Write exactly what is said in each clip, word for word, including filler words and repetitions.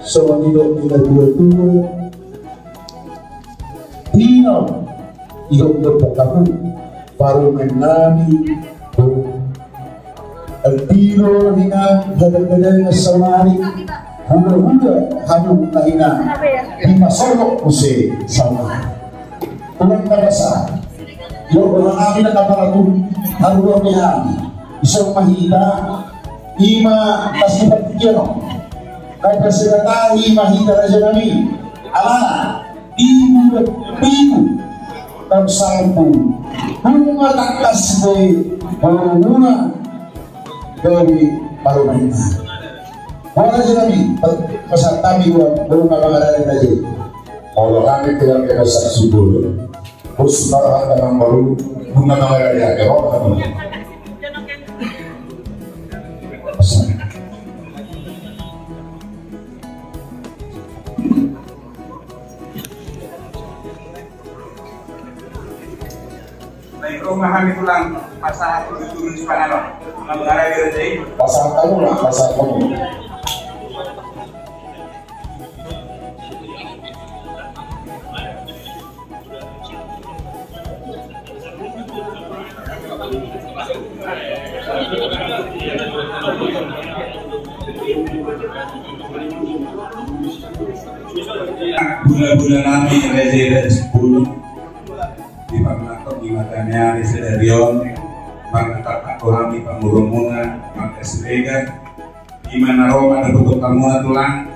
Songon i do di na tua-tua. Tino, idok do pakamu, parumaen nami, Tino na hinan, hadagadana saonari, hula-hula hamu na hinan, dipasolok muse saonari. Tulang na basa, idok do nami na kapala tu, haruar ni hami, ison ma hita, ima pasipatikian on, na pasipatahi ma hita raja nami, alana, Ibu, ibu, dan salpu. Bunga tangkas be, bunga dari parumaenna. Bunga jadi kami, pas kami gua, bunga mangarani aja. Kalau kami keluarga besar Sibulu, terus kalau ada yang baru, bunga mangarani aja. Naeng ro ma hami tulang, pasahat tulang sipanganon. Tulang mangarani raja i. Pasahat hamu, pasahat hamu. Bula-bula nami raja i raja Sibulu. Di parnangkok di mata ni ari sadari on, marnatap hami pangurunguna, marga Siregar, di mana ro ma dapotan hamuna tulang,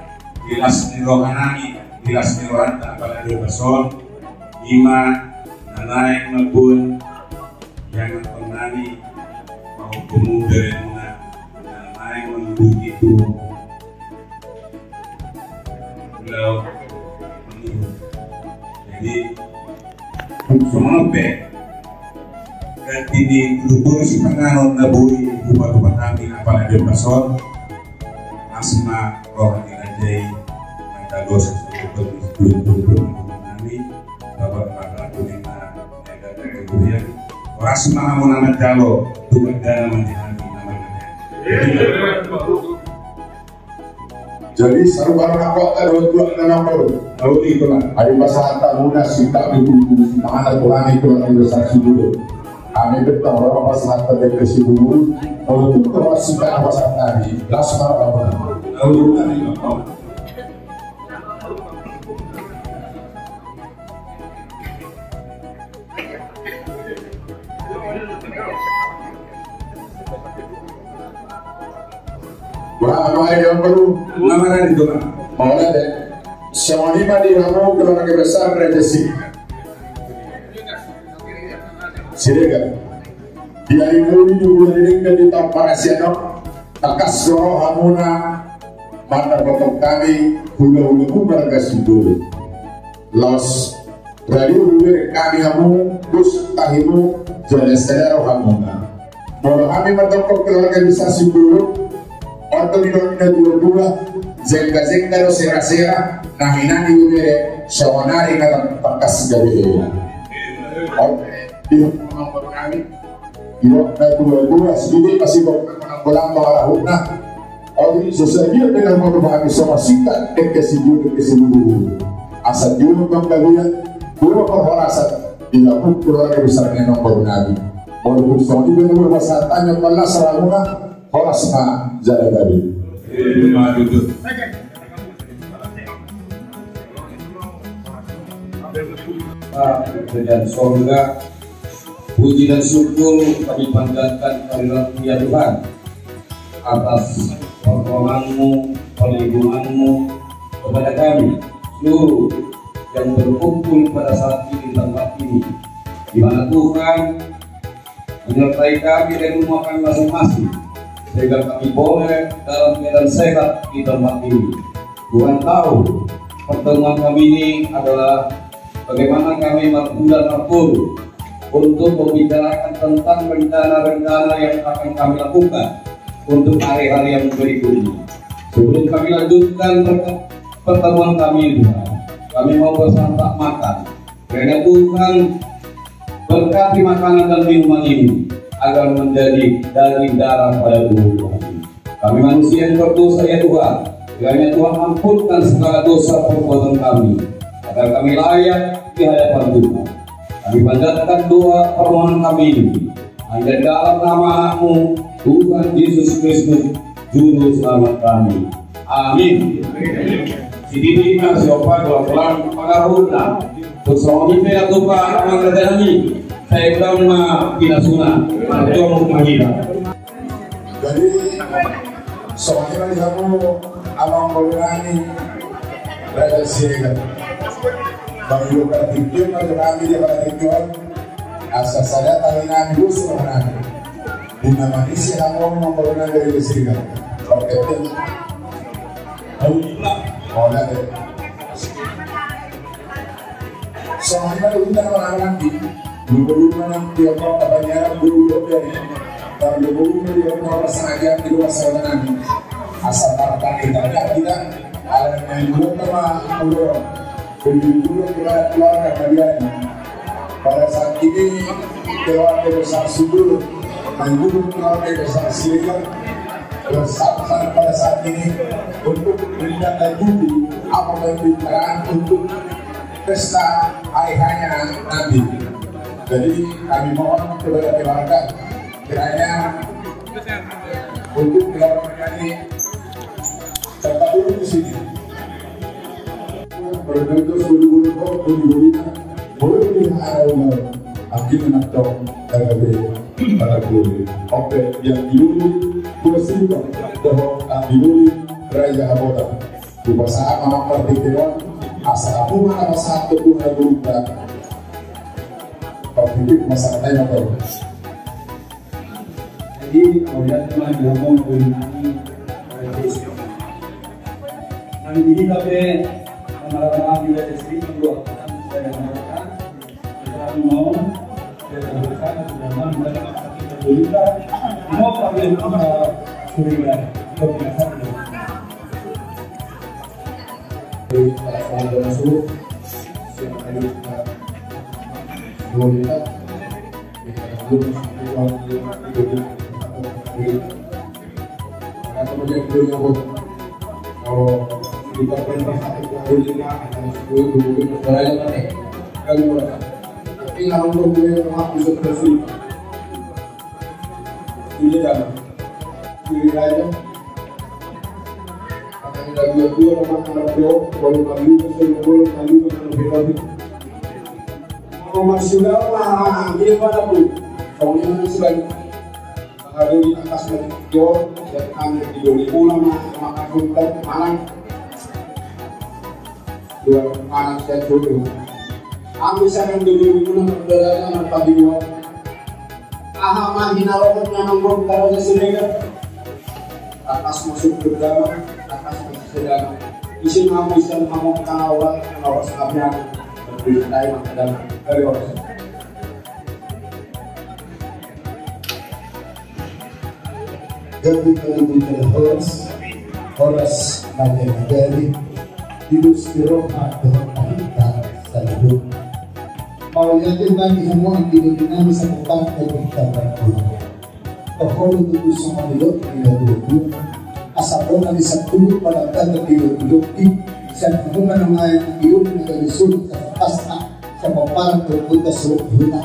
di las ni roha nami, di las ni rohanta apala di ombas on, ima na naeng mambuat, yang nonton nami, mau pemuda yang na naeng mambuat itu. Jadi, songon on pe, ganti ni bulu-bulu sipanganon na boi hupahupahi hami apala di ombas on, las ma roha ni raja i, na tangkas nami, dapotan hami na, na, na, na, las ma hamu na manjalo, tu dangka na manjalo hami na manjalo. Jadi, sarupa na kok ada dua na nomor. Lalu itu lah. Adi pasahat hamuna sinta di bulu-bulu sipanganon tu hami tulang di desa Sibulu. Hami betah orang pasahat di desa Sibulu. Lalu itu lah sinta pasahat hami. Las ma hamuna. Lalu itu lah. Wah, apa yang perlu? Nama tadi tuh, Pak? Mau ada. Songon i ma di hamu keluarga besar Raja Si-, Siregar. Di ari muli di bulan ini dan di taon parasian on, tangkas rohamuna mandapothon hami hula-hula marga Sibulu. Laos radio hubereng hami hamu, dos tahimu, jala sada rohamuna. Molo hami mandapothon keluarga besar Sibulu, on do didok ni na tua-tua, jengga-jengga do sera-sera, na hinan i hubereng, songon ari na tangkas gabe hela. On, di hamu hami. Iwa na tua-tua, sididi masih kok nang bolang bawa rahutna. Ori, so sadia pe na mau hami songon sinta, dengke Sibulu, dengke Sibulu. Asa dia membanggalian, dia memperhorasan, di lambung keluarga besar ni nomor nabi. Walaupun songon i pe na mau pasahat hami, malas rahutna, horas ma jala gabe. Terima kasih. Kerajaan sorga, puji dan syukur kami panjatkan kehadirat-Mu, ya Tuhan, atas pertolongan-Mu, perlindungan-Mu kepada kami seluruh yang berkumpul pada saat ini di tempat ini, di mana Tuhan menyertai kami dan rumah kami masing-masing, sehingga kami boleh dalam keadaan sehat di tempat ini. Tuhan tahu, pertemuan kami ini adalah bagaimana kami marhula marboru untuk membicarakan tentang rencana-rencana yang akan kami lakukan untuk hari-hari yang berikutnya. Sebelum kami lanjutkan per-, pertemuan kami, Tuhan, kami mau bersantap makan. Kiranya Tuhan berkati makanan dan minuman ini, agar menjadi daging darah pada tubuh kami. Kami manusia yang berdosa, ya Tuhan. Kiranya Tuhan ampunkan segala dosa perbuatan kami, agar kami layak di hadapan Tuhan. Kami panjatkan doa permohonan kami ini hanya dalam nama Anakmu, Tuhan Yesus Kristus, Juru Selamat kami. Amin. Sididi ma siompa, dua pulang pangarahutna. Songon i pe, atu pa amang raja nami, sai godang ma pinasuna, marjongkok ma hita. Jadi, songon i ma di hamu amang boru nami Raja Siregar. Bang, di tingki on ma di hami, di tingki on, asa sada tali nami, bos roha nami. Di na manisi hamu amang boru nami Raja Siregar. Oke. Hola, eh. Songon i ma di hita, amang nami. Lupa-lupa nang tiap waktu apa nyarap dulu, dulu dari. Tapi lupa-lupa di waktu apa sengaja di luar sana nami. Asal tartang kita, kita, kita. Ala main bola sama, bola. Begitu juga kepada keluarga kalian. Pada saat ini, keluarga besar Sibolon, dan juga keluarga besar Siregar, bersama pada saat ini untuk menindaklanjuti apa yang direncanakan untuk pesta hari hanya nanti. Jadi, kami mohon kepada keluarga, kiranya untuk keluarga kami, tempat dulu di sini. Berbentuk bulu-bulu, bulu-bulu. Boleh di arah ular. Akhirnya nak tahu, R B, para guru. Oke, yang dulu, gua simpel. Doho, yang dulu, Raja Habota. Gua pasahat amang partingkian, asa aku mana pasahat ke guru, guru, Pak. Partingkian masa katanya, Pak. Jadi, kalau lihat cuma di rumah, rumah ini, eh, Kami di hita pe, marhaha-maha di Raja Sri, dua, saya mengatakan, kita mau, kita bukan, kita mau, kita mau, kita mau, kita mau, kita mau. Jadi, kalau kita masuk, siapa yang kita, kita, kita, kita, kita, kita, kita, Mangadu di atas na tingki on, dan hami di dolimuna ma, ma, manang. Dua, manang sian dolimuna. Hami sadang di dolimuna, pardalanan, pardalanan. Aha ma hinarohon ni amang boru Raja Siregar? Atas masuk ke dalam, atas masuk ke dalam. Isi ma hami sian hamu tangau, tangau sabian. Berdoa ma ke dalam. Dari orang. Gabe halumpang horas, horas na gabe, didus di roha dohot na hita saluhutna. Mauliate ma di hamu anggi doli nami sapompar na hita berdua. Toho do tutu songon i do di na dua-dua. Asa bona ni satulut pada tata di dua-dua i, sian hamu na mangayan anggi doli na gabe suhut sapompar na, sapompar na hita saluhutna.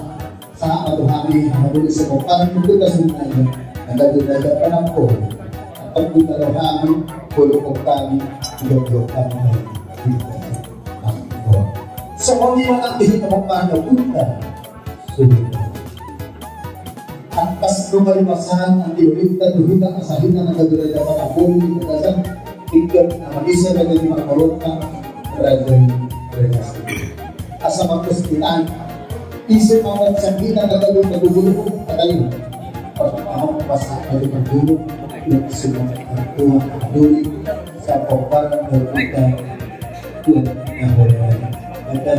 Sahat ma tu hami, hami di sapompar ni hita saluhutna, na gabe raja panampo. Anggiat hami, hami, hami. Songon i ma nang di hita sapompar ni hita saluhutna. Angkas nunga dipasahat anggi doli nami tu hita, asa hita na gabe raja panampo di hita. Tingki na manisa raja ni marmolonta, raja ni raja. Asa martos kita. Ise ma na sian hita na gabe na gubernur, kata i. Pertama, pas ada gubernur, yang semua ketua doli, sapompar, dan kita, Tuhan, yang boleh. Dan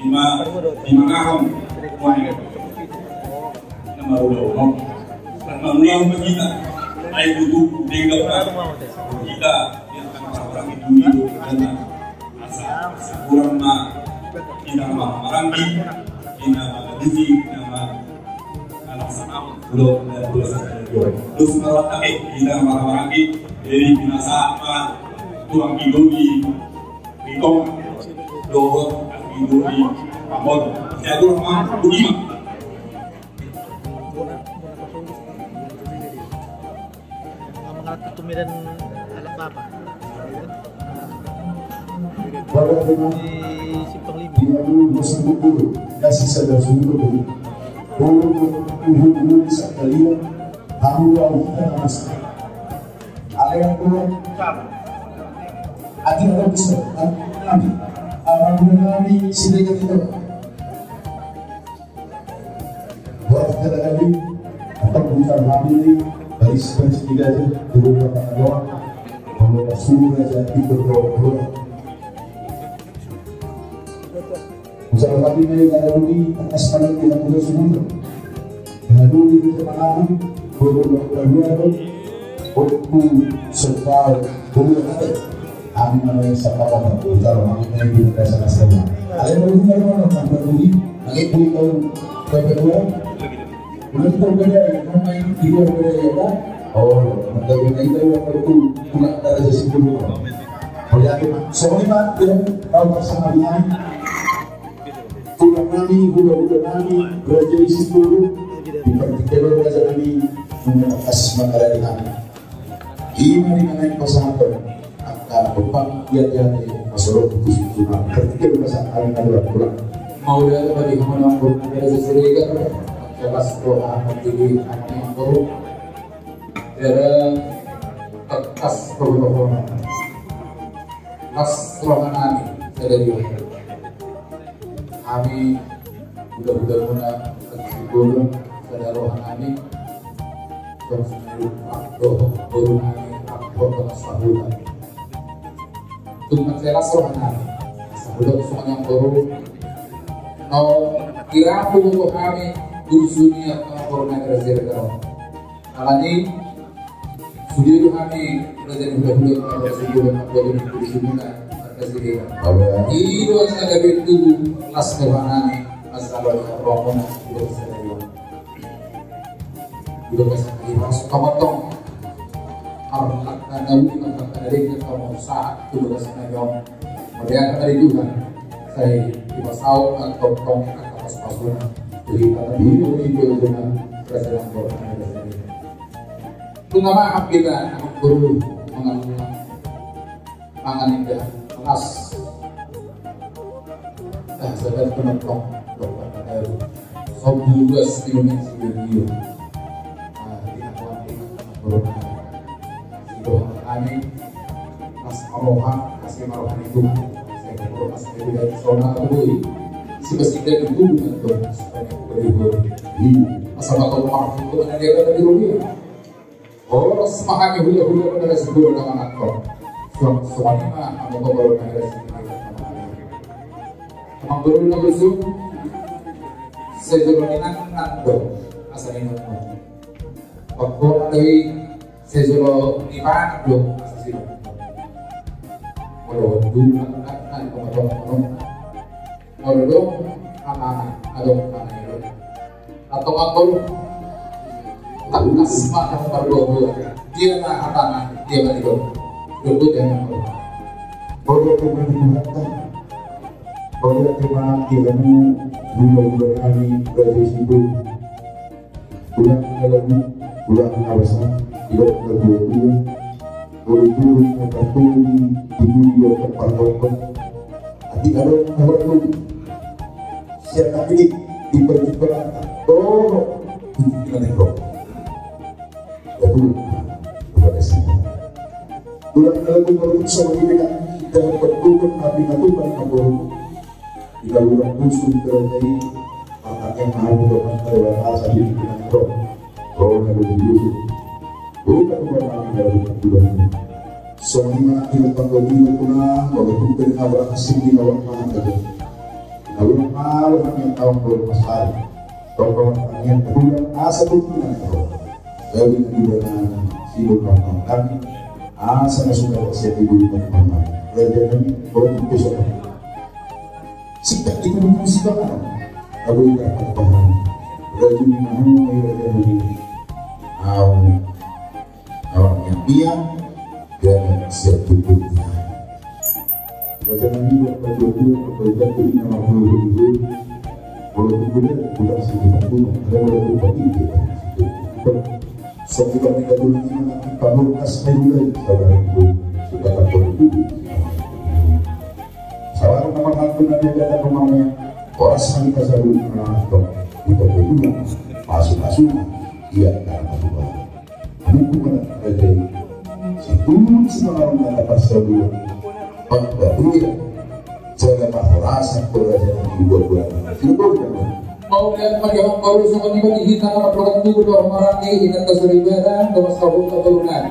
Ima, ima ngahon. Na marulaon on. Marulaon ma hita. Ai tutu denggan ma hita. Ia kan paranggi dulu karena asa, asa kurang ma hita ma maranggi. Hita ma dusi, hita ma anak sama. Ulo dan ulo sama. Terus maranggi, hita ma maranggi. Jadi binasa ma tuang idoli. Itong dohot idoli. Pamon. Jadi ma dusi ma. Mangalap tu medan alam bapa. Di Simpang Lima. Alhamdulillah, atau bukan hamil, baris-baris tiga aja, turun ke tengah doang. Sura jadi berdoa. Usaha kami naik ada dudi, atas malam kita punya sumur. Ada dudi kita malam, berdoa, berdoa, berdoa. Waktu sebab, berdoa, ada. Kami namanya siapa, Bapak? Usaha kami naik di dasar semua. Ada yang mau dengar mana, Pak? Ada dudi, lagi pun tahu, Bapak, dua. Ulang tahun beda ya, nama ini di luar beda ya, kan? Oh, mantap, beda itu waktu itu pulang dari sisi dulu. Oh ya, Pak. Sorry, Pak, ya, kalau pasangan lain. Tulang nami, hula-hula nami, raja isi dulu. Di partikel raja nami, mengenai asma dari kami. Ima di mana yang pasangan, angka pembang dia dia, masalah putus itu, nah, partikel pasangan kami, nah, dua pulang. Mauliate ma di hamu na mangkorhon, angka raja Siregar, angka las roha nami di hamu na mangkorhon. Dada, tekas roha-roha. Las roha nami, dada dia. Hami, hula-hula muna, angka sigolo, sada roha nami. Tong sumeduk, angka boru nami, angka tong sahuta. Tung mansai las roha nami. Sahuta songon i boru. Nunga dirapu hami, dusun i angka boru nami raja Siregar. Alani, sude do hami, raja ni hula-hula, raja ni hula-hula, raja ni hula-hula, raja ni hula-hula. I do asa gabe tubu, las roha nami, mansai las roha nami, raja ni hula-hula. I do asa gabe ras pamotong. Arlak na nawi, arlak na dengke, kamu sahat, tubu las nami on. Mauliate ma di Tuhan, sai dipasaut ma tongtong angka pasu-pasuna. Jadi, tata di, di, di, di, di, raja ni hula-hula, raja ni hula-hula. Nunga mahap hita, amang boru, mangan, mangan indahan, mangas. Nah, sadar penonton, dokter kataru. Sobu gas di Indonesia, dia. Nah, di akun, di akun, amang boru, nah. Di doa kami, Mas Amoha, kasih marohani Tuhan. Saya berdoa, Mas, saya tidak bisa, nah, aku beri. Si Mas, kita dihubungan, Tuhan, supaya aku beri. Iya. Asal bakal maaf, Tuhan, ada yang ada di rumah. Horas ma hami hula-hula, horas hula na manangkok. Suang songon i ma, amang boru na horas. Amang boru na husung. Sai jolo ni nangnang do asa ni nangnang. Pokokna do i, sai jolo ni pangan do asa si nangnang. Molo dulu nangnang, nangnang, nangnang, nangnang. Molo adong hatangan, adong hatangan i do. Antong anggo tangkas ma hamu marboa-boa. Dia ma hatangan, dia ma didok. Dok dia ma. Molo adong hatangan, molo adong hatangan, dia ma, hula-hula nami, raja situ. Tulang na lagu, tulang na basa, didok na dua-dua. Molo tulang na patuli, di dunia tempat rokok. Atik adong na patuli. Siapa ini di perjumpaan? Tolong. Ini na rokok. Ya, tulang. Kepada sini. Tulang na lagu, molo sama ini kan, dalam perjumpaan, tapi na tulang na rokok. Di kaluar khusus terjadi, maka yang mau doa pada bahasa di pikiran roh. Roh na di Yusuf. Bukan orang lain dari perjuangan. Songon i ma di tanggal lima kuna, bahwa kita dengan orang asing di bawah mana saja. Kalau mau hanya tahu belum pasal. Tongkol tangiang kebulan asa dukungan roh. Gawi na dibana sidok kawan kami. Asa na sudah siap di bulu kawan kami. Raja nami, bawa besok. Sikat di kubu sikat. Abu ikat kawan. Raja ni mahal, raja nami. Au. Awak yang diam, dia akan siap tubuhnya. Raja nami, waktu itu, waktu itu, ini nama guru itu. Kalau itu, dia bukan satu satu, ada orang itu bagi dia. Sebab kita tidak boleh ini, nanti kamu kasih mulai, saudara itu, kita tak boleh dulu. Saudara, nama-nama, nanti kita akan ngomongnya, orang sangka selalu mengatur, kita berdua, masuk-masuk, dia akan masuk. Hukuman raja i. Situtu simangaron na taparsaluan. Panggabean. Jala parhorasan tu raja na di dua bulan. Sini, Bang. Mauliate ma di hamu boru, songon i ma di hita na mardongan tubu dohot maranggi, inanta soripada, dohot sahuta boru nami.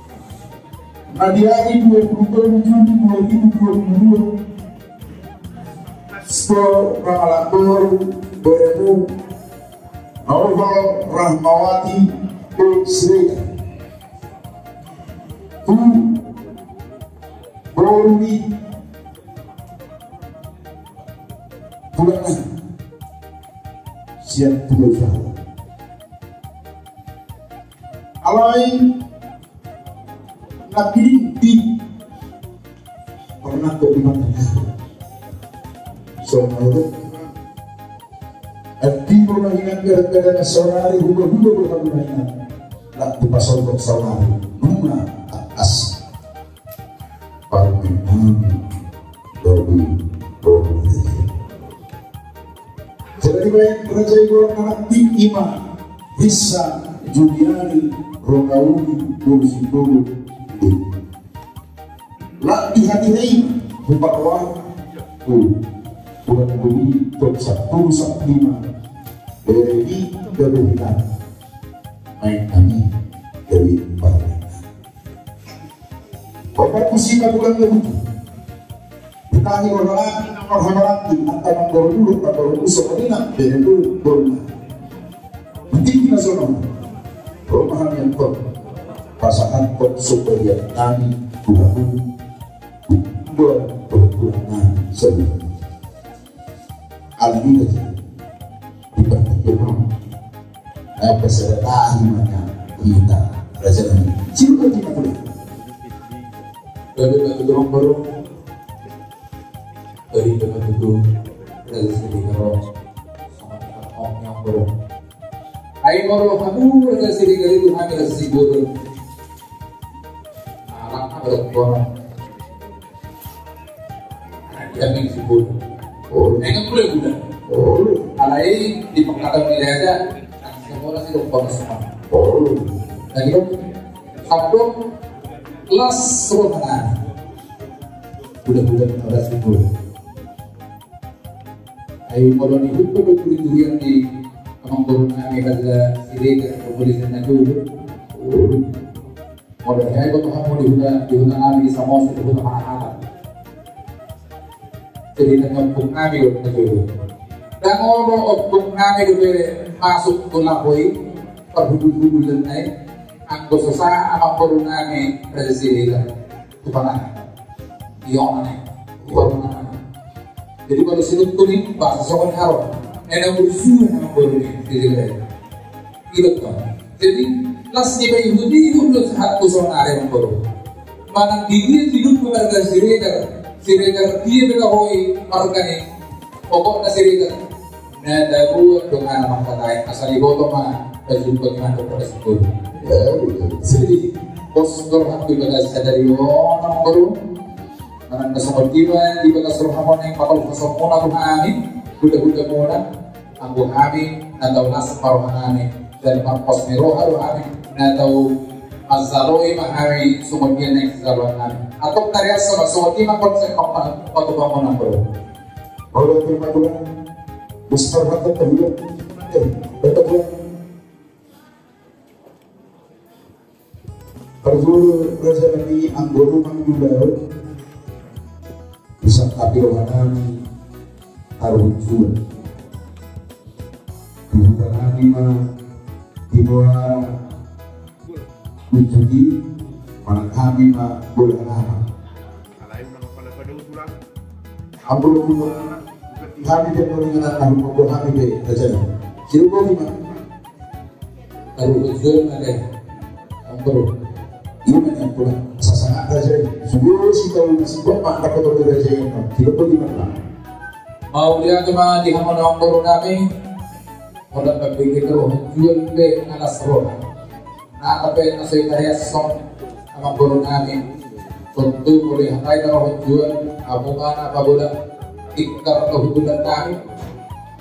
Na di ari dua puluh tolu Juni dua ribu dua puluh dua, so mangalap boru beremu Novel Rahmawati Siregar. Tu boru ni Tulang Nahar sian Pulau Jawa. Alai na pilinting pernah kok di mata. Sonari. Antimo na hinan gara-gara na sonari, huba-huba do hamu na hinan. Laho dipasondok sonari. Nunga atas. Parmainan dari boru. Jadi baen raja i boru na nangkin ima Risa Juliani Ronauli boru Sipulu. Lak di hati hei buka ruang. Bulan bumi top satu satu lima. Dari di dari kita. Main kami dari parmainan. Bapak musik aku kan nggak butuh. Bukan di orang lagi, orang lagi, angka nang boru dulu, nang boru dulu, soalnya nang boru dulu, boru dulu. Penting kita sono. Rumah yang kau pasangan kau supaya kami Tuhan dua perbulan kami semua. Alhamdulillah. Di bawah dia mau. Apa sedekah mana kita raja ini? Siapa kita boleh? Lalu bagi dorong baru. Bagi dorong itu raja sendiri kalau sama kita mau nyamper. Ai molo hamu raja Siregar itu hami raja Simbolon. Anak anak kono. Anak dia main Simbolon. Oh. Dengan muda-muda. Oh. Alai di pengkatan ini aja. Sekolah sih dong kono semua. Oh. Lagi dong. Satu kelas rumah. Muda-muda kita raja Simbolon. Ai molo ni hukum berturi-turian di amang boru nami raja Siregar kepolisian na jolo. Molo ni ai boto hamu di huta, di huta nami di Samosir, di huta Pangahalan. Jadi dengan ompung nami do na jolo. Dan molo ompung nami do bere masuk tu lapoi perhubung-hubung dan naik. Anggo sosa amang boru nami raja Siregar. Tu panganan. Iyo, aneh. Iyo, aneh. Jadi, pada sinut kuning, bahasa sopan haro. Nena bersih, nama baru ni, jadi, jadi. Jadi, Las ni paihut-ihut do sahat tu saonari, amangboru. Manang di dia di luhut marga Siregar, Siregar dia pe tahe marga ni, pokokna Siregar. Na tabuat do ngana markatai, asal diboto ma pajumpang i mandok pada singkoru. Jadi pos do rohangku di bagasan sadari on, amangboru. Manang na songon i ma di bagasan rohamuna i, patolhasonmuna tu hami, hulahula muna. Anggo hami na tau las ma rohanami, dan marpos ni roha do hami na tau manjalo i ma hami songon dia na nidok ni rohanami. Antong tariashon ma songon i ma konsep patupaonmuna, amangboru. Olo, terima kasih. Besar banget, terima kasih. Parjolo, rajanami, anggo rumang di laut, disantapi rohanami taruhut jual. Di hutanami ma di muara unjuk i, manang hami ma bola nama. Amangboru, hami pe bola nama, hami pe raja. Sirugopi ma. Taruhut jual ma da, amangboru. Ima na pola sasahat raja i. Sude si tau na sibuk ma na poto raja i. Tidak boleh ma. Mauliate ma di hamu, amangborunami. Pola pabege taruhut jual pe na las roha. Nang pe na so tariashon, amangborunami. Tontu mauliate ma taruhut jual, hamu ma na pabola tikar tu hututonnami.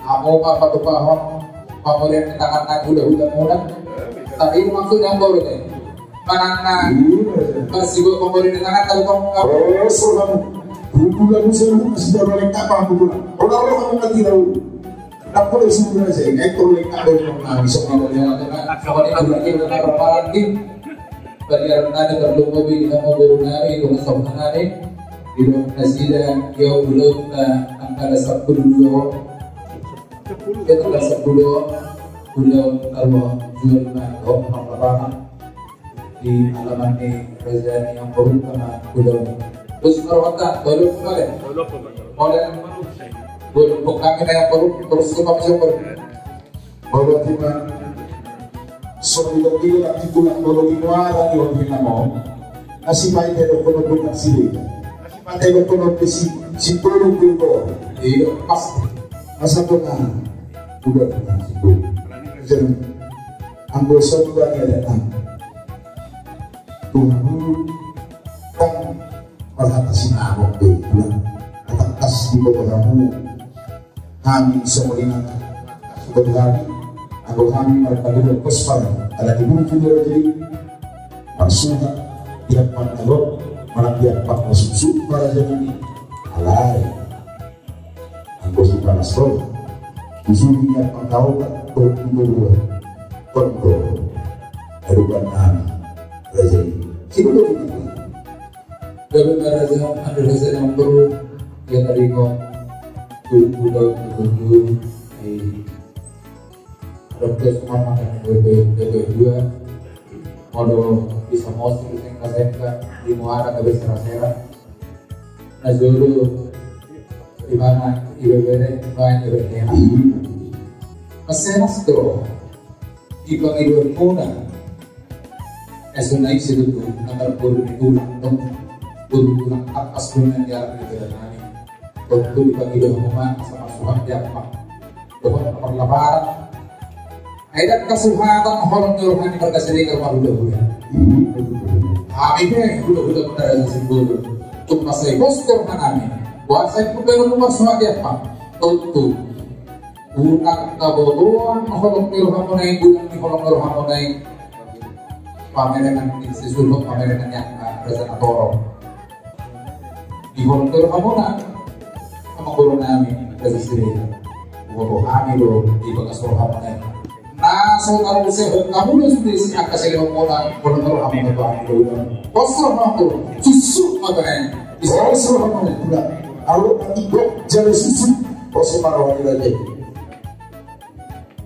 Hamu ma patupahon pamurian ni tangan na hulahula muna. Tapi maksudna, amangboru, manang na masih buat pamurian ni tangan tahu kau. Oh, so kamu. Hututonnami, saya masih dalam lengkap, amangboru. Orang-orang kamu nanti tahu. Ndang pola isungkun raja i, nunga tolu lengkap do. Nah, isungkun raja i, parparanti. Padiaran nami, tarlumobi di hamu borunami, di dongan sahutanami, di dongan nasida, ia ulaon na tanggal sampulu dua on. Ia tanggal sampulu on, ulaon taruhut jual ma dohot marlapahan. Di alaman ni raja ni amangboru ma ulaon. Terus marhata, baru kemarin. Oleh, baru kami na amangboru, terus tu kami amangboru. Baru tu ma. So, di bagi lagi pulang baru di muara di orang nama. Nasi baik dari kono bukan sini. Nasi baik dari kono besi, si tolu pun. Iya, pasti. Masa pernah. Udah pernah si tolu. Jadi, anggo satua ni adat nami. Tuhan, kan marhata sinamot do, Tuhan. Atas di bawah kamu, hami songon i nang, songon hami, anggo hami marhata dua kospan, ala di bulu tu dia jadi, marsuha, dia pang nalok, malah dia pang masuk-suk, para jangan ini, alai. Anggo sipalas roha, di sini niat pangkaotan, dohot di dua, tonggo, adukan nami, raja i. Sini do kita. Gabe ma raja, ada raja yang perlu, ia taringot, tu, tu, tu, tu, tu, eh, ada petugas rumah makan, dua, dua, dua, dua. Molo bisa mosing sengka-sengka, di muara gabe sera-sera. Na jolo, di mana, ibebere, main ibebere. Masenas do, di pangidoan muna. Eso na ise do, na marboru ni tulang, dong. Boru tulang, atas dengan jalan di jalan nami. Tontu di pangidoan muna, sama suhan di apa. Dohot na marlapahan. Ai ndang kasuhatan holong ni roha ni marga Siregar marhulahula. Hami pe hulahula muna raja Simbolon. Tung mansai bos do rohanami. Boasa i pun baru marsuhat i apa. Tontu. Unang na botoan holong ni rohamuna i, unang ni holong ni rohamuna i. Pamerengan ni sisuluh, pamerengan ni angka raja na torop. Di holong ni rohamuna, amangboru nami, raja Siregar. Boto hami do di bagas rohamuna i. Na so tarusehon hamu do sude si angka silehonmuna, holong ni rohamuna tu hami do. Pos rohamuna, suksuk ma baen. Pos rohamuna, pula. Alu nanti gok jala suksuk. Pos rohamuna, raja.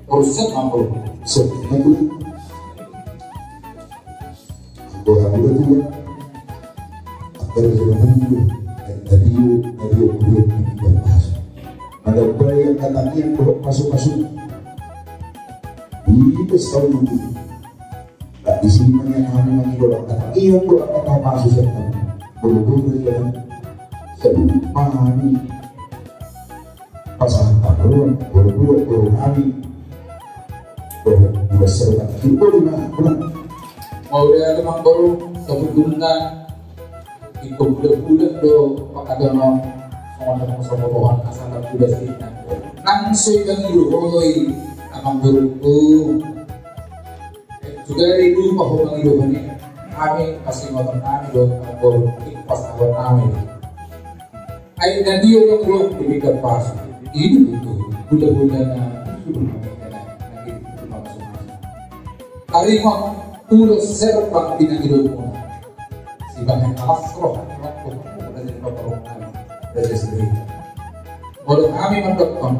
Pos rohamuna, amangboru. Pos rohamuna. Anggo hami do tulang. Anggo hami do tulang. Tadi, tadi, tadi, tadi, tadi, tadi. Mada upai angka tangiang dohot pasu-pasu. Di pesta uli. Di sini ma nian hami mangido, angka tangiang do angka na pasu sian hami. Boru-boru, jadi, saluhut ma hami pasahat hangoluan, boru-boru, boru hami. Boru, boru seru, boru ma, boru. Mauliate ma amang boru, sabotulna ingkon bulat-bulat do pangkataion on, songon na songon Tuhan asa na bulat sina. Nang so iba ngido hoi amang boru. Juga di lupa ho mangido hami. Hami pasingoton nami do amang boru, ingkon pasahaton nami. Ai na dia yang ruang di pinggan pasu. Ini butuh bulat-bulat na sudah kami kena lagi. Tarima ulos serbang di nangilumuna. Sibahen alas roha ni waktu raja ni paparong kami, raja sendiri. Molo hami mandokkon,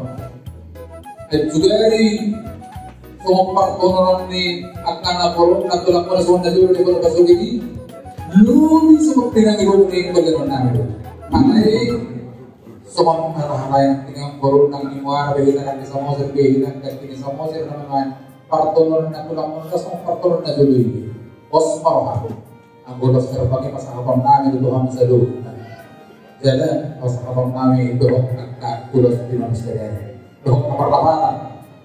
dan juga di songon partononan ni angka na porong na tulang muna songon na jolo di kota Pasogi di luli seperti nangilumuna yang bagaimana nami. Makanya songon hal-hal yang tinggal porong nang ni muara behina nang di Samosir behina nang di Samosir nama main. Partononan na tulang muna songon partononan na jolo ini. Pos ma roha. Anggo ulos serbang i pasahaton nami do tu hami saluhutna. Jala pasahaton nami dohot angka ulos di manusia. Dohot na parlapatan.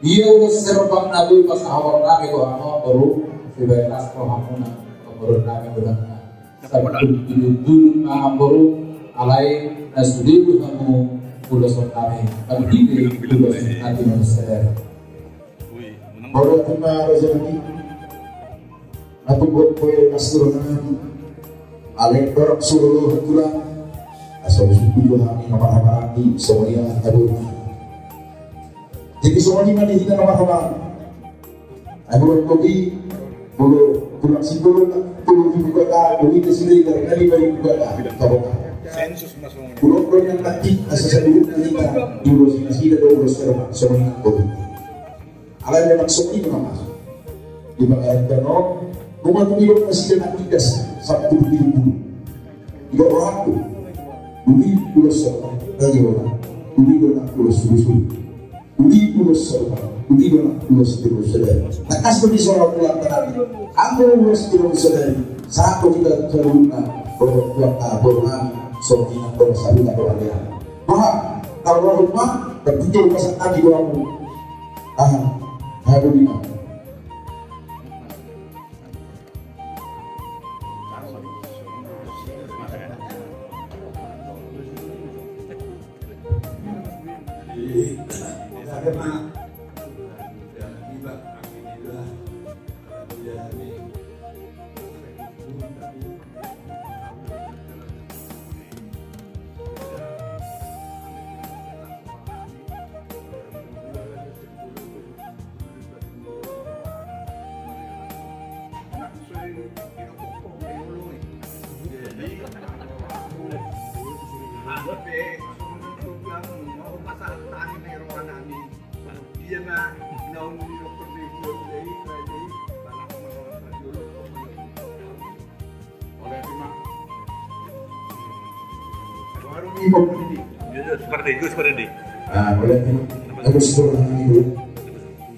Ia ulos serbang na boi pasahaton nami tu hamu boru, sibahen las rohamuna, panggoruon nami godangna. Sabulung-bulung ma amang boru, alai na sude do hamu uloson nami. Kami hite ulos na di manusia. Mauliate ma raja nami. Na tung gok pe nasturna nami. Alai dorang suruh tulang. Asa usuk tujuh hami nomor hamarang di songon i na tabur. Jadi songon i ma di hita nomor hamarang. Aku orang kopi. Bulu tulang si bulu. Bulu di buka ta. Bulu di sini dari tadi baru buka ta. Tahu ta. Sensus masuk. Bulu kau yang mati. Asa sadurung na hita. Di ulos nasida do ulos serbang. Songon i na kopi. Alai memang songon i ma. Di pangarapan on, nunga tung didok nasida nang tiga, sampulu pitu pulu. Didok rohangku. Uli ulos serbang, uli do nang ulos sulusulu. Uli ulos serbang, uli do nang ulos sulusulu. Tangkas do di songon tulang tanami. Anggo ulos sulusulu. Satu kita teruna, boru tuak, boru nami, songon i nang boru sabina, boru alea. Maha, kalau rumah, berpikir pasang kaki doang. Ah, aduh, lima. Seperti itu, seperti itu. Ah, boleh. Aku sekolah ini dulu.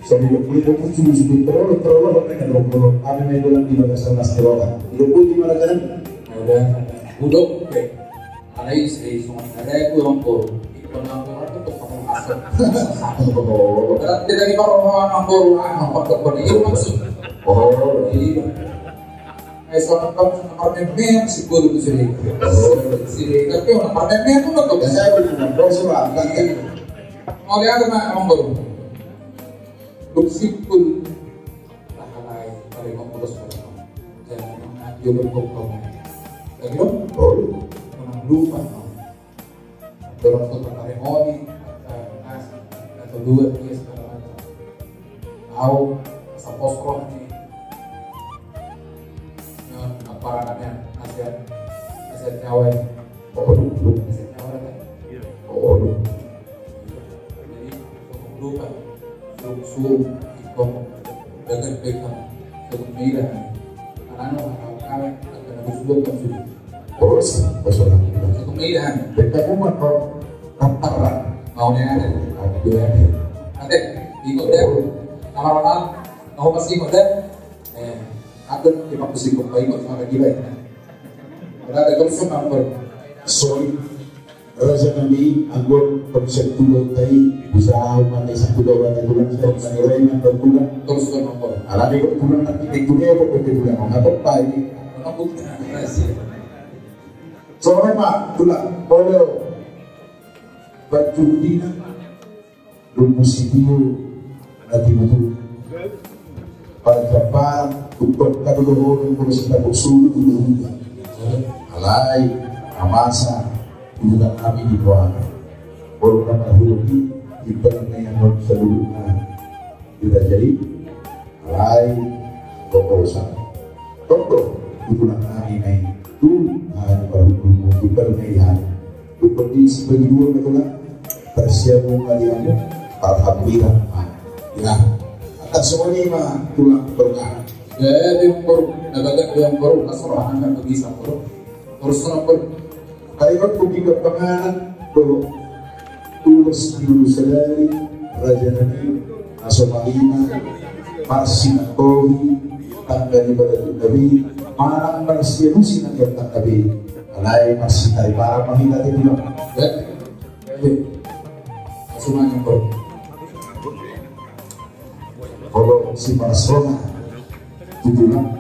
Sambil boleh fokus dulu, sebelum terlalu, terlalu, apa yang ada, kalau kami main bola di bagasan mas terlalu. Dulu pun gimana kan? Udah, udah, oke. Alai si songon i na da tu amang boru. Ikon amang boru tu tong pakai asal. Berarti dari baru amang boru, ah, amang boru, ini maksud. Oh, iya. Eh, songon i na parmemem si boru tu sini. Sini, tapi na parmemem tu betul. Saya belum nonton, sudah. Mau lihat na amang boru. Duk simpul. Tahalai, paling mamulus paling. Jangan menang, dia berkokong. Lagi dong? Oh. Menang lupa, no. Dorong tu pakaremoni, angka nasi, angka dua, dia segala macam. Au, asa pos roh ni. Nah, apa namanya? Nasihat, nasihat nyawa ini. Oh, dulu, dulu. Nasihat nyawa kan? Iya. Oh, dulu. Jadi, untuk lupa. Suruh, suruh, ikon, dagang, pegang. Untuk mila. Karena, kalau kawin, akan ada sudah, kan, sudah. Terus, terus orang bilang, satu miliar. Kita pun mau daftar, Pak. Maunya ada. Ada dua. Ada, ikut dah. Kamar mana? Mau pasti ikut dah. Eh, kan Di pakusi kompai kok sama gila ya. Ada ada terus sama. Sorry. Raja nami, anggo konsep tulang tai, bisa mana satu dua ada tulang, saya mana lain ada tulang. Terus sama apa? Ada di tulang nanti di dunia kok di tulang apa apa ini. Mana bukti rahasia. Sorry pak, tulang, boleh. Baju dina. Lumbus sitio na tibu-tibu. Parjamparan untuk kadulo orang kalau sedang bersulut dulu. Alai amasa di huta kami di Muara. Kalau nama hulu di ibaratnya yang non seluruhnya kita jadi. Alai, tonggo sa. Tonggo, di tulang nami na i. Tu, ah, di parhundulmu, di parhundulmu. Di kondisi bagi dua na tulang. Parsiamu, maliamu, parhundulmu. Ah, ya. Atas semua ini mah tulang berkah. Ya, dia baru, na bagak dia baru, asal anak bagi sa baru. Terus terang baru. Ai rap tu di panganan, tu ulos di ulu sadari, raja nami, na so marina, marsinangkohi, tangga ni baratus nami, manang marsialusi nang tangga be, alai marsitariparang ma hita tu tulang. Ya. Jadi, langsung aja, bro. Kalau si Marasona, tulang.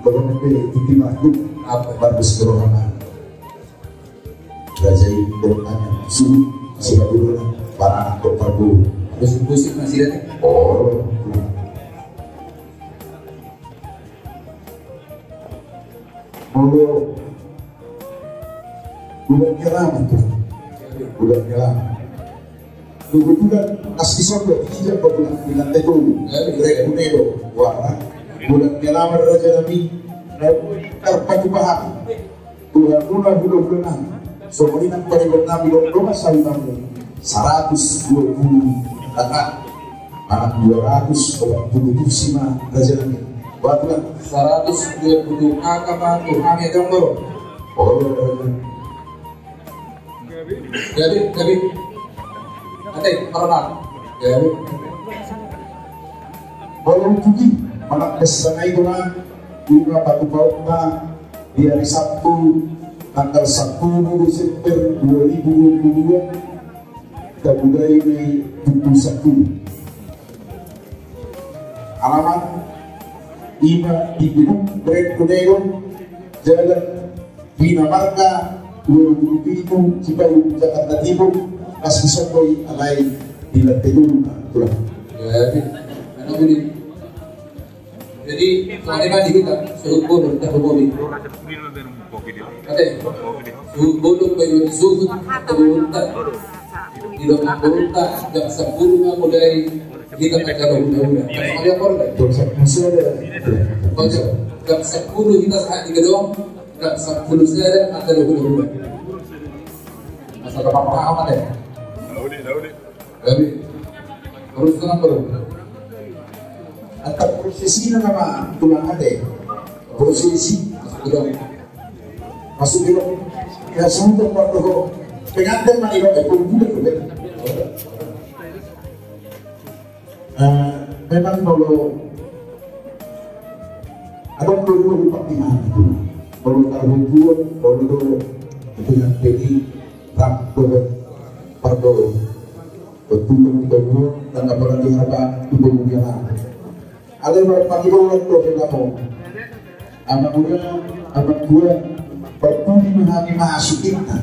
Kalau nanti di tulang tu, apa? Bagus, bro, mana? Raja i bertanya, suhu, siapa dulu, para anak kok Prabowo. Terus musik masih ada? Oh. Molo bulan keramat tu. Bulan keramat. Kebetulan asli sondo, tidak kebetulan, di lantai tolu. Dari Kunedo, wah. Bulan keramat raja nami. Terpadu paham. Tuhan muna hula-hula nami. Songon i nang pariban nami dok dongan sahuta nami. Saratus dua pulu angka. Manang dua ratus opat pulu kursi ma raja nami. Batuan. Saratus dua pulu angka ma tu hami adong do. Olo raja. Jadi, jadi. Ate, parma. Jadi. Molo ututi, manang pesan na i do na, ima patupaonta di hari Sabtu, tanggal sepuluh Desember dua ribu dua puluh dua, tabulai ma i pukul sepuluh. Alamat, ima di Gedung Brand Kunedo, Jalan Bina Marga dua puluh pitu, Cipayung, Jakarta Timur, pas disokoi alai di lantai dulu, nah, itulah. Jadi, mana budi? Jadi, soalnya kan di kita, suhut bolon, tak boleh. Oke, suhut bolon, bayu di suhut, tak boleh, tak. Di dalam bolon, tak, jam sepuluh, nggak boleh. Kita tak kalau udah-udah. Soalnya apa, udah? Jam sepuluh sudah. Jam sepuluh kita saat di gedung. Jam sepuluh sada, ada dulu, dulu. Masa depan pengamat ya? Daudi, Daudi. Daudi. Terus kenapa lu? Atau prosesi ini nama tulang ate? Prosesi, masuk ke dalam. Masuk ke dalam. Ya, semua tempat tu. Pengantin mah ini, eh, pun budak tu, kan? Eh, memang molo adong do dua upak di mana tu. Molo tarhubung, molo do dengan pedi rap do pardo. Betul betul dan apalagi harga itu dia. Ada berpagi doang do kita mau. Anak muda, anak tua, perpudi menghami masuk kita.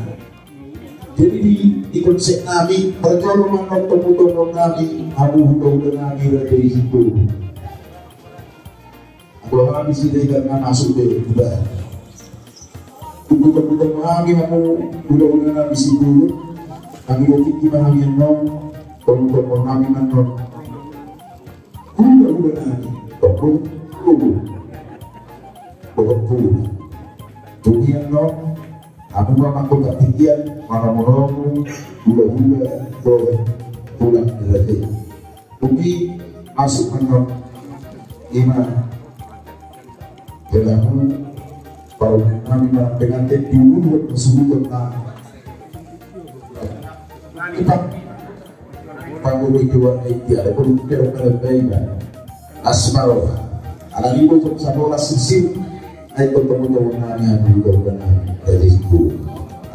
Jadi di, di konsep nami, parjolo ma annon tombu-tombu nami, hamu hula-hula nami, raja i situ. Anggo hami sidegan na masuk be, udah. Tombu-tombu nami, hamu hula-hula nami situ. Hami do tingki ma hami annon, tombu-tombu nami annon. Hula-hula nami, tombu, tombu. Tombu. Tombu annon, Hamu ma mangkota tingkian, manomu-nomu, hula-hula, dohot tulang ni raja i. Bumi masuk annon, ima helamu, parumaen nami ma pengantin di ulu, suhuton na. Ipak. Pangulu i dua, eh, dia ada pun kira-kira baik, kan? Asmaroha. Ala ni bojong sabola sisir, ai tong tong tong nami, abu uda uda nami, raja ibu.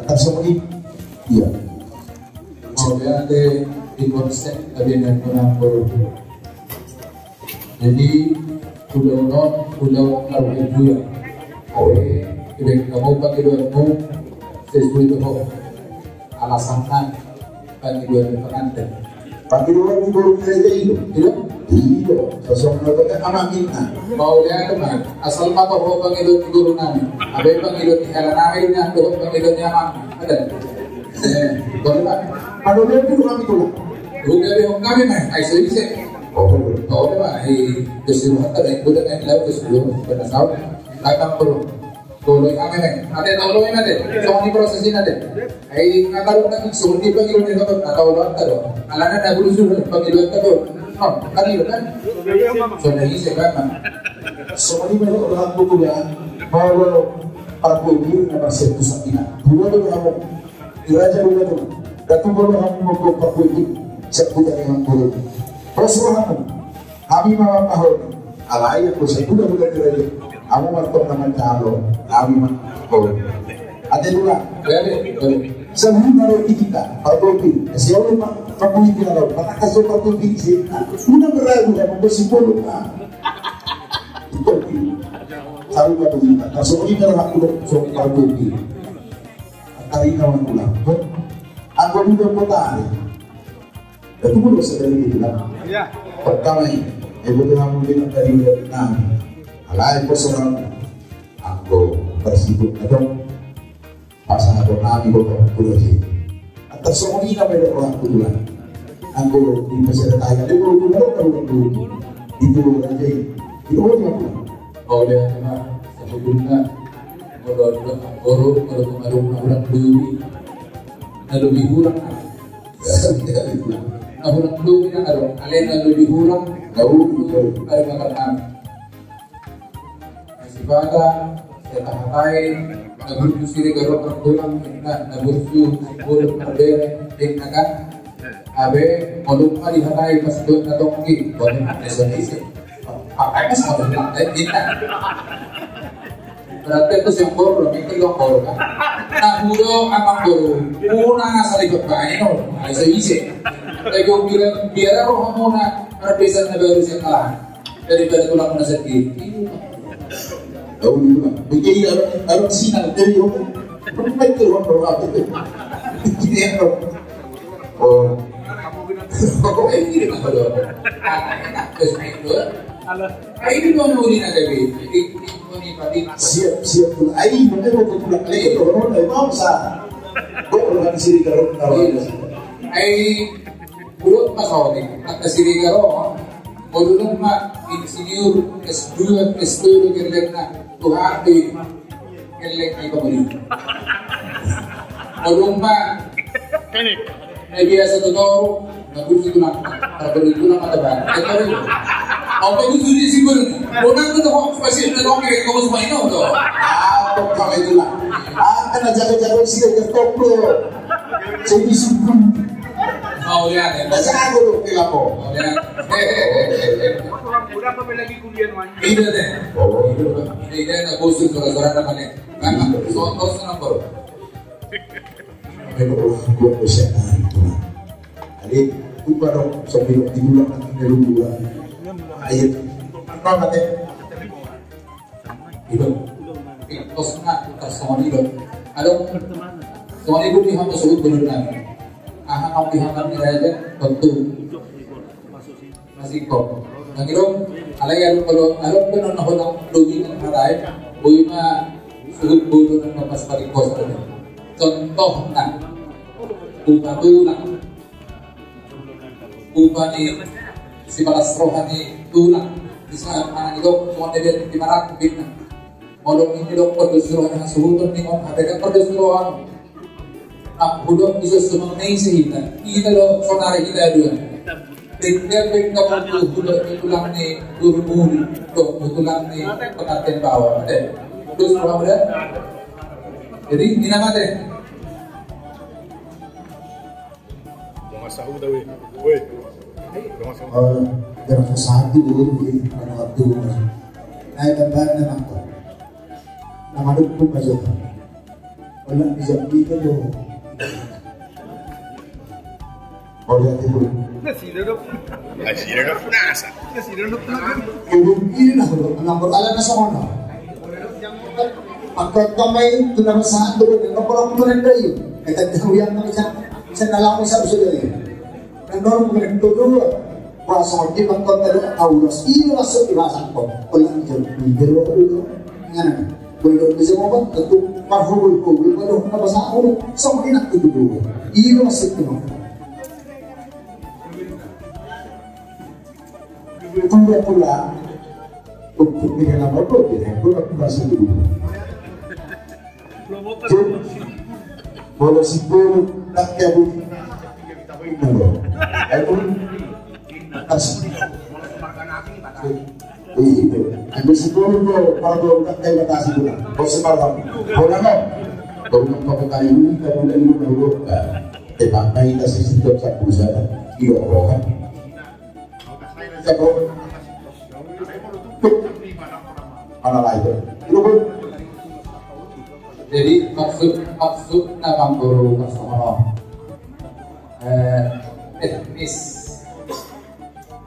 Atas songon i, iya. Mauliate di konsep tadi yang kurang baru. Jadi, udah non, udah kalau juga. Oke, tidak kamu pakai dua mu, sesuai dengan alasan kan. Pangidoan ni pengantin. Pangidoan ni boru gereja i do. Iya? I do. Sosok na beta anak inna. Mauliate ma. Asal ma toho pangidoan ni boru nami. Abe pangidoan ni hela nami na toho pangidoan ni anak. Ada. Eh, boleh, Pak. Pangidoan ni boru nami tu. Bukan di hong kami ma. Ai so ise. Oh, boleh, Pak. Ai, keseluruhan tadi, udah kan, lalu keseluruhan. Pada tahu. Datang, bro. Toloi ame ne. Ate toloi ame ne. Songon i proses i ate. Ai nga taruh kan songon i pangidoan ni Tuhan. Atau lo ate do. Alana na guru sudah pangidoan ate do. Oh, kan itu kan. Songon i se kan. Songon i melo orang buku ya. Mau parpobir na marsiap pusat ina. Dua do kamu. Di raja dua do. Datu bolo kamu mau parpobir. Siap pusat ina bolo. Terus kamu. Hami ma mangkahon. Alai anggo sai buda-buda di raja. Amu ma tong na mancalo. Hami ma mangkahon. Ate dula. Bebe, bebe. Sabuhutna do di hita. Partopi. Sialu ma. Partopi di alam. Pataka so partopi di sini. Una beragu ya. Mangko si bolu. Partopi. Salu ma do hita. Kasori na raku do. So partopi. Antarina ma mula. Anggo buda kota. Datu bolo sadari itu lah. Iya. Pertama ini, ibu tu hamu dengan dari udah tenang. Alai persoalan anggo bersibuk atau pasal apa nami bapak kuda sih. Atas songon i nama orang kuda. Anggo di masyarakat ada baru kuda baru kuda. Itu aja. Itu aja. Oleh karena sebetulnya kalau ada guru kalau pengaruh orang dulu lalu hiburan. Na hurang lobi na adong, alai na lobi hurang, na lobi hurang, na lobi hurang. Sipata, seta hatai, na burju siri garot na tulang, na, na burju, burju marbere, dek na kan. Abe, molo ma di hatai pas dua na tongki, boleh na desa desa. Pakai mas molo di hatai, dek na. Berarti itu siang boru, mikir dong boru kan. Nah, mudo anak boru, muna asal ikut bae no, bisa ise. Tapi biar biar roh muna, berpisah na baru siang kalah. Daripada tulang muna sendiri. Tahu dulu lah. Begitu ya, harus sinyal dari orang. Bermain ke ruang doa itu. Ini yang dong. Oh. Oh, ini dia, Pak. Ah, enak, terus main dulu. Nah, ini mau nurunin aja, Bi. Jadi, ini mau nih, Pak, Bi. Siap, siap. Ai, bener mau pulang lagi, orang mau sa. Kok orang di sini kalau tahu ini? Ai, buruk pas awal nih. Kata sini kalau, mau dulu, Pak, insinyur S dua, S dua, kira-kira. Tuhan, Bi. Elek ni pamuli. Odong ma. Ini. Na biasa tu toru, na guru tu tulang. Kalau guru tu tulang ada banyak. Eh, sorry. Apa guru tu di si guru? Orang tu dah pasti na dong kayak kamu semua ini, tuh. Ah, kok kau itu lah. Ah, kena jago-jago sih, ya, top, bro. Jadi simpul. Oh, iya, iya. Nah, jago dong, kayak apa? Oh, iya. Eh, eh, eh, eh, eh. Orang muda apa lagi kuliah, man? Iya, deh. Oh, iya, Bang. Ini dia, ada khusus suara-suara namanya. Memang, contoh senang, bro. Memang orang kuat bersyukur, Tuhan. Jadi, lupa dong, sambil di bulan nanti, di bulan. Ayo, apa, mate? Ido. Oke, kos na, tas songon ido. Ado. Songon ido di hamba suhut belum nami. Aha, kau di hamba ni raja, tentu. Masih kok. Nang ido, alai ado kalau, ado kalau na holang logi na hatai, boi ma suhut bodo na pas pari kos ada. Contoh na. Buka tulang. Upa ni sibalas roha ni tulang. Bisa mana ni dok, cuma dia di mana, bitna. Molo ni dok, perlu suruh hasuhuton ni, on, ada kan perlu suruh. Aku dok, bisa semang ni sehita. Kita dok, sonari kita dua. Tidak, tidak, kamu tu, udah tulang ni, guru-guru. Dok, tulang ni, pengantin bawah. Ada. Terus, apa ada? Jadi, ini nama deh. Dongan sahuta, weh. Weh. Dongan sahuta. Eh, dongan sahuta, weh. Dongan sahuta. Naeng tambahan na mangko. Na madungkun ma jolo. Olat di jambi itu tuh. Olat itu. Nasida do. Nasida do nasa. Nasida do. Ini nah, nomor ala na songon. Pakai kamai tu nama satu dan nomor aku merendai. Kita tahu yang nama saya. Saya dalam saya sudah. Nang dorong mengkon tu dua. Wah, songon dia mangkon tadi, au ras. Iya, masuk di bahasa kau. Pelan jam tiga dulu. Ngana. Boleh bisa ngomong, tentu parhubul-hubul, boleh ngomong bahasa aku. Songon dia nak tu dua. Iya, masuk di mangkon. Itu dia pula. Untuk dia nama apa, dia pula bahasa dulu. Molo sipulu tak kabut. Ayo. Pas. Iya. Ada sipulu do, kalau tak kayak batasi tu lah. Kau separuh. Kau nama? Kau nak pakai kayu, kayu dari rumah lu. Tepatnya kita sisi tu satu sana. Iya, kan? Mana lagi? Jadi maksud, maksud na manggoru parsahana, eh, teknis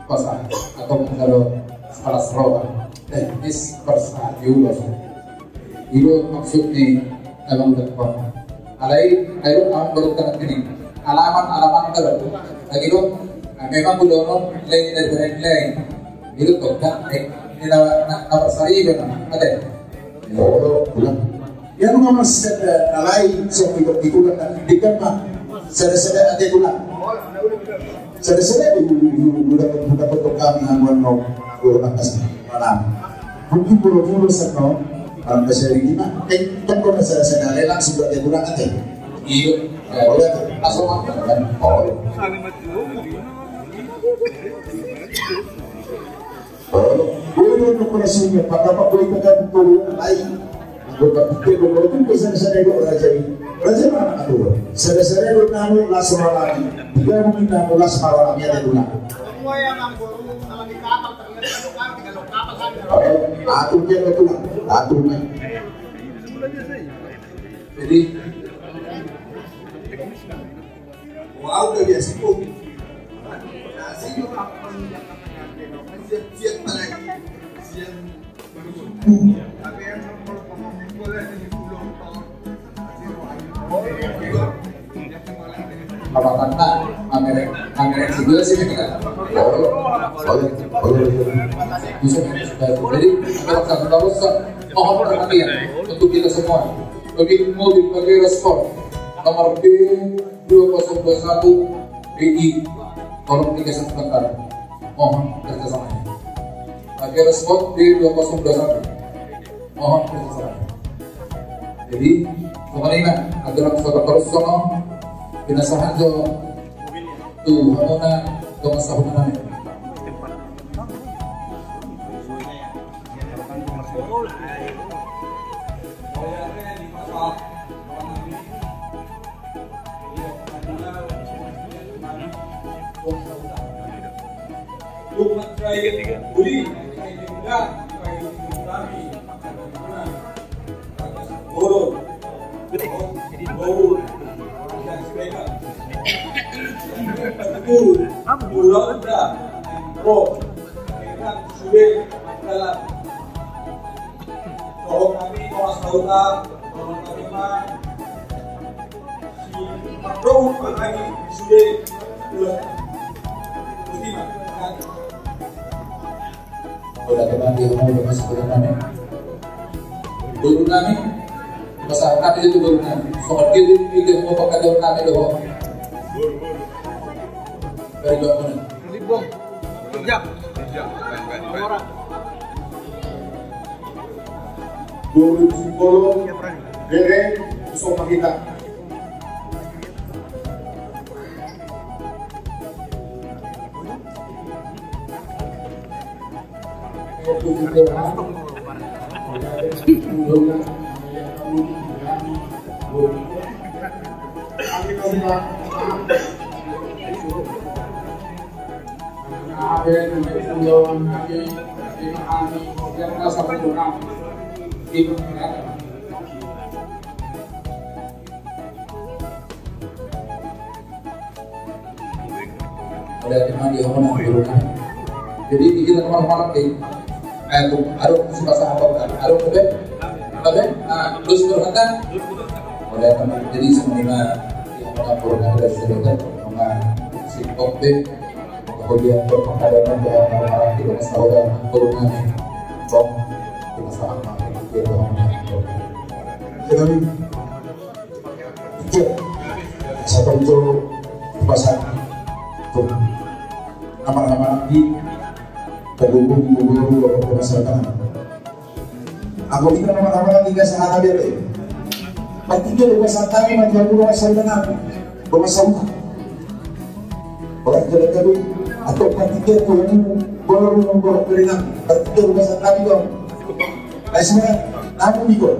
parsahana atau manggoru parsahana teknis parsahana di ulos. Ido maksud ni abang berkon. Alai, ayo, abang berkon ini. Alaman, alaman terus. Lagi dong. Nah, memang udah ngomong lain dari lain. Ido kok, eh, ini nama, nama sari kan, ada. Oh, udah. Ya, lu ngomong sesada, alai, so, itu, itu kan, di kan, mah. Sada-sada ada guna. Sada-sada di, di, di, udah, udah, udah, kami, amuan, no. Udah, kasih. Malam. Mungkin buru-buru seno, malam kasih hari ini mah, eh, kan kau rasa-rasa nale langsung buat dia kurang aja. Iya. Boleh tuh. Langsung apa kan? Oh. Oh. Boleh dong, kau rasa ini, Pak, Bapak boleh tekan turun lain. Gue tak pikir, gue mau tuh bisa-bisa nego raja ini. Raja mana tuh? Sada-sada dua namu las roha lagi. Tiga mungkin namu las roha lagi ada guna. Semua yang nganggur, kalau di kamar, Atur dia, atur, atur. Jadi, wow, udah biasa, Bu. Nasi juga apa? Siap-siap lagi. Siap. Apa kata? Mamerek, mamerek sebelah sini kita. Boleh, boleh, boleh. Bisa, bisa. Jadi, kita akan terus mohon perhatian untuk kita semua. Pemilik mobil Pajero Sport nomor B dua kosong dua satu B I, tolong digeser sebentar. Mohon kerjasamanya. Pajero Sport B dua kosong dua satu. Mohon kerjasamanya. Jadi, pokokna i ma, aturan sabar terus sono, pinasahat jo tu hamuna dongan sahutanami. Tolong kami, tolong saudara, tolong kami, Pak. Si Pak Prabowo, Pak, kami sudah pulang. Mesti, Pak. Udah, teman, di rumah udah masuk ke rumah, nih. Guru kami, masyarakat itu guru kami. Sobat kiri, tiga mau pakai daun kami doang. Dari bangunan. Libong. Jam. Orang. Guru psikolog, bere, sopa kita. Jadi kita teman-teman di, eh, aduh, suka sahabat, aduh, oke? Oke? Nah, terus terus kan? Jadi sebenarnya yang mengampurkan dari sebenarnya sama si Oke. Kemudian berpengalaman dengan orang-orang di rumah saudara guru kami. Bang, kita sama, kita sama. Kami, iya, satu itu pasang tuh nama-nama di pengumum guru, guru, guru, guru. Anggo hita nama-nama na tiga sahata bere. Partiga do pasahat hami ma tu hamu dongan sahuta nami, dongan sahuta. Orang jalan kami atau partiga tu hamu, boru, boru bere nami. Partiga do pasahat hami do. Ai sebenarnya namu di gor.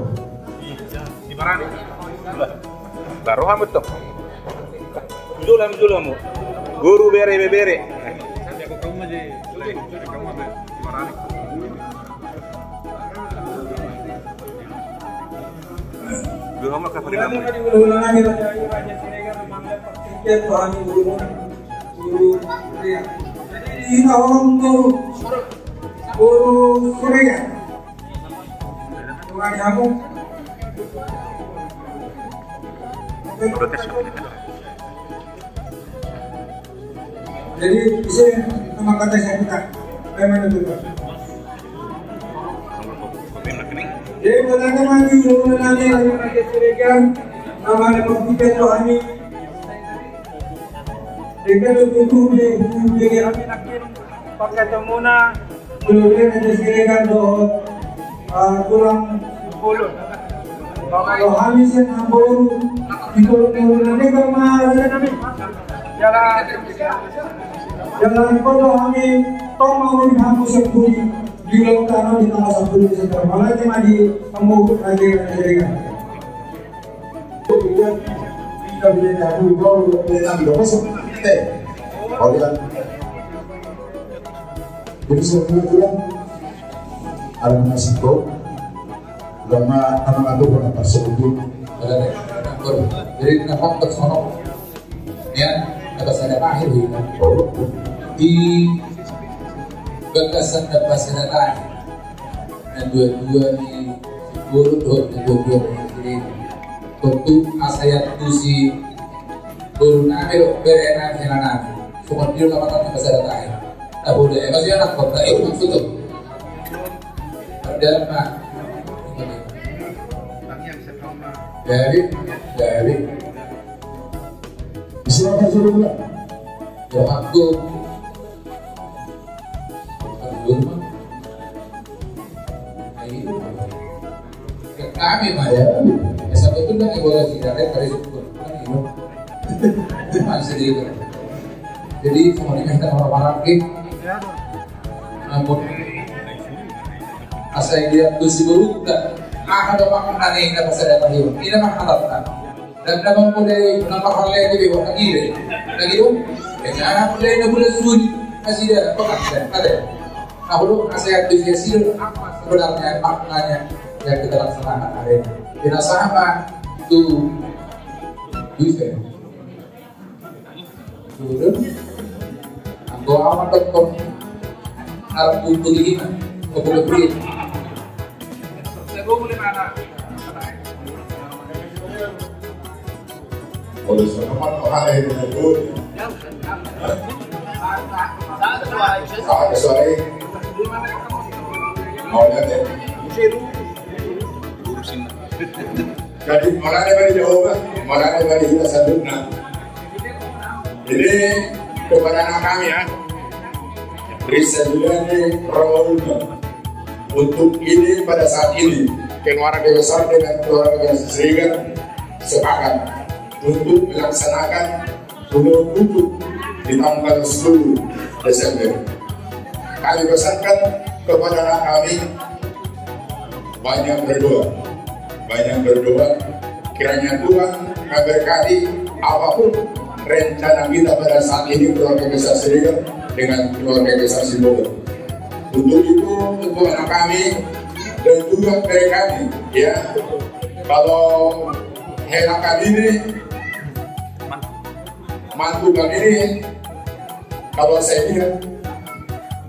Baru hamu tu. Jula, jula hamu. Guru bere, bebere. Dua sama kah, Farida? Jadi, kita orang guru, guru Siregar. Tuhan kamu. Protes. Jadi, ise nama kata saya kita. Saya mana tu, Pak? Jadi, buat anda mati, buat anda yang ada Siregar, nama ada Pak Peter Rohani. Dengan itu, dia, dia, dia, Pakai temuna. Kemudian ada Siregar do, eh, tulang. Sepuluh. Kalau hami sian namboru, di tulang-tulang ini kan mah. Jalan. Jalan kodo hami, tong mau di hamu sepuluh. Di ulang tahun di tanggal sepuluh Desember. Malah cuma di kamu lagi Siregar. Jadi, sebelumnya juga ada nasib kau, lama anak aku pernah tersebut. Jadi, nampak personal. Ya, kata saya terakhir, di bagasan kata saya terakhir. Na dua-dua ni guru dohot na dua-dua ni Siregar. Tontu asa iantusi guru nami dohot bere nami, hela nami. Songon dia lapatan na pasahat ahu. Tahu deh, masih anak kota, eh, maksud tu. Dalam, Pak. Jadi, jadi. Siapa suruh pulang? Ya, aku. Kami mah ya, ya, sebetulnya evaluasi dari, dari syukur. Kan gitu. Masih gitu. Jadi, semuanya kita orang-orang, eh. Namun, asa iantusi guru, aha do maknana na pasahat ahu. Ina ma hatana. Dan na mamodai na marhallean di bawah lagi deh. Lagi dong. Dengan apa deh na bulan suci. Masih ada apa kan? Ada. Nah, belum, asa iantusi, apa sebenarnya maknanya yang kita laksanakan hari ini? Kita sama tu bisa. Sudah. Anggo amat dokter. Arah kumpul ini mah. Kumpul ini. Saya gua boleh mana? Oleh selamat, oh, hari ini. Selamat sore. Mau lihat ya? Jadi, mauliate ma di Jahowa, mauliate ma di hita saluhutna. Ini kepada anak kami ya, Rizal Juliani Romaulda. Untuk ini, pada saat ini, keluarga besar dengan keluarga besar Siregar sepakat untuk melaksanakan Pulau Bucuk di tanggal sepuluh Desember. Kami pesankan kepada anak kami, banyak berdoa, banyak berdoa. Kiranya Tuhan memberkati apapun rencana kita pada saat ini, keluarga besar Siregar dengan keluarga besar Simbolon. Untuk itu, untuk anak kami dan juga bere kami, ya. Kalau hela kami ini, mantu kami ini, kalau saya lihat,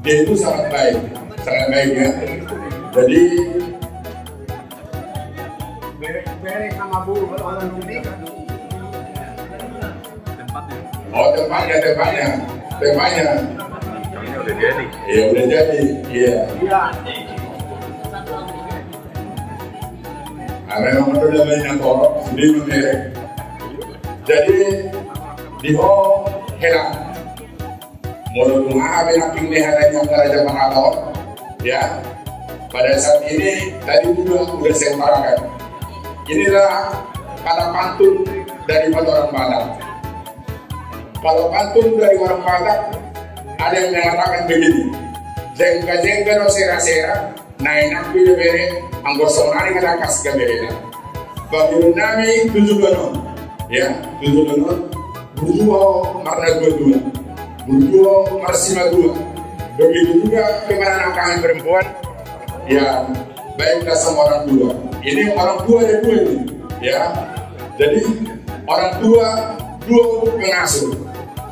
dia itu sangat baik, sangat baik, ya. Jadi, bere, bere sama bu, orang ini. Oh, tempatnya, tempatnya. Tempatnya. Ini udah jadi. Iya, udah jadi. Iya. Iya. Nah, memang udah banyak orang, jadi memilih. Jadi, di ho hela. Molo tung aha pe nangkin ni hata ni angka raja mangkatai, ya. Pada saat ini, tadi juga udah saya utarakan. Inilah kata pantun dari orang Batak. Kalau pantun dari orang Batak, ada yang mengatakan begini, jengga-jengga do sera-sera, na inang pe do bere, anggo sonari na tangkas gabe hela. Panggilan nami tujuh belas on, ya, tujuh belas on, berdua marna dua-dua, berdua marsimadua. Begitu juga kepada anak kami perempuan, ya, baiklah sama orang tua. Ini orang tua ada dua ini, ya. Jadi, orang tua dua untuk mengasuh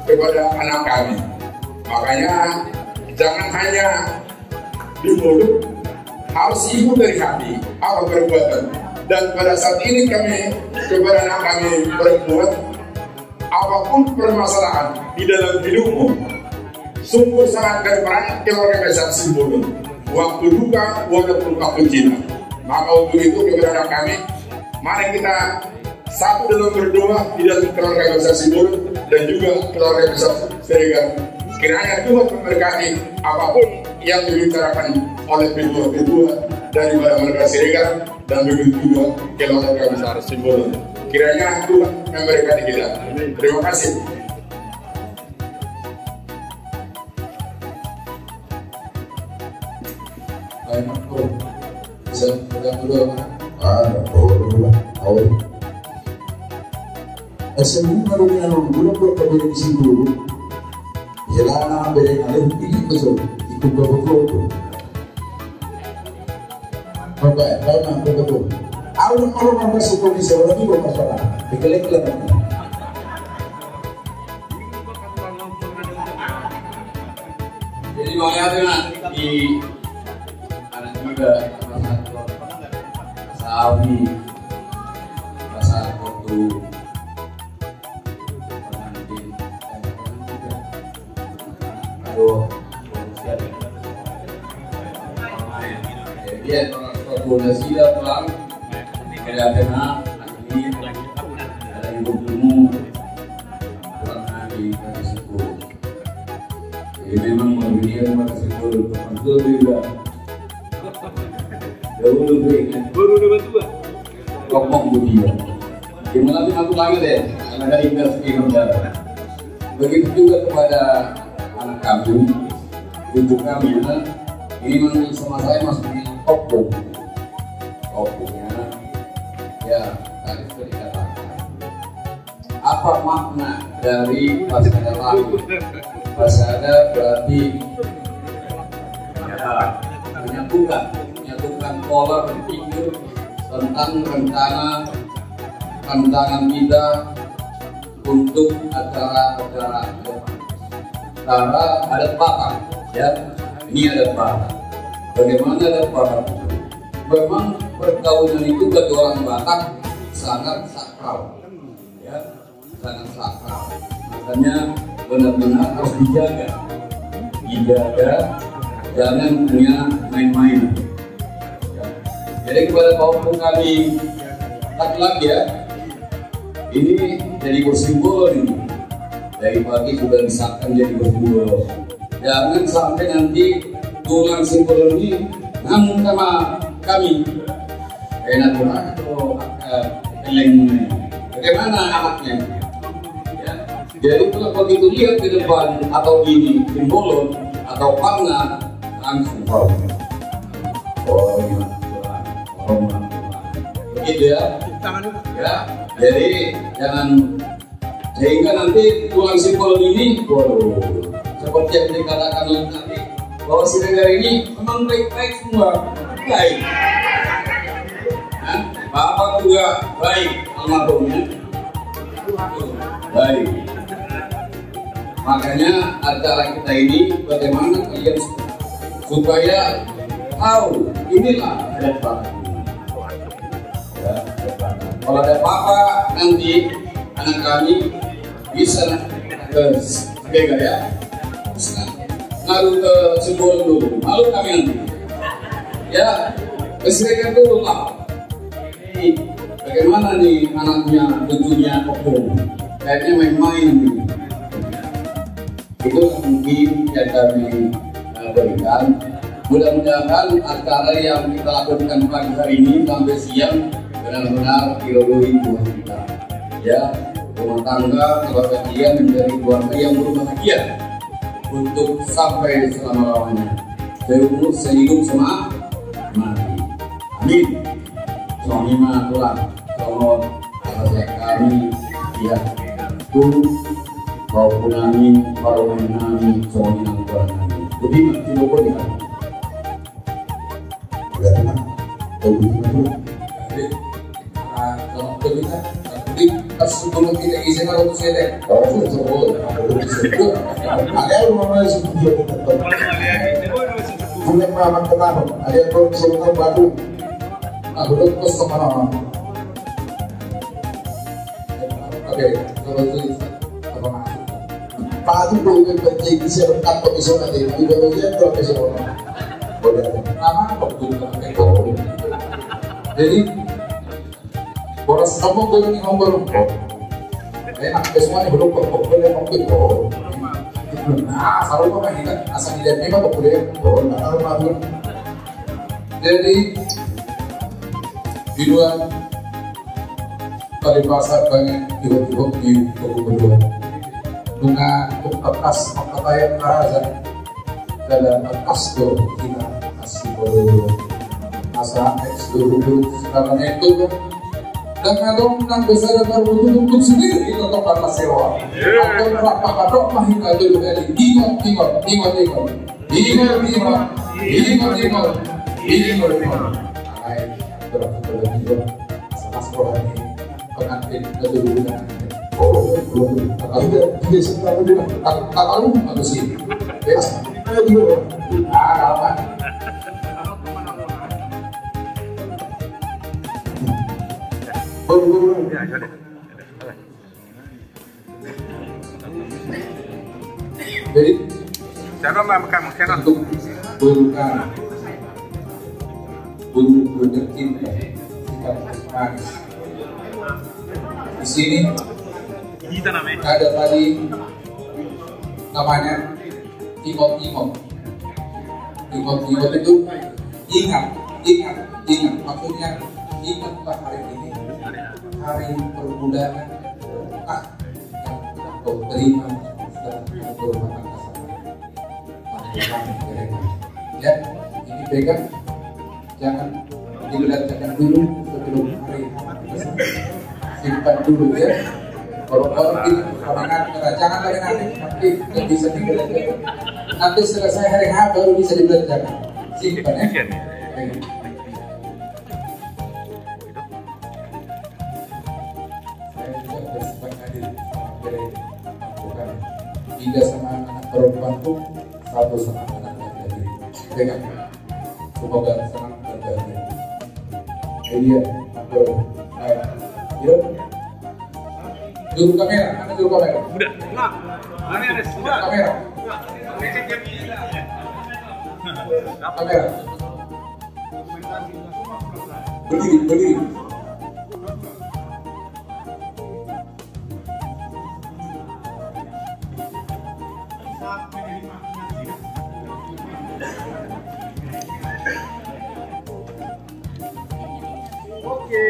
kepada anak kami. Makanya, jangan hanya di mulut, harus ikut dari hati, apa perbuatan. Dan pada saat ini kami, kepada anak kami perempuan, apapun permasalahan di dalam hidupmu, sungguh sangat berperan keluarga besar Simbolon. Waktu duka, walaupun waktu cinta. Maka untuk itu kepada anak kami, mari kita satu dalam berdoa di dalam keluarga besar Simbolon dan juga keluarga besar Siregar. Kiranya Tuhan memberkati apapun yang dibicarakan oleh kedua-kedua dari keluarga Siregar dan begitu juga keluarga besar Simbolon. Kiranya Tuhan memberkati kita. Terima kasih. Baik, Mas. Bisa, bisa dulu, Mas. Ah, nggak boleh, boleh. Tahu. S M U kalau dia nunggu, kalau kau beri di sini dulu. Jalan apa yang ada, ini betul. Itu betul, betul. Bapak, bapak, bapak, bapak. Aku kalau mau masuk komisi, orang ini bapak salah. Dikeliling. Jadi, makanya di anak muda, Sawi, masa waktu pengantin, eh, pengantin, aduh, jadi, ya, kalau sudah siap, Bang, ada kena, ini, ada yang bertemu, Bang, di, di situ. Jadi memang mau dia mau kasih turun ke Pantul juga. Dahulu gue ingat. Baru udah bantu, Bang. Ngomong gue dia. Gimana sih aku lagi deh? Karena dari gas ke negara. Begitu juga kepada anak kami, ibu kami, ya. Ini memang sama saya masih di Oppo. Oppo, ya. Ya, tadi sudah dikatakan. Apa makna dari pasada lalu? Pasada berarti menyatukan, menyatukan pola berpikir tentang rencana, tantangan kita untuk acara-acara ke depan. Secara adat Batak, ya, ini adat Batak. Bagaimana adat Batak itu? Memang perkawinan itu bagi orang Batak sangat sakral. Ya, sangat sakral. Makanya benar-benar harus dijaga. Dijaga, jangan hanya main-main. Ya. Jadi kepada Pak Ompu kami, tak lagi ya. Ini jadi bersimbol ini. Dari pagi sudah disahkan jadi bersimbol. Jangan sampai nanti tulang Simbolon ini ngomong sama kami. Enak banget tuh, eh, eleng ini. Bagaimana anaknya? Ya. Jadi kalau begitu lihat ke depan atau ini Simbolon atau Parna langsung tahu. Oh, iya. Oh, iya. Begitu ya. Ya. Jadi jangan Sehingga nanti tulang Simbolon ini, waduh, seperti yang dikatakan oleh tadi, bahwa Siregar ini memang baik-baik semua. Baik. Hah? Bapak juga baik, almarhum, ya. Baik. Makanya acara kita ini bagaimana kalian supaya tahu inilah adat Batak. Ya, kalau ada apa-apa nanti anak kami bisa ke Siregar, ya. Ngaruh ke Simbolon dulu, malu kami nanti. Ya, ke Siregar dulu, Pak. Ini bagaimana nih anaknya, cucunya Opung? Kayaknya main-main nih. Itu mungkin yang kami, eh, berikan. Mudah-mudahan acara yang kita lakukan pagi hari ini sampai siang benar-benar diridoi Tuhan kita. Ya, rumah tangga keluarga kalian menjadi keluarga yang berbahagia untuk sampai selama-lamanya. Seumur sehidup semati. Amin. Songon i ma, Tulang. Songon rahasia hami, ya, tu, maupun nami, parumaen nami, songon i nang Tulang nami. Budi ma, tidak boleh. Udah, Tulang. Tahu budi ma, Tulang. Ah, kalau kita, tapi pas sebelum kita izin, kalau saya deh. Oh, betul. Ada yang mau masuk juga, tetap. Bulan Mamat Ketahun. Ada yang belum sebelum baru. Nah, belum, terus kemana? Oke, kalau itu apa maksud? Padu do, kan, jadi bisa berkat kok bisa nanti. Tapi kalau dia tuh bisa orang. Boleh. Nama apa pun, kan? Oh. Jadi, boras kamu boleh nih, ngomong. Oh. Enak, semua nih, belum kok, kok boleh, kok boleh. Oh. Nah, kalau kau main kan, asal tidak memang kok boleh. Oh, nggak tahu, Pak. Jadi, di luar Paripasaran banget, ihut-ihut di Togu Kedua. Nunga tung tangkas mangkataion haraja. Dalam tangkas do hita asi bololo. Asa eks dulu sekarang itu. Dan adong nang besar dan baru tutup sendiri kita tempat masih. Atau berapa kadok mah hita dulu dari ingat, ingat, ingat, ingat. Ingot, ingot, ingot, ingot, ingot, ingot. Ai, berarti kalau ingot, sama sekolah ini pengantin keturunan. Oh, belum. Tidak, tidak sempat dulu. Tak, tak tahu apa sih. Ya, ayo dulu. Ah, apa? Belum, belum. Jadi, siapa, Mbak, kamu? Siapa? Untuk beruntung, beruntung cinta, kita manis. Di sini ada tadi namanya ingot-ingot. Ingot-ingot itu ingat, ingat, ingat. Maksudnya ingatlah hari ini, hari permulaan berkah yang kau terima setelah kau berumah tangga sama pasangan. Ya, ini pegang, jangan dibelanjakan dulu sebelum hari H. Simpan dulu, ya. Kalau orang ini palingan, jangan palingan, nanti nggak bisa dibelanjakan. Nanti selesai hari H baru bisa dibelanjakan. Simpan, ya. Pegang. Saya juga bersempat hadir sama Bere Kampukan. Tiga sama anak perempuanku, satu sama anak laki-laki. Pegang. Semoga senang dan bahagia. Iya, betul. Baik. Yuk. Juru kamera, mana juru kamera? Udah. Kamera. Kamera. Berdiri, berdiri. Oke.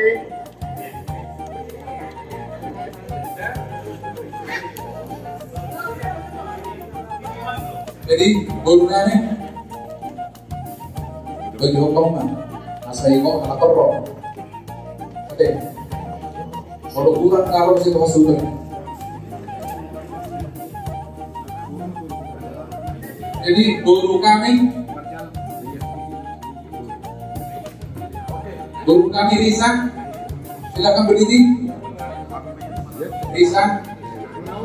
Jadi, boru nami, bagi hokong ma, asa ingot ala perro. Oke. Kalau kurang, kalau masih kau sudah. Jadi, boru kami, boru kami Risa, silakan berdiri. Risa,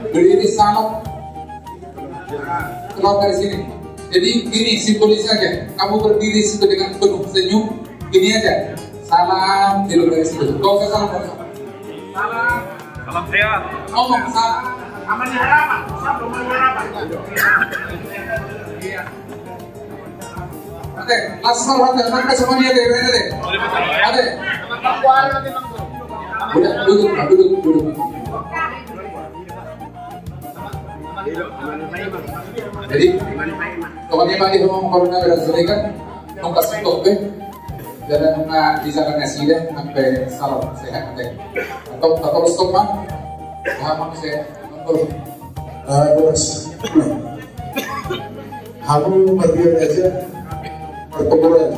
berdiri, salam. Keluar dari sini. Jadi, gini, simbolis saja. Kamu berdiri situ dengan penuh senyum. Gini aja. Salam, tidur dari situ. Gak usah salam, gak usah. Salam. Salam sehat. Ngomong, salam. Aman di harapan. Salam, aman di harapan. Ate, langsung, ate, angkat semuanya, ate, ate. Ate. Udah, duduk, duduk, duduk. Jadi, pokoknya Pak, di rumah corona berhasil kan, nungkas stop, eh. Dan nungkas di sana nasi deh, sampai salam sehat, ate. Atau, atau stop, Pak? Paham, Pak, saya. Eh, boras. Hamu marbiar aja. Martoboran.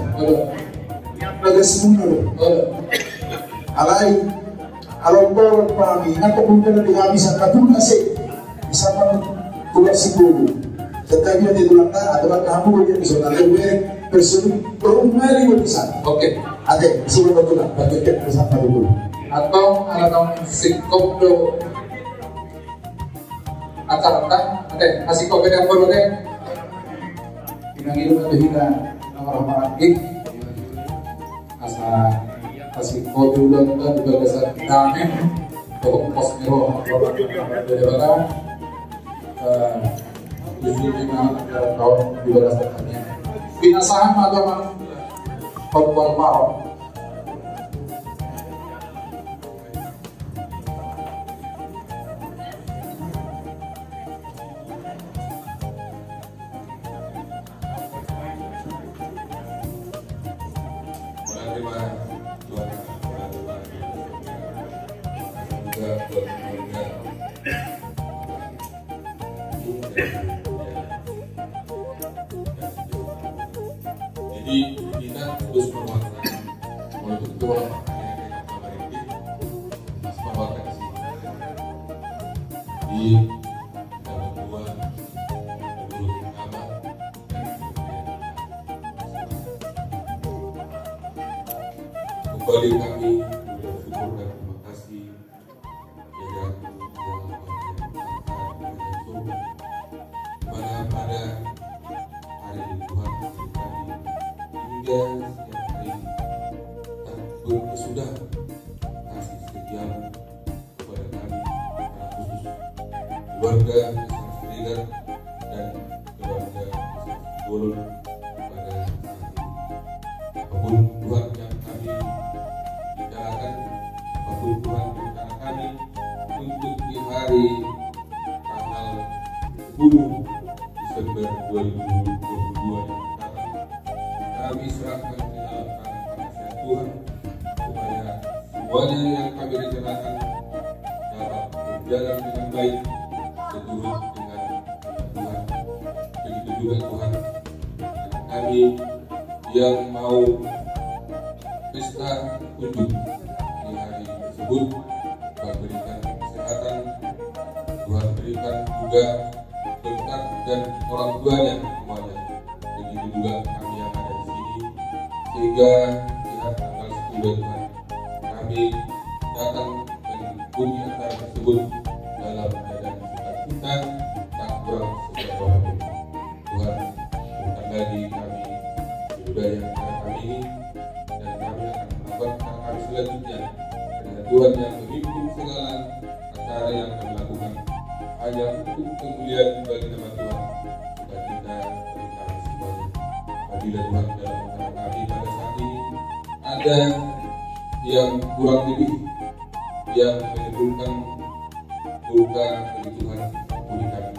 Bagas muna do. Alai, alai borat hami, nangkok muna di hami sangka pun ase. Bisa man tulang sipulu. Tetapi ada tulang na, ada tulang hamu dia bisa nang lewe person rumah di bisa. Oke. Ate, sudah betul lah. Bagi kita bersama dulu. Atau ada tahun singkong do. Acara ta, ate, asing kau beda polo, ate. Inang ilu ate hina, nama rahmat. Asa, asing kau diulang ta, di bagasan dame. Pokok pos niro, beda bagasan. Eh, isi lima acara tahun di bagasan dame. Pinasahan atau mana? Pembual malam. Jadi, kita terus menguatkan untuk dua orang yang kita kemarin di Mas Mawaka di sini. Di kita berdua, menurut kabar, dan kemudian kembali kami bersyukur dan terima kasih. Ya, di mana pada hari ini Tuhan memberikan hingga setiap hari tak berkesudahan kasih setiamu kepada kami, secara khusus keluarga besar Siregar dan keluarga besar Simbolon pada saat ini. Apapun Tuhan yang kami rencanakan, apapun Tuhan rencana kami untuk di hari tanggal sepuluh Desember dua ribu dua puluh dua yang akan datang, kami serahkan ke dalam tangan pengasihan Tuhan, supaya semuanya yang kami rencanakan dapat berjalan dengan baik seturut dengan Tuhan. Begitu juga Tuhan, anak kami yang mau pesta unjuk di hari tersebut, Tuhan berikan kesehatan, Tuhan berikan juga berkat dan orang tuanya semuanya. Begitu juga kami yang ada di sini, sehingga di hari tanggal sepuluh Tuhan, kami datang mengikuti acara tersebut dalam keadaan sukacita, tak kurang setiap orang. Tuhan, bukan lagi kami sudah yang acara kami ini, dan kami akan melakukan acara kami selanjutnya. Karena Tuhan yang memimpin segala acara yang kami lakukan hanya untuk kemuliaan bagi nama Tuhan. Sukacita bagi kami semuanya. Apabila Tuhan dalam acara kami pada saat ini ada yang kurang lebih, yang menimbulkan luka bagi Tuhan, ampuni kami,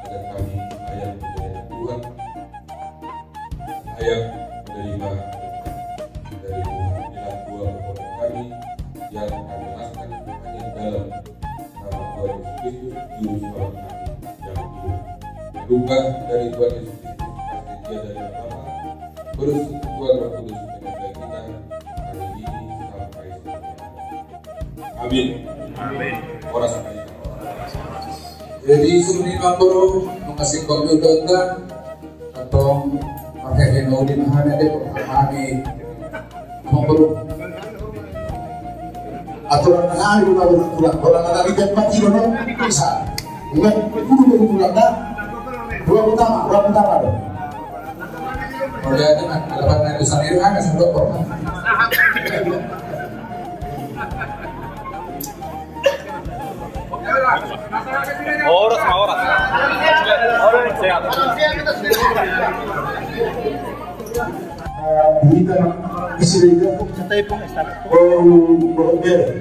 agar kami layak melayani Tuhan, layak menerima dari Tuhan. Inilah dua permohonan kami yang kami alaskan hanya dalam nama Tuhan Yesus Kristus, Juru Selamat kami yang hidup. Luka dari Tuhan Yesus Kristus, kasih setia dari Bapa, persekutuan Roh Kudus menyertai kita hari ini sampai selamanya. Amin. Amin. Horas. Jadi, suhut ni boru, makasih kami udah. Tong, pakai heno di mana deh, kami. Aturan hali udah udah udah udah ada di tempat itu, no? Bisa. Udah udah udah udah. Dua utama, dua utama deh. Udah ada kan, ada apa yang bisa diri kan, kasih dokter. Horas ma, horas. Sehat. Hita na Siregar. Baru berbeda.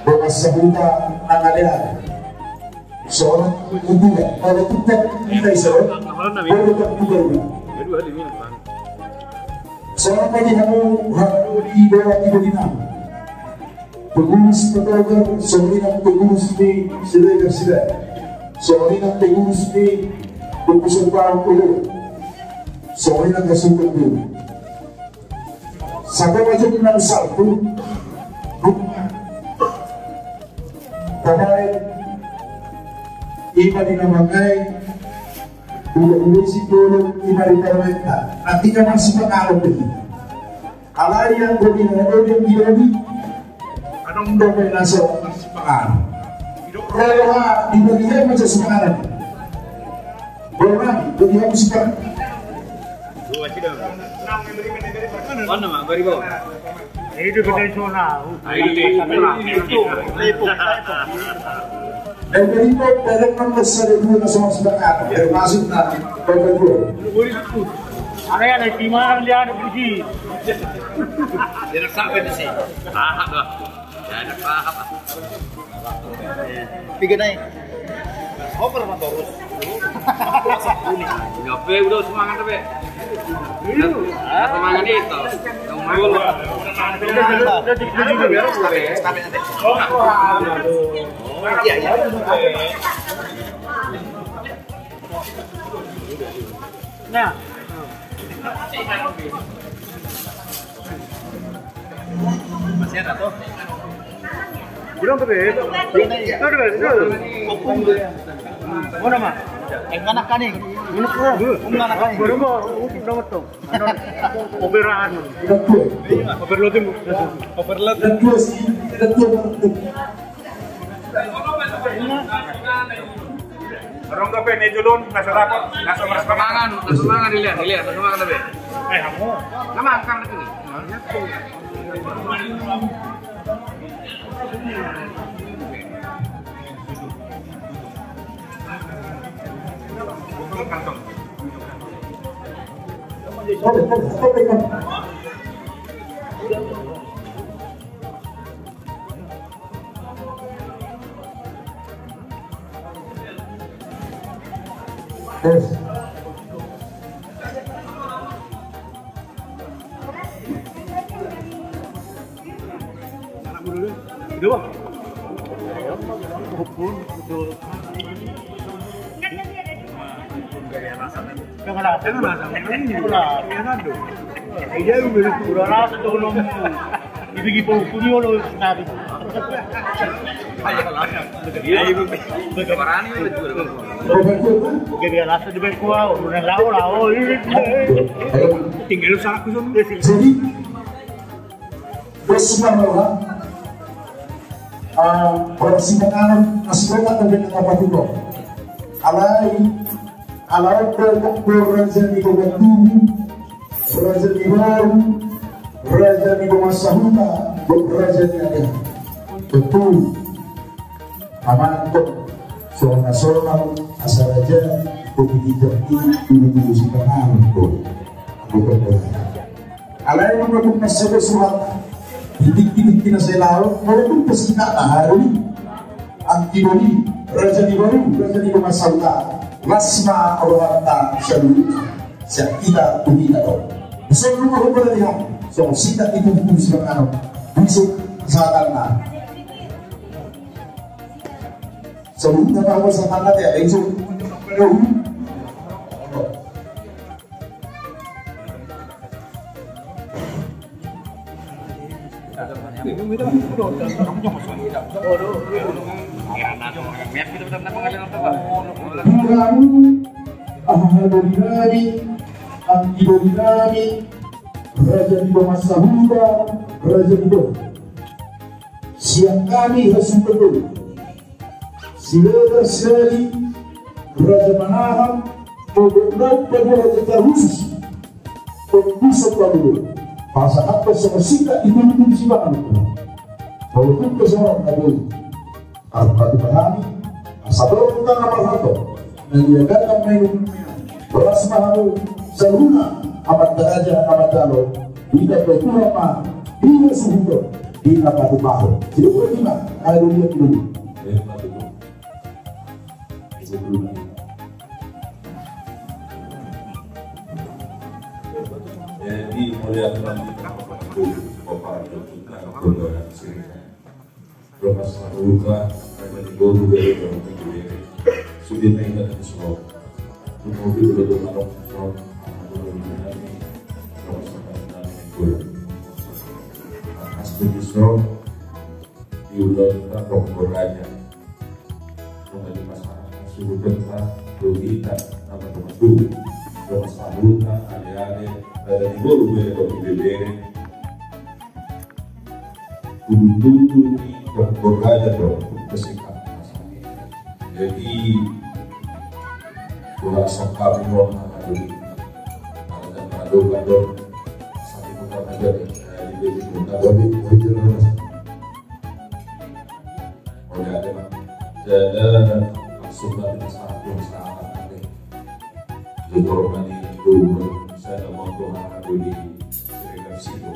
Bahasa buta anggadean. Seorang buta, kalau buta kita Israel. Baru tak buta. Seorang bagi kamu harus di bawah tiga lima. Pengurus Petogar, songon i nang pengurus ni Siregar Siregar. Songon i nang pengurus ni Pengurus Baru Ulu. Songon i nang Kasubag Ulu. Satu macam nang satu. Tabaen. Ima di nama ngai. Udah udah si dulu ima di parmenta. Nanti kan masih pengaruh begitu. Alai anggo di na ro di lobi, adong dope na so marsipanganon. Didok ro ha, dibagi ha ma sipanganon. Ro nami, bagi ha ma sipanganon. Mana ma bari bau. Itu kita iso na. Dari itu, dari enam belas ada dua na so marsipanganon. Termasuk na, dari dua. Ada yang ada di mana dia ada puji. Dia nak sampai di sini. Paham lah. Dia nak paham lah. Tiga naik. Over ma torus. Nyape udah semangat be. Semangat itu. Nah. Masih ada tuh. Bilang tuh, Beb. Tuh, Beb, tuh. Mana, Ma? Eh, mana kaning? Mana kaning? Mana kaning? Baru mau, udah ngetong. Overan. Overloading. Overload. Orang dope ni julun, nasa rapot, nasa marsipanganon. Mangan, nasa mangan, dilihat, dilihat, nasa mangan dope. Eh, kamu. Nama angkang lagi nih. Ibigi pau puni olo nari. Gede alasan di bengkua, udah lao lao. Tinggal lu salah kusun. Bos Marloha, ah, berarti pengaruh asli tak terdengar apa tu kok. Alai, alai berkok berraja di bawah tubuh, raja di baru, raja di bawah sahuta, raja di ada. Betul. Amanto, songon na songon, asa raja, kopi di jati, dulu-dulu si pengaruh, kok. Bukan berarti. Alai nunga dung mansai do surat. Titik-titik na sai laho, molo dung pesingkat na hari. Anggi boli, raja ni baru, raja ni dongan sahuta. Las ma rohanta saluhutna. Sian hita tu hita do. Songon nunga huboto di hami. Songon singkat itu hukum silang anom. Bisuk sahatanna. Saluhutna ma huboto sahatanna te, bisuk. Aha, doli nami, anggi doli nami, raja ni Dongan Sahuta, raja ni Dongan. Sian hami hasuhuton, Siregar Sinadi, Raja Manahan, Pogok Nau, Pogok Raja Tahusus, Pogok Bisa Pogok. Pasahat pasahat singkat itu, itu di Sibangan. Kalau pun ke sana, aduh. Arpatu hami, asa tolong tangga marhato, na diagakan main boras ma hamu, saluhutna, amanta raja, amanta alo, di na patupa ma, di na suhuto, di na patupa ho. Jadi, buat lima, ayo lihat dulu. Jadi, mulai aku nanti, Bapak, Bapak, Bapak, Dongan Sahuta, raja ni boru, bere, dongan bere. Sude ma inna na so. Tumogit do dongan on so. Dongan bere nami, dongan sahuta nami, boru. Asli di so. Di ulaon ta tong boraja. Dongan di masyarakat, suhut ta, doli ta, nama dongan suhut. Dongan sahuta, ale-ale, raja ni boru, bere, dongan bere. Tudu-tudu ni dokter raja do, kesehatan. Jadi, dua asap kami mau ada di, ada ada do, ada sakit utama jadi, eh, di beli utama. Jadi, jadi, oh, ya, ada, Pak. Jadi, langsung dari masyarakat, masyarakat ada. Dokter Mani, dua, saya mau tuh, ada di Siregar Sido.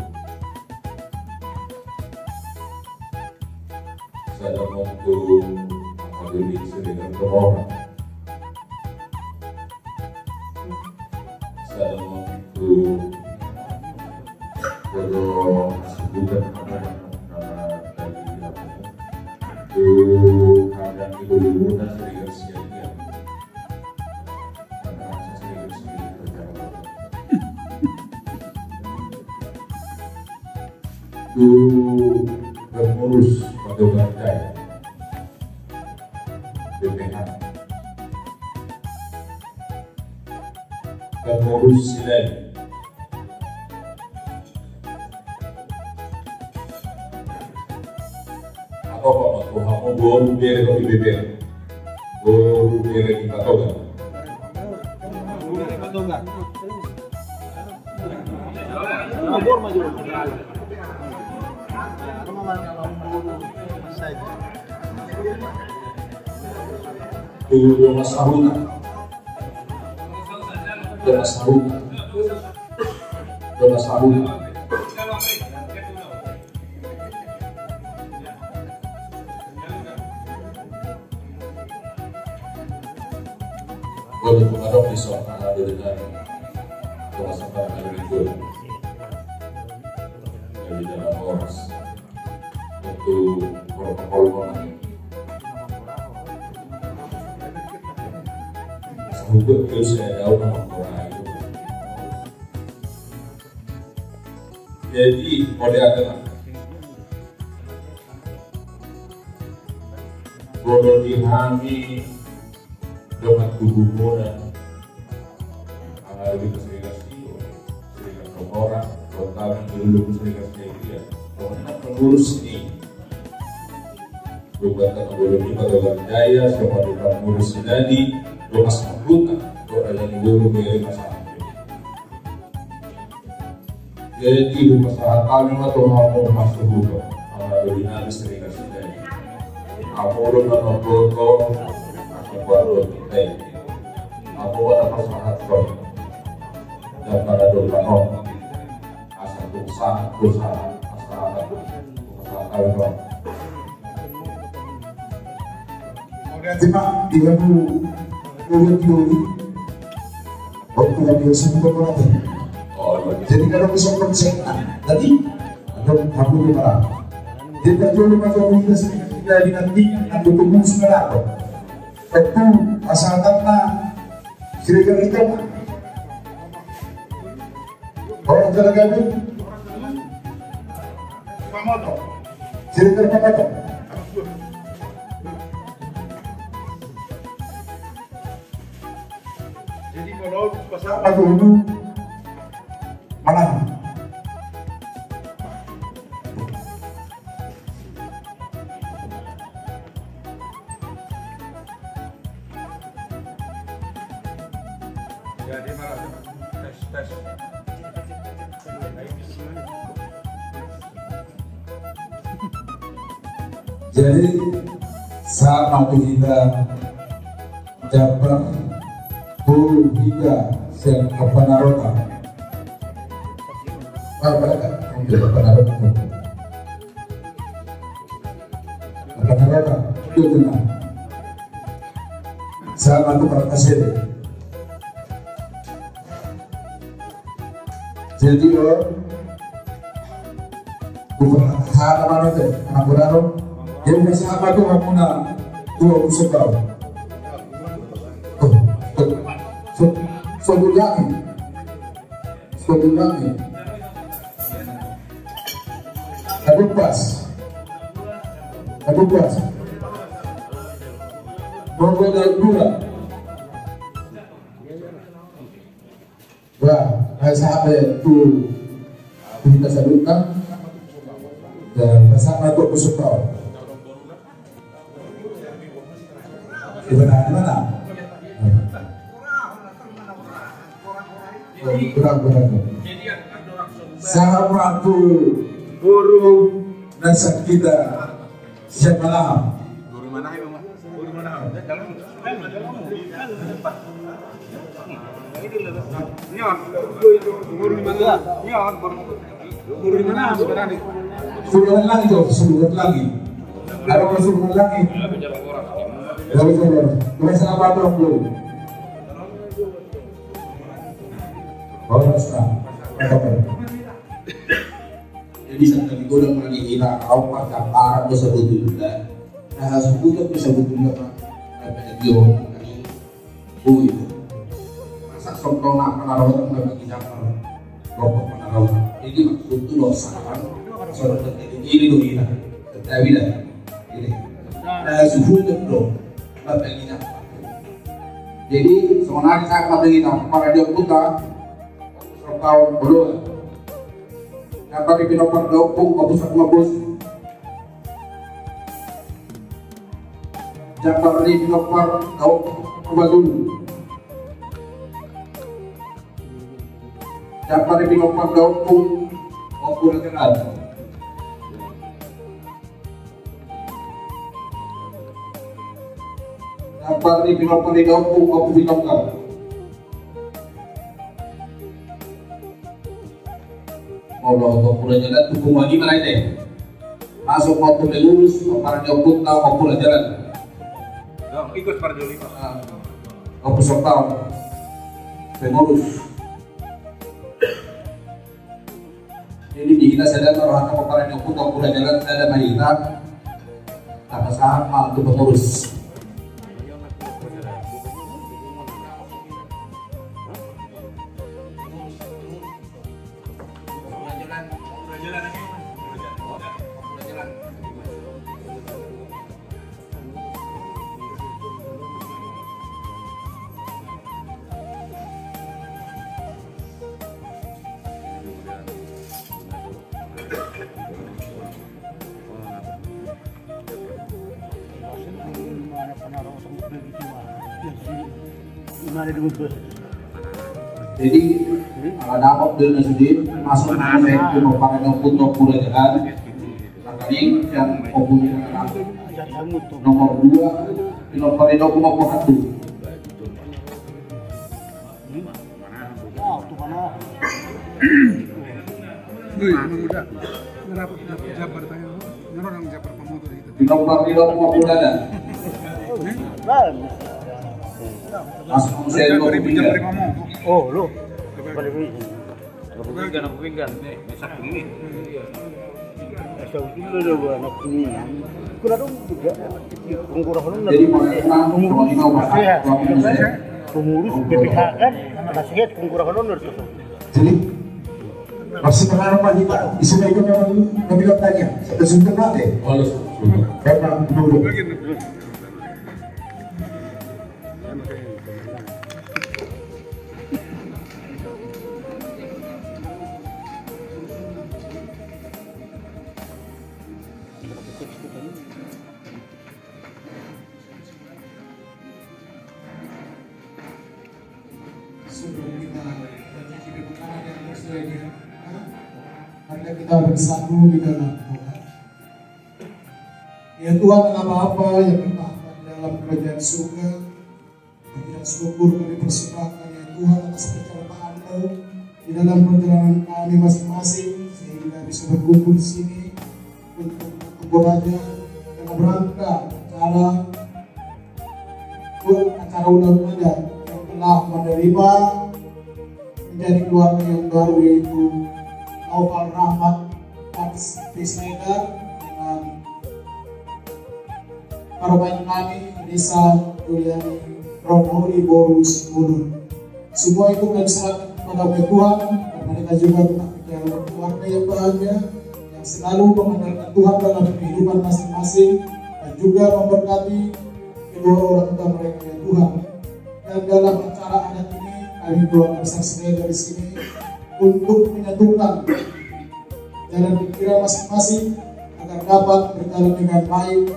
Sada ma tu angka doli Siregar Tongora. Sada ma tu dodo hasuhuton, nama dari Labuhan. Tu kandang ni doli muna Siregar Siagian. Tu pengurus Patogar Jaya, B P H. Pengurus Sinadi. Atau apa, Mas? Tuhan mau boru bere di B P H. Boru bere di Patogar. Tu dongan sahuta. Dongan sahuta. Dongan sahuta. Boru pengadok di soal doli nami. Dongan sahuta nami. Jadi dalam horas. Untuk protokol mana? Sahuta itu saya tahu nama orang itu. Jadi, mode ate ma. Boru di hami, dongan tubu muna. Angka doli Siregar Sido, Siregar Tongora, dongan hami doli Siregar Siagian. Dongan pengurus ni. Dongan tanah boru ni Patogar Jaya, sama dongan pengurus Sinadi, dongan sahuta, dongan raja ni boru, bere, masyarakat. Jadi, hupasahat hami ma tu hamu hasuhuton, angka doli nami Siregar Sinadi. Hamu do na mamboto, asa baru kita ini. Hamu do na pasahathon. Dan pada dosa no. Asa dosa, dosa, asa dosa. Pasahat hami ma. Kemudian, Pak, di hamu, doli, doli. Oh, tidak bisa semua orang. Oh, jadi kalau bisa percaya, tadi ada tamu di mana? Dia tak jual lima puluh juta, sudah dinanti, aku tunggu sekarang. Tentu, asalkan lah, Siregar itu. Orang jalan kami. Pamoto. Siregar Pamoto. Jadi molo pasahat ma tu hamu, manang. Jadi mana? Tes, tes. Jadi sahat ma tu hita jambar tu hita sian Ampanarota. Ampanarota. Ampanarota. Itu tenang. Sahat ma tu Parkasel. Jadi on, bukan hal mana tu, anak beraro. Jadi pasahat ma tu hamuna, tu Ompu Sombau. Oh, oh, so, so, so, so, so, so, Aduh pas. Aduh pas. Monggo daun dua. Wah, hai sahabat tu, tu hita saluhutna. Dan pasahat ma tu Ompu Sombau. Di mana, di mana? Oh, kurang, kurang. Sahat ma tu boru na sian hita sian Manahan. Suluan lagi, jo, suluan lagi. Ada orang suluan lagi. Ya, betul, betul. Terus apa tuh, Bu? Horas, nah. Jadi, saat kami godang lagi, kita tahu, Pak, gambaran, bos, betul, betul. Nah, sebutnya, bos, betul, betul, Pak. Ada dia orang tadi. Ui. Masa songon na Ampanarota mambagi jambar. Kelompok Ampanarota. Jadi maksudna do saran. Songon na ini do ina. Tapi dah. Ini. Nah, suhu do. Mambagi jambar. Jadi songon na sahat mambagi jambar, para di ompunta. Sataon, olo. Jambar ni pinompar dua ompung, Ompu Sangku Mambos. Jambar ni pinompar dua ompung, Ompu Bagulu. Jambar ni pinompar dua ompung, Ompu Raja Nal. Jambar ni pinompar ni dua ompung, Ompu Pitongkar. Molo Ompu Raja Nal, tu pungguan i ma na ite. Masuk Ompu Pengurus, Ompu Raja Nal, Ompu Raja Nal. Dong, ikut parjoli, Pak. Ah, Ompu Sopal. Pengurus. Jadi di hita sada ma rohanta, Ompu Raja Nal, Ompu Raja Nal, sada ma hita. Tapasahat ma tu pengurus. Jadi, ala dapot do na sude, masuk na ame, cuma pakai noput noput aja kan. Makanya, yang opo ni, nomor dua, nomor pakai noput noput satu. Wih, Bang Uda. Kenapa kita pejabat tanya? Ngerti orang pejabat pemotor itu. Di nomor, di nomor Bang Uda ada. Langsung saya dua puluh tiga. Oh, lo. Kembali. Aku pinggan, aku pinggan. Nih, mesak ini. Asal dulu ada gua anak ini. Kurang dong juga. Kurang-kurang. Jadi, mau yang menang, mau ini, mau makan, mau ini, saya. Pengurus B P H kan, nasihat kurang-kurang. Jadi, masih berharap kita bisa ikut orang ini, tapi katanya, saya sudah mati. Halo. Karena dulu. Sebelum kita menyanyikan perkara yang tersedia, marilah kita bersatu di dalam doa. Ya Tuhan Allah Bapa yang bertahta di dalam kerajaan surga, puji dan syukur kami persembahkan ya Tuhan atas penyertaan-Mu di dalam perjalanan kami masing-masing, sehingga bisa berkumpul di sini untuk bertemu Raja dalam rangka acara, acara undang adat yang telah menerima menjadi keluarga yang baru, yaitu Naufal Rahmat Fats Siregar dengan parumaen nami Risa Juliani Ronoli boru Sipulun. Semua itu kami serahkan kepada Tuhan, dan mereka juga tetap menjadi keluarga yang bahagia, yang selalu mengandalkan Tuhan dalam kehidupan masing-masing, dan juga memberkati kedua orang tua mereka, ya Tuhan. Dan dalam acara adat ini, kami keluarga besar Siregar di sini untuk menyatukan jalan pikiran masing-masing agar dapat berjalan dengan baik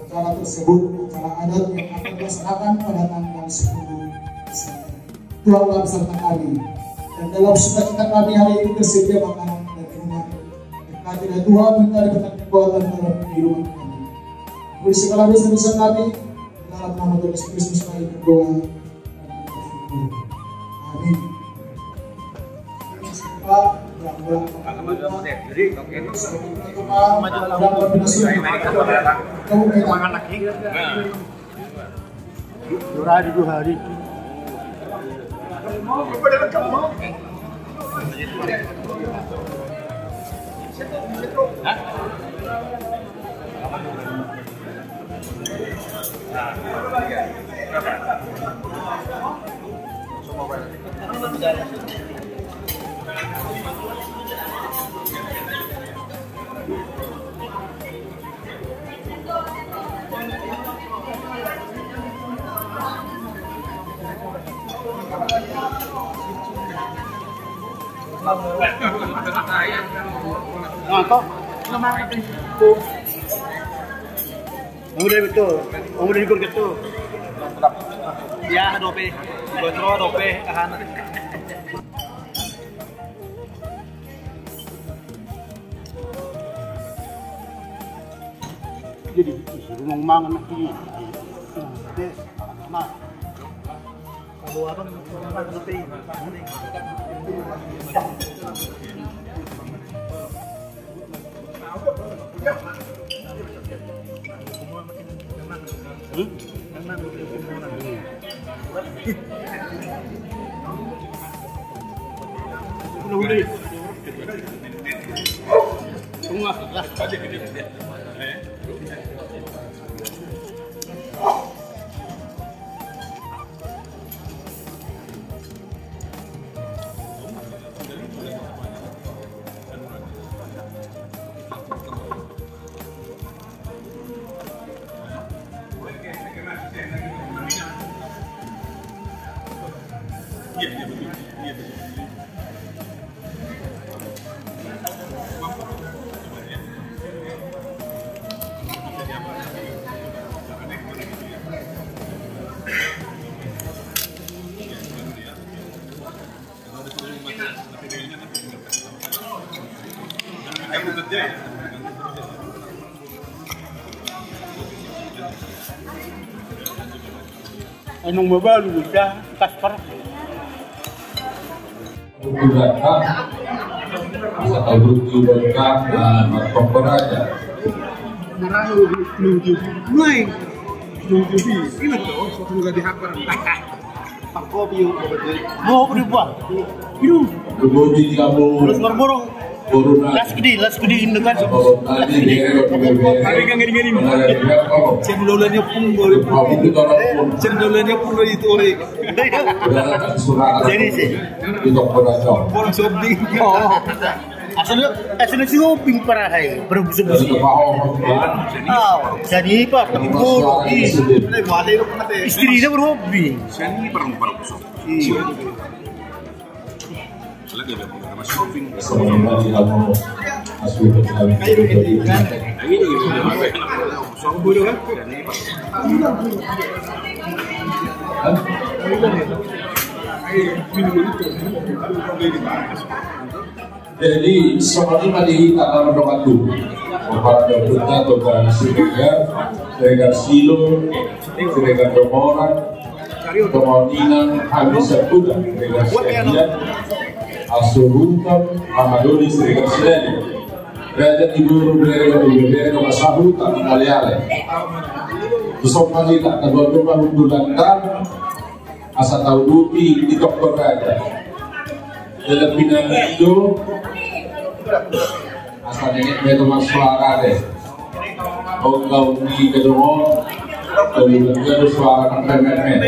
acara tersebut, acara adat yang akan dilaksanakan pada tanggal sepuluh Desember. Tuhanlah beserta kami, dan dalam sukacita kami hari ini tersedia makanan dan minuman berkat dari Tuhan, minta diberkati kekuatan dalam kehidupan kami. Ampuni segala dosa-dosa kami, dalam nama Tuhan Yesus Kristus kami berdoa. Amin. Dua hari, dua hari. Nah, toh. Kamu dari betul. Kamu dari Gorget tuh. Ya, dope. Gotro dope. Ahana. Jadi, disuruh mau mangan nanti. Oke, sama. Kalau abang, abang ngerti. Hmm? Anong mabalu bisa Kasper. Bisa tahu juga kan, nah, Mas Komporaja. Marah lu, lu, lu, lu, lu, lu, lu, ini tuh, satu nggak dihapal. Pak Kopi, yuk. Mau, udah buat. Minum. Kopi kamu. Terus boro-boro. Corona. Las gede, las gede, Indo kan. Corona ini, ini, ini, ini. Hari kan gini-gini. Cendolanya pun boleh. Kamu itu orang pun. Cendolanya pun itu, ore. Jadi sih. Itu pun aja. Borong shopping. Oh. Asal, asal si Oping parahai, berbusu-busu. Aw, jadi apa? Tapi bodoh. Istrinya berhobi. Jadi berhobi. Iya. Lagi ada shopping. Ayo, gitu, kan? Ayo, gitu. Shopping dulu, kan? Hah? Jadi songon i ma di hita na mardongan tubu. Para dokter, Toga Siregar, Siregar Silo, Siregar Dongoran, Dongoran Inang, hami sahuta Siregar Siagian, Asuhuton, Mahaloli Siregar Silali. Raja ni boru, bere ni boru, bere ni boru, sahuta Aleale. Songon i ma di hita na mardongan tubu, asa tauduti di tonggo raja. Dalam pinangido asa nenek beto marsuara de. Ongga uni gedongon. Tolu betul suara nang pemen.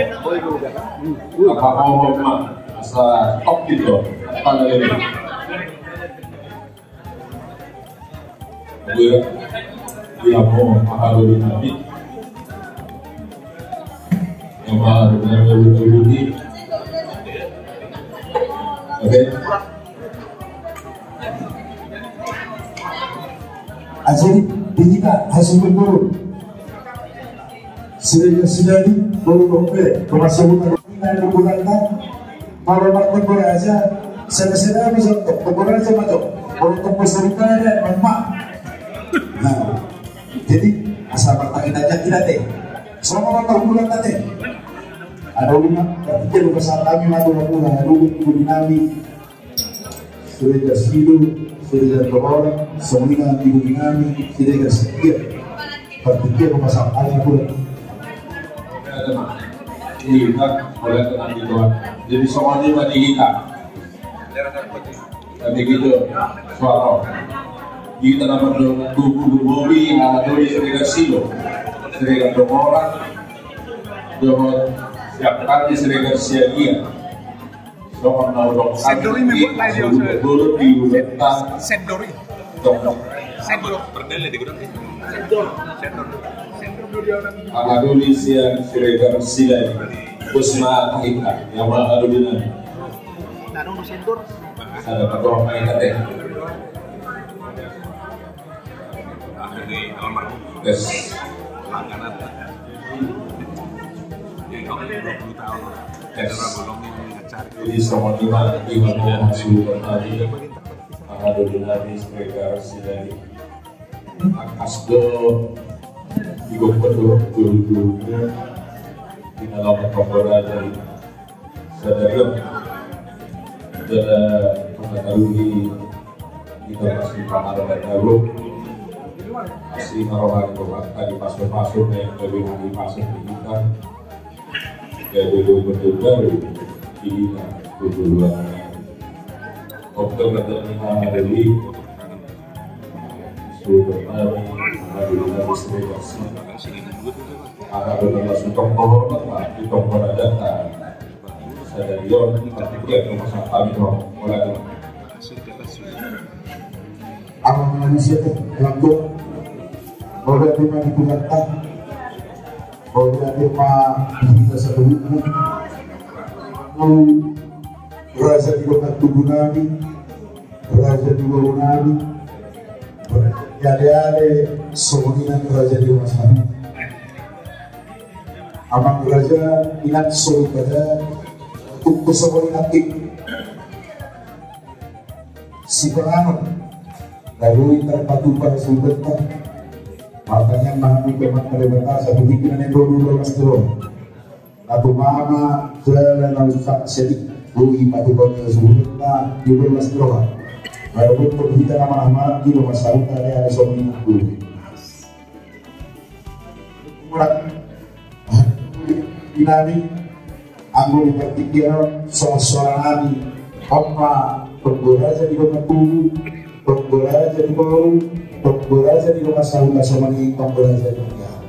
Apa ngomong ma asa top itu. Apa lagi? Gue, gue mau mahal di nabi. Yang mahal di nabi. Oke. Asli, di hita hasil menurut. Siregar Silali, boru Dompe, rumah sebutan. Ina di bulan kan, kalau mak tonggo raja, sana-sana bisa tonggo raja ma tong. Kalau tonggo serita ada, mak. Nah, jadi asal bertanya aja kita teh. Selama mak tonggo bulan teh. Ada lima, tapi dia lupa saat kami mati, ada lima, ada lima, ada lima. Siregar Silo, Siregar Dongoran, songon i ma di boru nami, Siregar Siagian. Partingkian ma pasangan aja, Bro. Iya, Pak. Boleh tenang di luar. Jadi, songon i ma di hita. Tapi gitu, suara. Hita na mardongan tubu, Bobi, Anatoli, Siregar Silo, Siregar Dongoran, Dongoran, siap kami Siregar Siagian. Sendori membuat lain ya, Mas. Sendori. Sendori. Pernah di gudang. Sendor. Sendor. Anadoli sian Siregar Silai. Bos ma kita, yang ma Anadoli nami. Nanu sendor. Ada patok apa yang kata? Akhirnya almarhum. Yes. Langganan. Jadi, dua puluh tahun. Yes. Jadi, sama juga, di mana hasil tadi, ada dinamik mereka sedari. Akas do, di gopet do, dulu-dulunya, di dalam kompor aja. Sadari on, jala mangkatai hita pasti pangarangan baru. Pasti maroha di rumah tadi pasu-pasu, yang lebih di pasu di hita. Ya, dulu betul baru di hita, dulu dua. Oktober dan lima hari. Sudah tahu, alhamdulillah, sudah kasih. Alhamdulillah, sudah hormat, Pak. Sudah berada, Pak. Sadari on, tapi dia rumah sakit, Pak. Mulai, Pak. Aman, Pak, di situ, Pak. Mulai, Pak, di Pak. Mulai, Pak, di Pak. Raja di kota tubuh nami. Raja di boru nami, Raja di Aleale, songon i nang raja di rumah sakit. Amang raja, inang soripada, tungku songon i nang i. Sipanganon, lalu intar patupa sudah. Martangiang ma hami tu Amanta Debata, satu tinggi nang dua belas dua. Atu mama jala na usak sedik bui patupaon ni suhutna di bolas roha. Baru bentuk hita na manang-manang di rumah sahuta ni ada songon i nang bui. Kurang. Di nami, anggo di partingkian on, songon suara nami. Omma, tonggo raja di rumah tubuh, tonggo raja di boru, tonggo raja di rumah sahuta songon i, tonggo raja di rumah.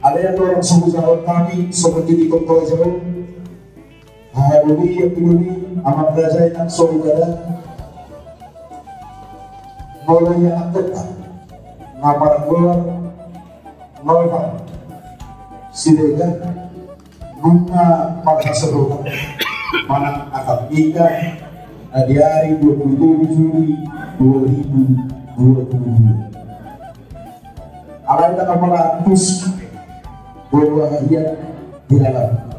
Alai torang so hujahahon hami, so mandidihon raja on. Haha doli, ia pidoli, amang raja inang soripada. Molo ia angkota, na margoar, Nova, Siregar, nunga marhasohotan, manang akad nikah, na di ari dua puluh tujuh Juli dua ribu dua puluh dua. Alai na mamalantus boru ahian di dalam.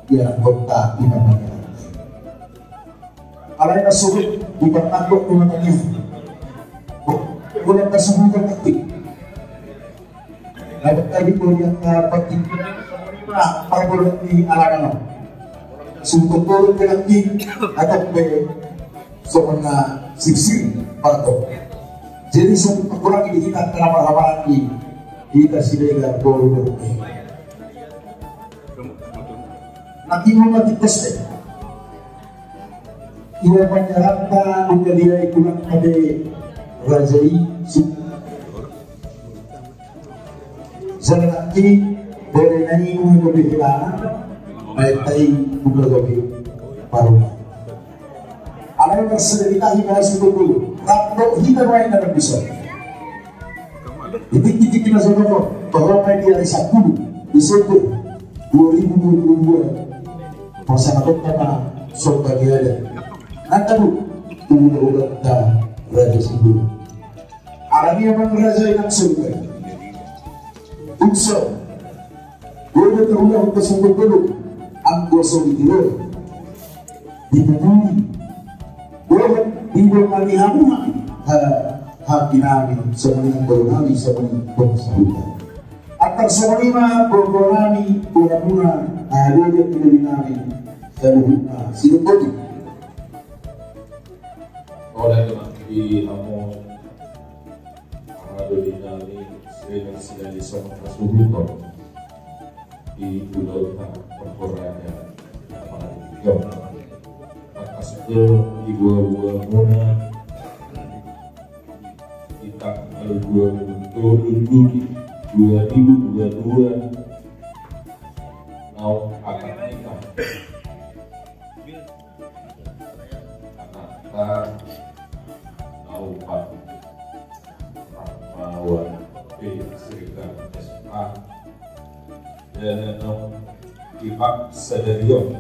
di anak gokta di mana. Alai na suhut di parnangkok di mana ni. Bulan na suhut kan nanti. Na bertadi ko di angka pati. Parbola ni anak-anak. Suhut ko di nanti atau pe songon na sirsir parto. Jadi songon pakurangi di hita angka na marhahamaranggi, hita sidega boru. Nanti mau nanti tes deh. Ia panjaranta nunga dia ikulang pada raja i. Jala nanti bere na i nunga gabe hilana, maentai nunga gabe paruna. Alai marsada di tahi bahas itu dulu. Rap do hita main dalam bisa. Di tingki-tingki na sonoko, bahwa main di hari Sabtu, Desember dua ribu dua puluh dua, pasangan utama Sombagi ada. Nanti bu, udah-udah ta raja Sibu. Alani amang raja inang surga. Bungso. Gue udah terulang ke sumber dulu. Anggo so di tiro. Di bubuli. Gue di bubuli hamu ha. Ha, ha, kinami. Semuanya baru nami, semuanya bangsa hutan. Antar semuanya baru nami, baru muna. Ada dia pilih nami. Seluruhnya. Siapa tu? Oleh teman di hamu. Amado di nami, sering sila di songon hasuhuton di pulau ta, perkoraja, apalagi di jom. Atas ke di gua-gua muna, di tanggal dua puluh tujuh Juli dua ribu dua puluh dua, naung akad nikah. Anakta, naung pat, Rahmawan P. Siregar S A. Dan naung dipaksa dari on.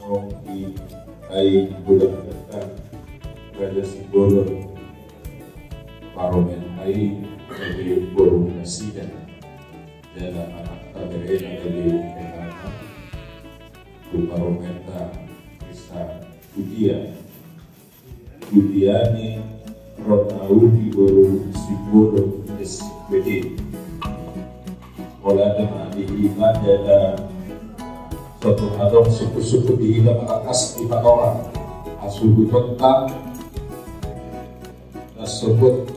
Naung di ai bulan datang Raja Sibolon. Parumaen ai jadi boru nasida. Jala anakta berena jadi penata. Tu parumaenta Risa Putia. Putiani Ronaudi boru Sibolon S P D. Pola dengan di hita jala soto adong suku-suku di hita matangkas di patorang. Asuhu tonta. Nasebut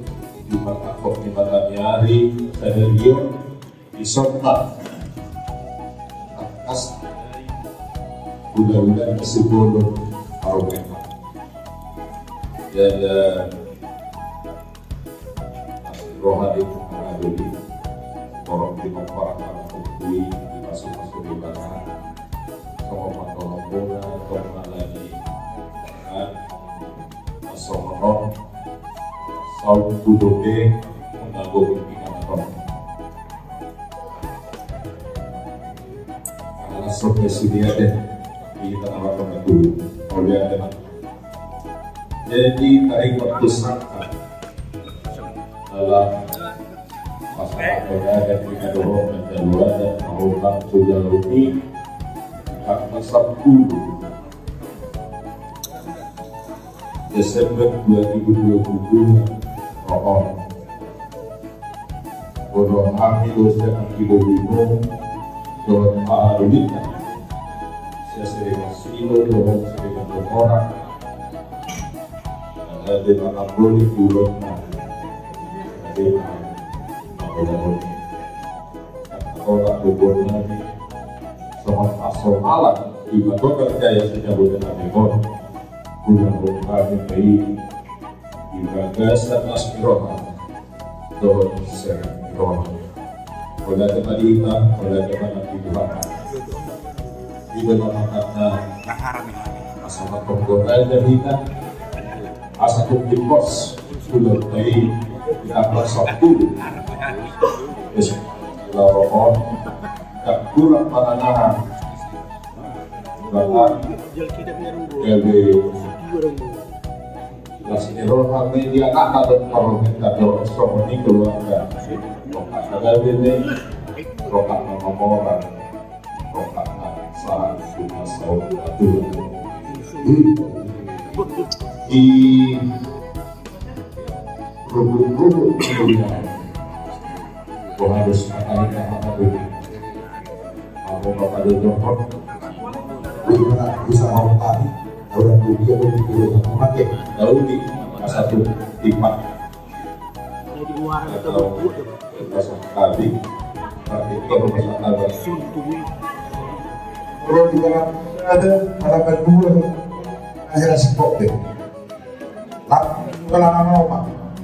di matangkok di mata ni ari sadarion. Isonta. Atas. Udah-udah kasih bodoh. Aromeka. Jala. Roha di pengaruhi. Borok di kompor akan kumpui. Di masuk-masuk di belakang. Sama pakai rombongan. Sama lagi. Songon on, saut tu dope, manggago pinggan on. Karena sampai sude ate, di tengah waktu itu, oleh ate. Jadi, tarik waktu sangka. Dalam masalah berada di Kadoro, dan Jawa, dan Marombang, sudah rugi, karena sepuluh. Desember dua ribu dua puluh dua, rohon. Bodoh kami dosa kaki bobimu, dohot pahalulita. Sesering silo, dohot sering orang. Ada di makan boli, bulon, ada di makan boli. Tolak bobon nami, songon pasomalan, di Kota Jaya Sejabodena Bebon, guna bongkami mei, di bagasan las ni roha, dohot serang ni roha. Pola teman di hita, pola teman di Tuhan. Di dalam makana, asa matonggo dari hita, asa tung di pos, sudah tadi, kita pasok dulu. Terus, lawan, tak kurang pananahan. Bahkan, jadi, las ni roha media kata dan paromenta dohot songon i keluarga. Roha sadari ni, roha mamamoran, roha Di rumput-rumput kemuliaan. Kau harus katakan apa pun. Aku bakal jawab. Gimana bisa kau tadi? Orang dunia pun tidak bisa memakai. Tahu di masa tu tipa. Jadi, muara kita berbuat, ya, Pak. Pasang tali. Pakai ke pasang tali. Suntung. Kalau di dalam ada halaman dua, akhirnya sepok deh. Lap, kalau nama apa?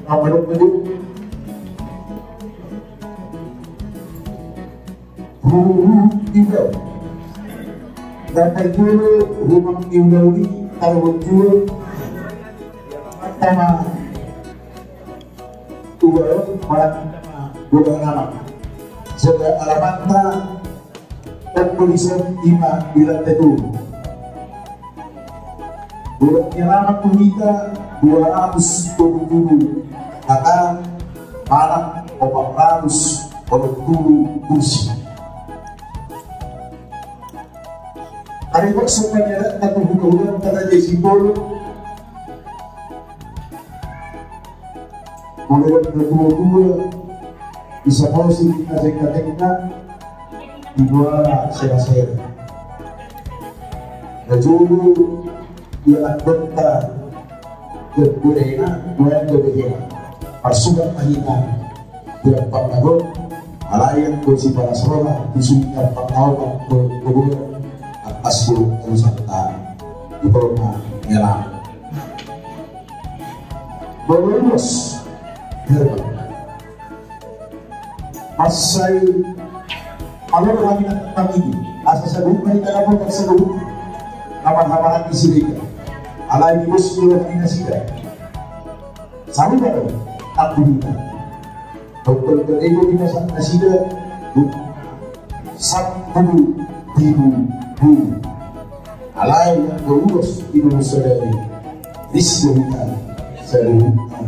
Nama dong dulu. Huhut iba. Dapat dulu rumah iulani, taruh dulu. Sama. Dua, mana? Dua nama. Sudah alamanta, dan polisi ima bilang tetu. Dua nama tu hita, dua ratus dua puluh. Kata, mana? Empat ratus dua puluh kursi. Ari kok semuanya ada, satu bulan, kata Jesi Polo. Mulai dari dua dua, bisa posisi di tengah-tengah, di dua sera-sera. Rajulu, ia anggota, bergurena, dua yang berbeda. Pasukan mahita, dia pangagot, alai anggo sipalas roha, di sunyi pangagot, bergurena, atas dua, terus serta, di tengah, nyelam. Baru luas. Herba. Masai. Kalau kami nak kami ini, asa sadung kami tak dapat sadung. Nama-nama di sini. Alai di bos dulu kami nasida. Sarupa dong. Tak punya. Dokter Pedego di masa nasida. Sabtu, Minggu, Minggu. Alai, yang berulos di Indonesia dari Rizky Hutari, saya lupa.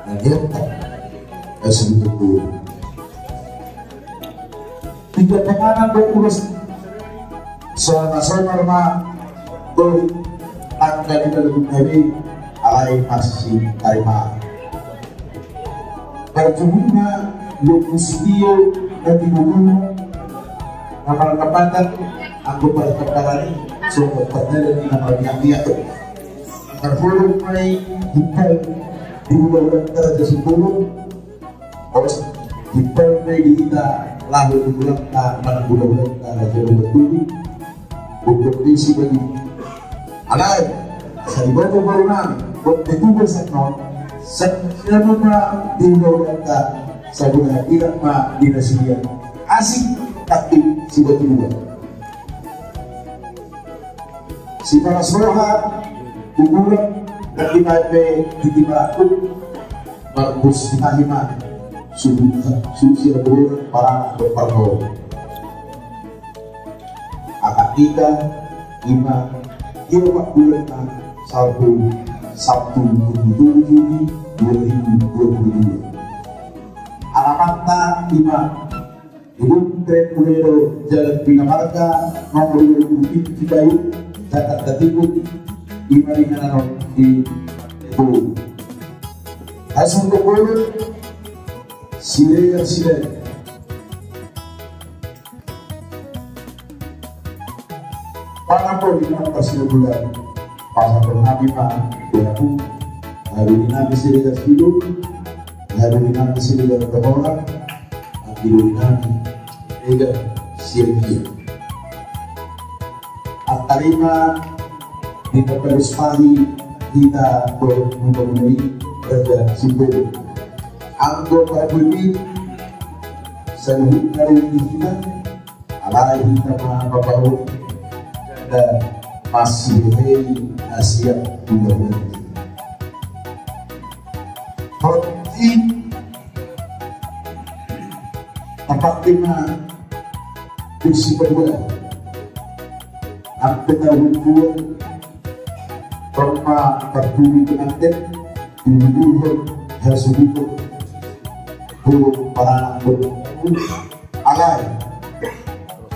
Nah, dia tak. Saya sebut dulu. Tiga penganan berulos. Soal-soal ma. Tuh, angka di dalam negeri, alai masih tarima. Parjumuna, lokus dio, na di bubuna, na marnapatan, anggo partaparan i, so partaparan i na marniak-niak. Parpulung mai, hipal, di ula-ula raja sipulung, os, hipal mai di hita, laho di ulangta, manang ula-ulangta, raja lumatubi, Bukti bisi bagi. Alai, sariboto boru nami, bukti tugas sakno, sakno ma di ulaulanta, sabuna hatirak ma di nasida. Asik, tapi sibatu dua. Sipalas roha, kuburan, dan di mape, di tiba aku, bagus di tahima, sudah, sudah, sudah, para, para, Angka hita, ima, ia ma bulan na, Sabtu, Sabtu, dua puluh tujuh Juni dua ribu dua puluh dua. Alamanta, ima, Gedung Trenggalek, Jalan Bina Marga, nomor dua puluh tujuh Cipayung, Jakarta Timur, ima di kanan di Tebo. Hasil pokok, Siregar, Siregar. Pangampun di nama Siregar bulan, pasal nami ma, bulanku, hari ini nami Siregar Sido, hari ini nami Siregar Kepala, hari ini nami Siregar Siregar. Angka lima, di Kampus Padi, hita bermula-mula i, Raja Simbolo. Anggo parpudi, saluhut dari hita, alai hita ma papahu, dan masih hei nasihat mudah-mudahan. Roti, tempat lima, kursi kedua. Angka tahu dua, rumah berdiri pengantin, dulu-dulu, harus dulu, burung para burung. Alai,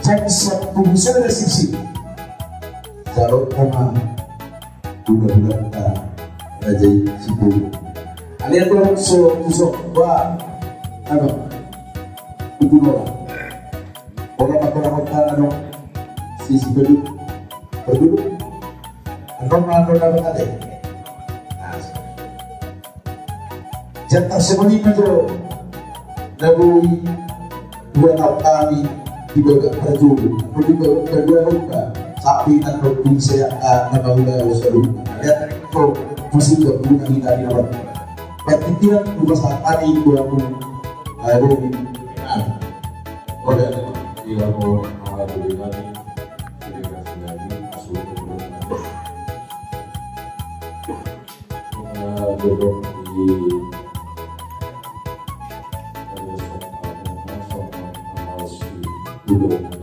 jam sepuluh sada sisi. Jalo nama hula-hulanta raja i Sipulu. Alai adong so tuso ba nama Utunola. Ora makola kota adong si Sipulu. Perdulu. Adong ma adong nama kate. Jatah semenit aja. Na boi dua tahun kami di babak pertama. Di babak kedua lupa. Sampai tak bisa nama udah selalu. Lihat kok masih gak punya kita di dalam. Berpikir dua saat tadi dua puluh. Ayo. Oke. Iya mau menghadiri kami. Terima kasih lagi. Masuk ke Godong di Godong di Godong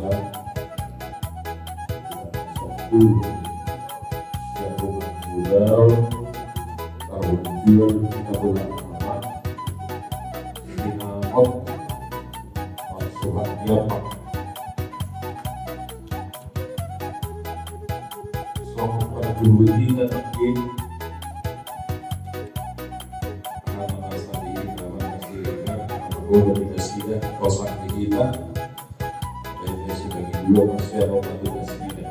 Songon parhurhutan i, ala na masa di hita, masa di hita, masa di hita, masa di hita, masa di hita, masa di hita.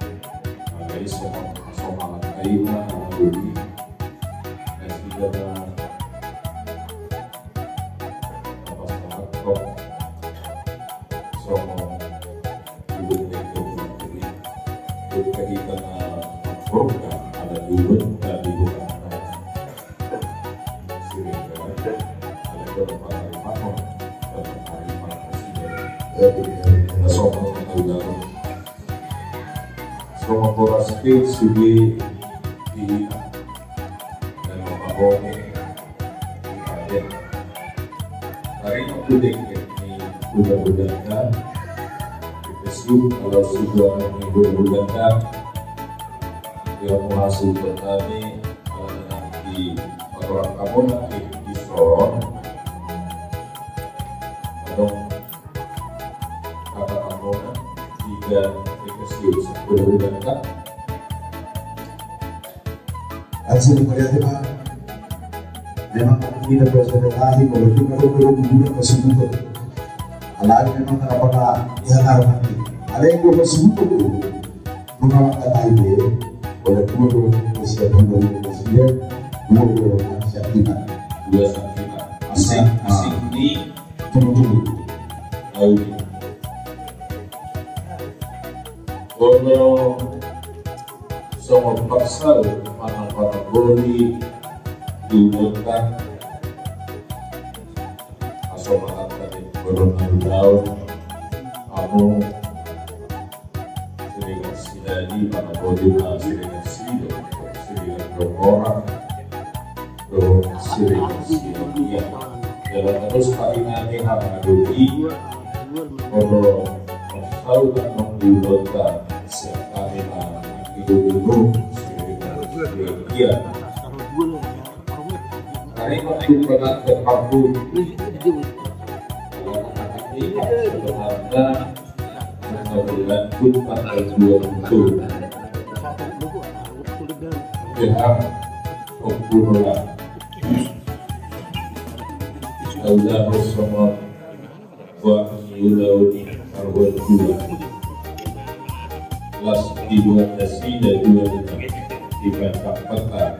Alai songon, songon na ima, na ima, na ima, na ima. Songon boras pe sude di hita. Dan mangkabongi ate. Tarima tu dengke ni hula-hulanta. Dipesium ala sudah ni hula-hulanta. Ia muhasu bertani ala nanti patoran kamu nanti di son. Adong Kata kamu na, tiga, tiga sius, udah, udah, enggak? Asli melihat, Pak. Memang kami tidak berasa tetapi, walaupun ada orang di bulan masih muda. Alai memang tak pernah dihatar mati. Alai gua masih muda dulu. Mengalah kata itu, walaupun gua masih ada, gua masih ada, gua, gua masih aktif. Gua sakit, Pak. Asing, asing ni. Tunggu, tunggu. Tahu. Olo songon parsau manang paraboli di ulunta. Aso manang tadi olo na ulaon. Amu Siregar sidadi, paraboli na Siregar sidadi, Siregar dongora, do Siregar sidadi. Jala terus kami nami hang adoli, olo, tahu kan mengulota siap kami na mengulota Siregar sidadi. Tarima tu pengantin parpudi. Sebenarnya, sebulan tu tanggal dua puluh. Pihak Ompu Nola. Tahu dah, Rosamon. Buat ni ulaon i, arwah dua. Las di buat nasida dua di, di bantang peta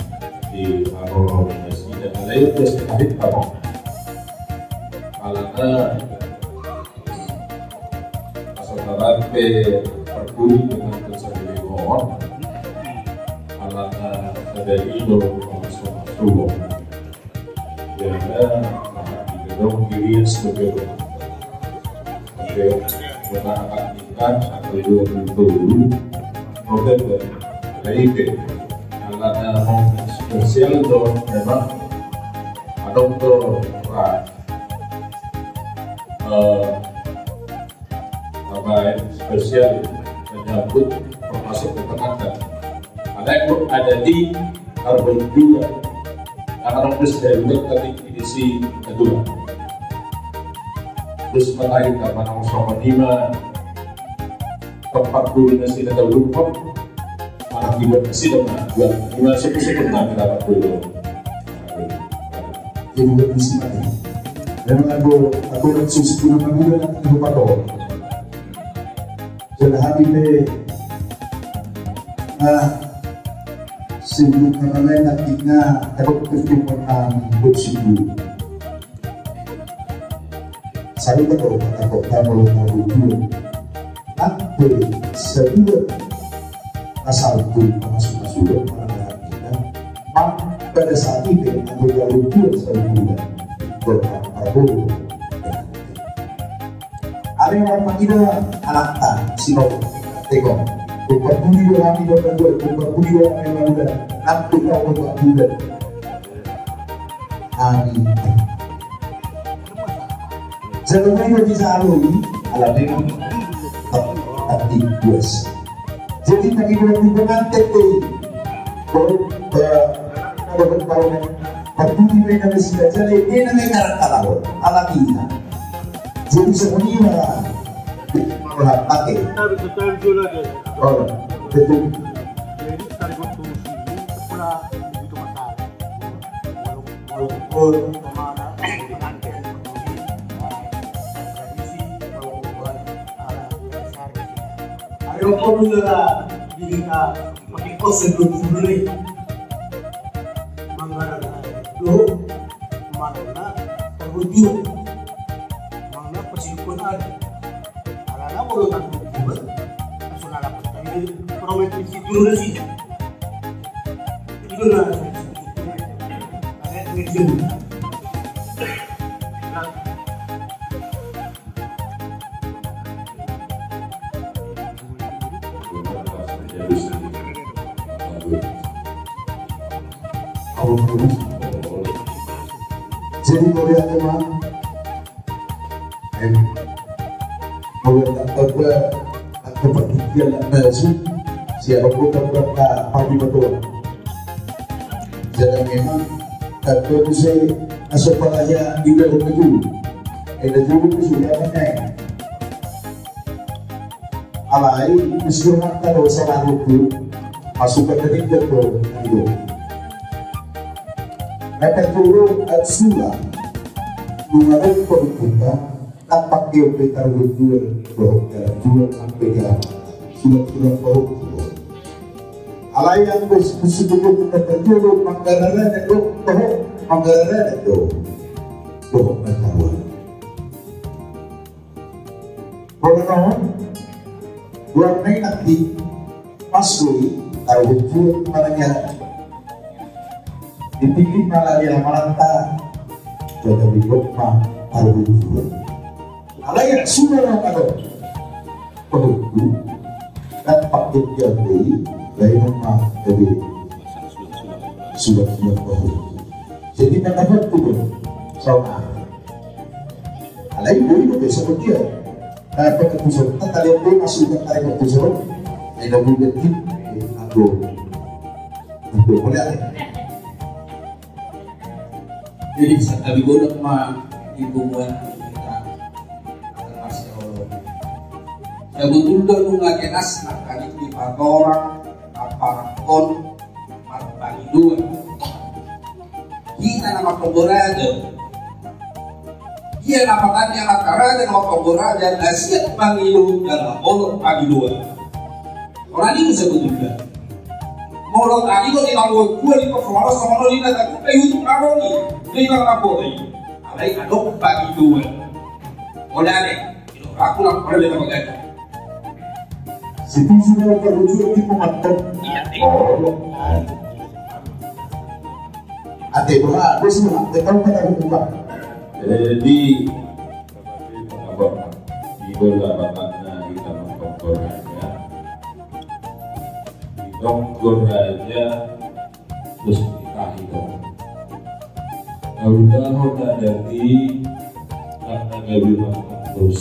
di arwah nasida. Alai udah sekali kamu. Alana asa tarampe perpudi dengan pencari limon. Alana ada ilo masuk-masuk. Jadi, di gedung kiri sebagai oke, kita akan nikah tanggal dua puluh tujuh November. Jadi, karena mau spesial itu memang ada untuk, eh, apa ya, spesial menyambut masuk ke pengantin. Ada yang ada di Arbon juga. Karena terus dari tadi edisi kedua. Terus matahari sama nong sama lima tempat dulu nasi kata lupa. Akibat sidang na dua, dua sepi-sepi na dapat dulu. Jadi buat misi mati. Memang aku, aku nak susu dulu, aku nak aku patah. Jadi hati pe, ah, sibuk na lain nanti na, aku pertemuan kami, buat sibuk. Sai tahu kata kota mau tahu dulu. Tapi sebulan asal tu masuk masuk mana kita. Pada saat itu aku tahu dulu sebulan. Berapa tahun? Ada yang orang panggil anak tak sino tengok. Bukan budi orang di kota gue, bukan budi orang yang udah. Nanti kau bukan bulan. Amin. Jadi, memang di sana ini, ala memang tak, tak di puas. Jadi, bagi bulan-bulan T P, baru, eh, baru, baru, baru di mana masih aja, dia namanya karakter, ala kita. Jadi, semuanya, malah pakai. Kita bisa tahu juga, ya. Oh, betul. Jadi, tarik waktu sini, sekolah, begitu masalah. Walaupun pemana, pengantin, tradisi, walaupun, ah, tradisi. Ayo, kau bisa, bisa pakai kos sebelum sebelum. Manggarar, lo, mana, terwujud. Mana, pasti kau ada. Alana molo tarbuat, langsung ala pas kami promet di situ nasi. Itu na. Jadi, mauliate ma. Em, molo tak tahu, tak tahu perhatian, tak tahu sih. Siapa pun tak tahu, tak tahu di betul. Jadi memang tak tahu sih, asal palanya di dalam itu. Ada juga tu sudah pakai. Alai, mesti makan dosa lalu tu. Masuk ke dalam itu. Maka turun atsula. Mengalir perbuatan. Tampak dia bertaruh jual, bohong dalam jual, sampai dia sudah pulang bohong jual. Alai yang bos, bos itu pun terjadi, manggarara dan bohong, manggarara dan bohong. Bohong dan taruhan. Bohong, bohong. Dua menit nanti. Pas do i, taruhon jual manang ia. Dipilih ma lae na maranta. Jadi didok ma taruhon jual. Alai sudah na kado. Pahutu. Kan pakai dia beli, lain ma jadi sudah, sudah pahutu. Jadi mana pahutu? Sama. Alai boi do biasa dia. Eh, pakai pusat, kan tadi aku masuk ke tarik pusat. Ai na boi berarti, eh, aku, aku boleh ada. Jadi, bisa kami godok ma di hubungan kita. Masya Allah. Sebetulna nunga kenas na kami di patorang, apa rakon, marpangidoan. Hita na martonggo raja. Ia na patanna na martonggo raja, na siap mangido dalam olok pangidoan. Orang ini sebetulnya. Molo tadi kok di tanggung dua di persoalan sama lo ini tak kayak YouTube raro nih. Dia bilang apa nih? Alai adong pangidoan. Oda deh. Aku lah, pada dia pakai. Situ sudah terlucu di pemantau. Iya, iya. Oh. Ate berapa sih, ate tahu kata buka. Jadi, apa? Di bola batanna di Tonggo Raja. Di Tonggo Raja. Terus ditahi dong. Kalau dah ada di karena gawe makan terus.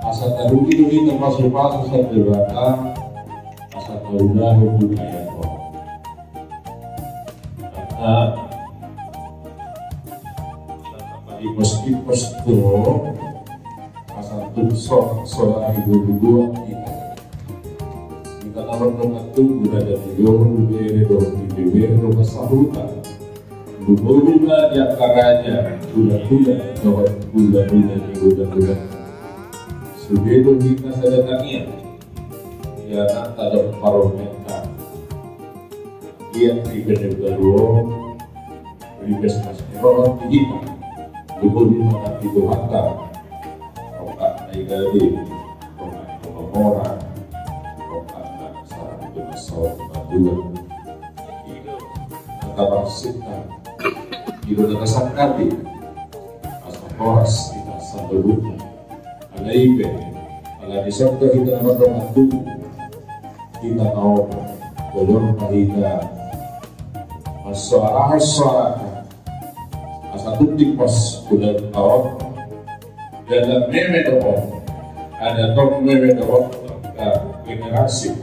Asa taruli-uli termasuk pasal sampai batang, asa tahu dah budaya kok. Karena di mesti posto, asa tuh sok, sok hari dulu dua kita. Tanaman dongan tubuh raja ni jolo bere dohot ni bebere dongan sahuta. Lumobi ma di angka raja hulahula dohot hulahula ni hulahula. Sude do hita sada tangiang di anakta dohot parumaenta. Ia di Banjarbaru on Ribes mas eror di hita. Lumobi ma di Tuhanta. Rongkapna i gabe, rongkapna mamora, rongkapna sara di masa on madua. Ido na taparsinta, ido na tasangkapi. Asa horas hita saluhutna. Alai pe, ala dison do hita na mardongan tubuh, hita na opat, jolo ma hita marsoara-soara. Asa tung dipos ulaonta on, jala meme do on, adaton meme do on, angka generasi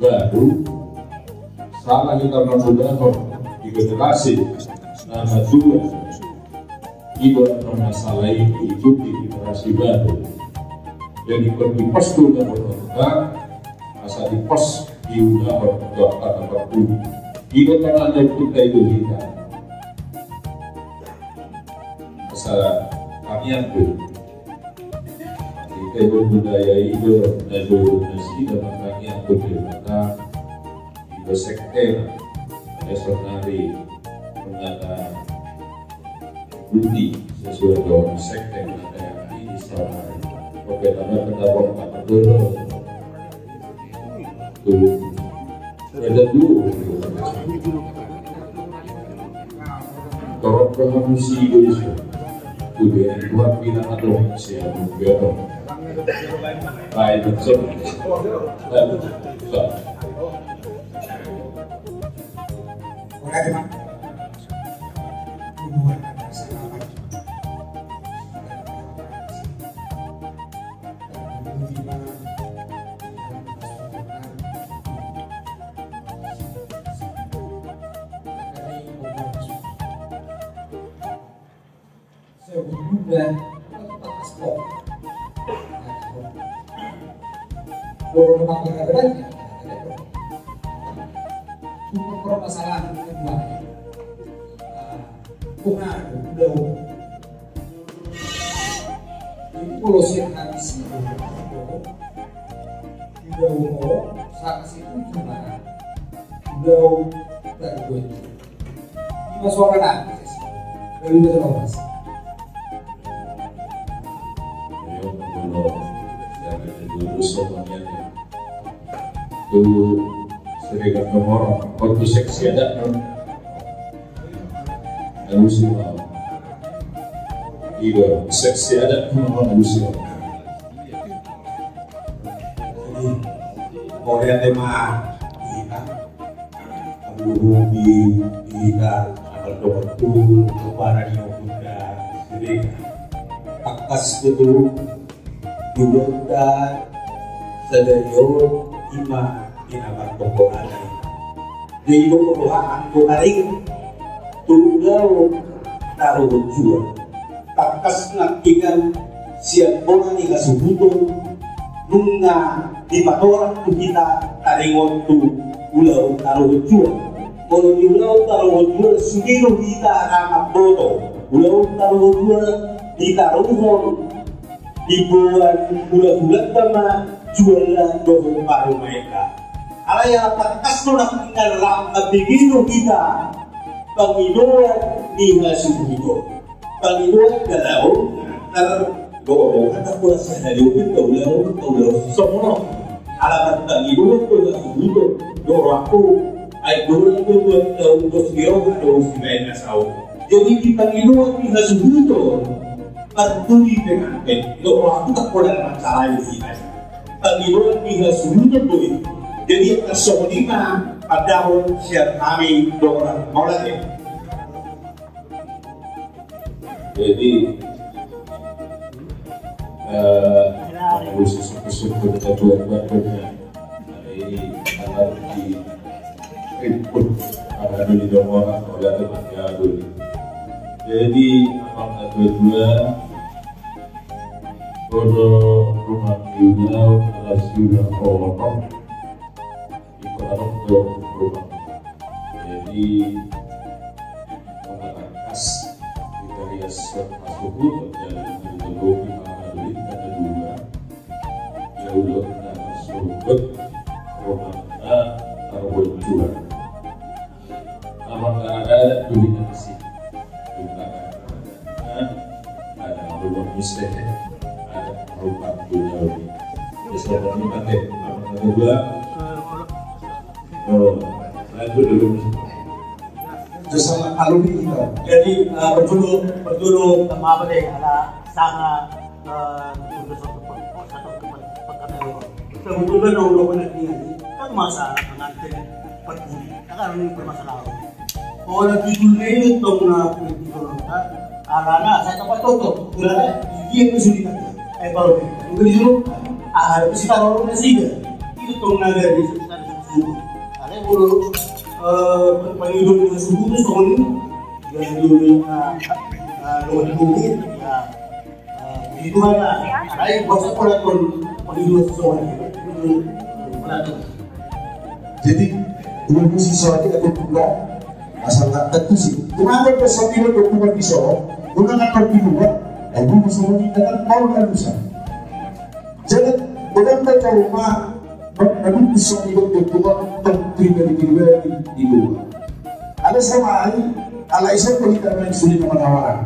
baru. Sala hita mangulahon di generasi na madua. Ido na sala i diikuti generasi baru. Jadi ingkon dipos do ulaonta, asa dipos diulahon tu angka na parpudi. Ido tanda na ingkon taida hita. Asa tangiang do. Hita do budaya ido na jolo nasida martangiang tu Debata. Ido sekte na. Ada sonari mengata budi sesuai dengan sekte na ada di sana. Oke, tanda pendapat tak betul. Tuh. Ada dulu. Torop ke manusia itu. Tuh, dia buat bilang atau siapa biar. Baik, betul. Baik, betul. Oke, Pak. Sebelumnya, pas kok. Kalau memang benar-benar, ya, ada kok. Cuma permasalahan kedua. Nah, pengaruh, belum. Jadi, kalau saya habis itu, udah mau, saksi itu cuma, udah, udah gue. Ima suara na. Lalu baca Bapak. Ayo, molo, jangan dulu semuanya. Tu Siregar nomor, waktu seksi adat, no? Alusi ma. Ido, seksi adat, no, alusi ma. Jadi, korea tema kita. Lumobi di hita, na mardongan tubuh, para ni ompunta, Siregar. Tangkas tutu, di ulaonta sadari on, ima di na martonggo na i. Jadi, do roha anggo taringot tu ulaon taruhon jual. Tangkas nangkiningan sian bona ni hasuhuton, nunga dipatorang tu hita taringot tu ulaon taruhon jual. Molo di ulaon taruhon jual, sude do hita na mamboto. Ulaon taruhon jual, ditaruhon di boan hulahulanta ma jualna dohot parumaenta. Alai ala tangkas do nangkiningan, ala mambege do hita pangidoan ni hasuhuton. Pangidoan jala on, tar dohot dohot, tar pola sadari on, tar ulaon, tar ulaon songon on. Ala marpangidoan do hasuhuton, do rohangku, ai do ulaon do, do ulaon do, siroha do sibaen na saut. Jadi di pangidoan ni hasuhuton, partuli penganten, do rohangku, tar pola mansalahi hita. Pangidoan ni hasuhuton do i. Jadi angka songon i ma pandapot sian hami dohot mauliate. Jadi, eh, khusus, khusus untuk kedua-duanya. Jadi, akan di input, akan di domoran, oleh teman jadul. Jadi, apa kedua-dua, bodo rumah tinggal, alas juga orang. Jadi, mengatangkas kita rias hasuhut dan menjadi hamalulinta na dua. Ya Allah, kita bersyukur, rohanta, terwujud. Nama ada dunia di sini. Ada rumah miskin, ada rumah dunia. Terus dapat nikmat ya, apa kata gua? Oh, lanjut dulu. Terus sama alumni kita. Jadi, eh, berjudul, berjudul, apa deh, ala sanga, eh, untuk satu pe-, satu pe-, pekan. Sebetulna na ulaon na nian i, kan masa pengantin peduli. Kan ini permasalahan. Ora judulna i tong na penting, alana saya dapat toto. Alana dia kesulitan. Eh, kalau dia itu, ah, harus kita lawan nasida. Itu tong na dari sekitar itu. Ada dulu, eh, penghidup dengan subuh itu soalnya dia dulu, ah, ah, dulu, ya. Eh, itu kan, ah, ada yang buat sekolah pun penghidup sesuatu. Itu, itu, itu. Jadi, dua musim soal itu ada juga. Asal tak tentu sih. Kenapa personil dokumen di Solo? Guna nggak pergi luar? Eh, guna Solo ini kan mau nggak bisa. Jadi, dengan mereka rumah, menunggu seni dokumen pribadi-pribadi di luar. Ada sama hari, ala iso pelita main sulit menawarkan.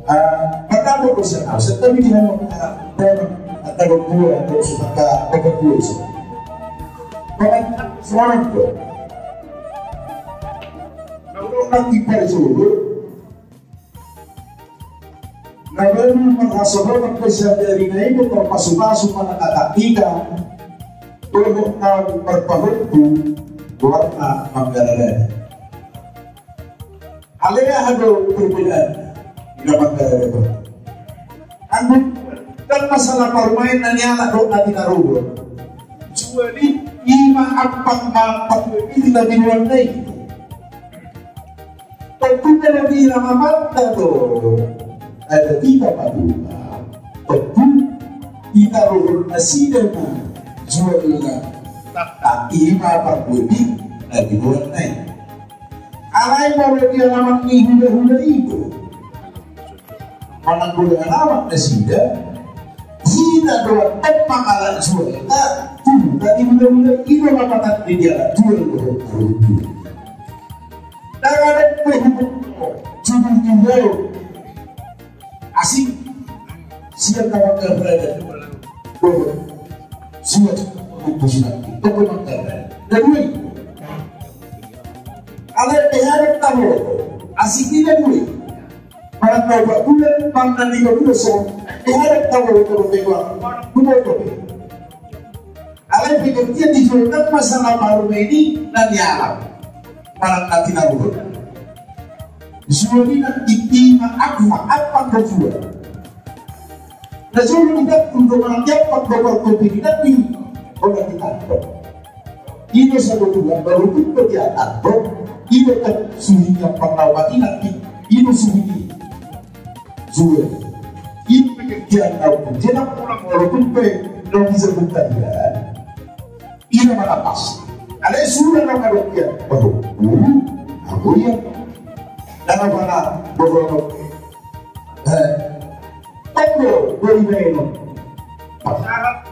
Ah, pertama dosen, ah, saya tadi dia mau, ah, dia mau, atau dua, atau sudah, atau dua, so. Bahkan seorang tu. Kalau nanti pada seluruh, na baru manghasohohon pe sadari na i do parpasupasu manang hata hita, dohot na marpahompu, goarna manggaradada. Alai aha do perbedaan na manggaradada? Anggo, kan masalah parumaen na nialap dohot na tinaruhon. Jadi, ima ampang ma-, ampang ma di na di luar na i. Tontu na di na mamanta do. Ada tiga paduka. Tontu, tinaruhon nasida ma jualna. Tapi ima ampang ma di na di luar na i. Alai molo di alaman ni hulahula i do. Manang molo di alaman nasida, hita do antong mangalap jualta, tu na di hulahula i do lapatanna di alap jual do. Ndang adong pe hubungan. Cuma tinggal. Asing. Sian na manggaradada. Bobo. Sian. Bobo sian. Bobo manggaradada. Na dua i. Alai pe aha do tabo. Asing i na dua i. Manang na opat bulan, manang na lima bulan, so. Pe aha do tabo, tabo, tabo. Bobo, bobo. Alai pengertian di jual kan masalah parumaen i na nialap. Manang na tinaruhon. Jual i na tingki ma ampang, ampang do jual. Na jolo di tangkung do manang di ampang do parkopi di tangkung. Ora di tangkung. I do sado dua, baru tu pe di tangkung. I do kan suhi ni ampang na opat i na tingki. I do suhi ni. Jual. I do pengertian na ukur. Jadi na pola molo tu pe na bisa buka dia. Ina ma na pas. Alai suda na madok ia. Waduh, bulu. Aku ia. Dan apa na, bobo. Eh. Tonggo, beri beno. Pasarat.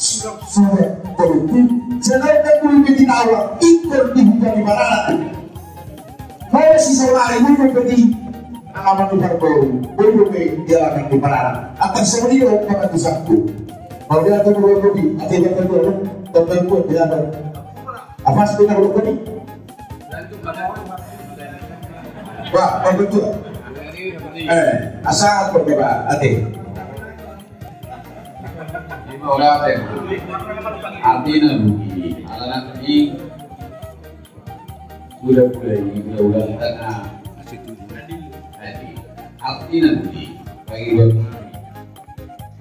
Sudah, sudah. Tonggo. Jangan tak bulu bikin awak. Ikut di hutan di mana. Molo sisaonari, boi dope di alaman ni parboru, boi dope di alaman ni parboru. Antong songon i do pangatusanku. Molo di antong boru dope, ate di antong boru, tongtong buat di antong. Apa sih kita boru dope? Wah, bagus tu. Eh, asa apa coba, ate? Ima ora ate. Artina budi, ala nanti. Sudah mulai diulang tengah. Jadi, artina budi, bagi buat kami.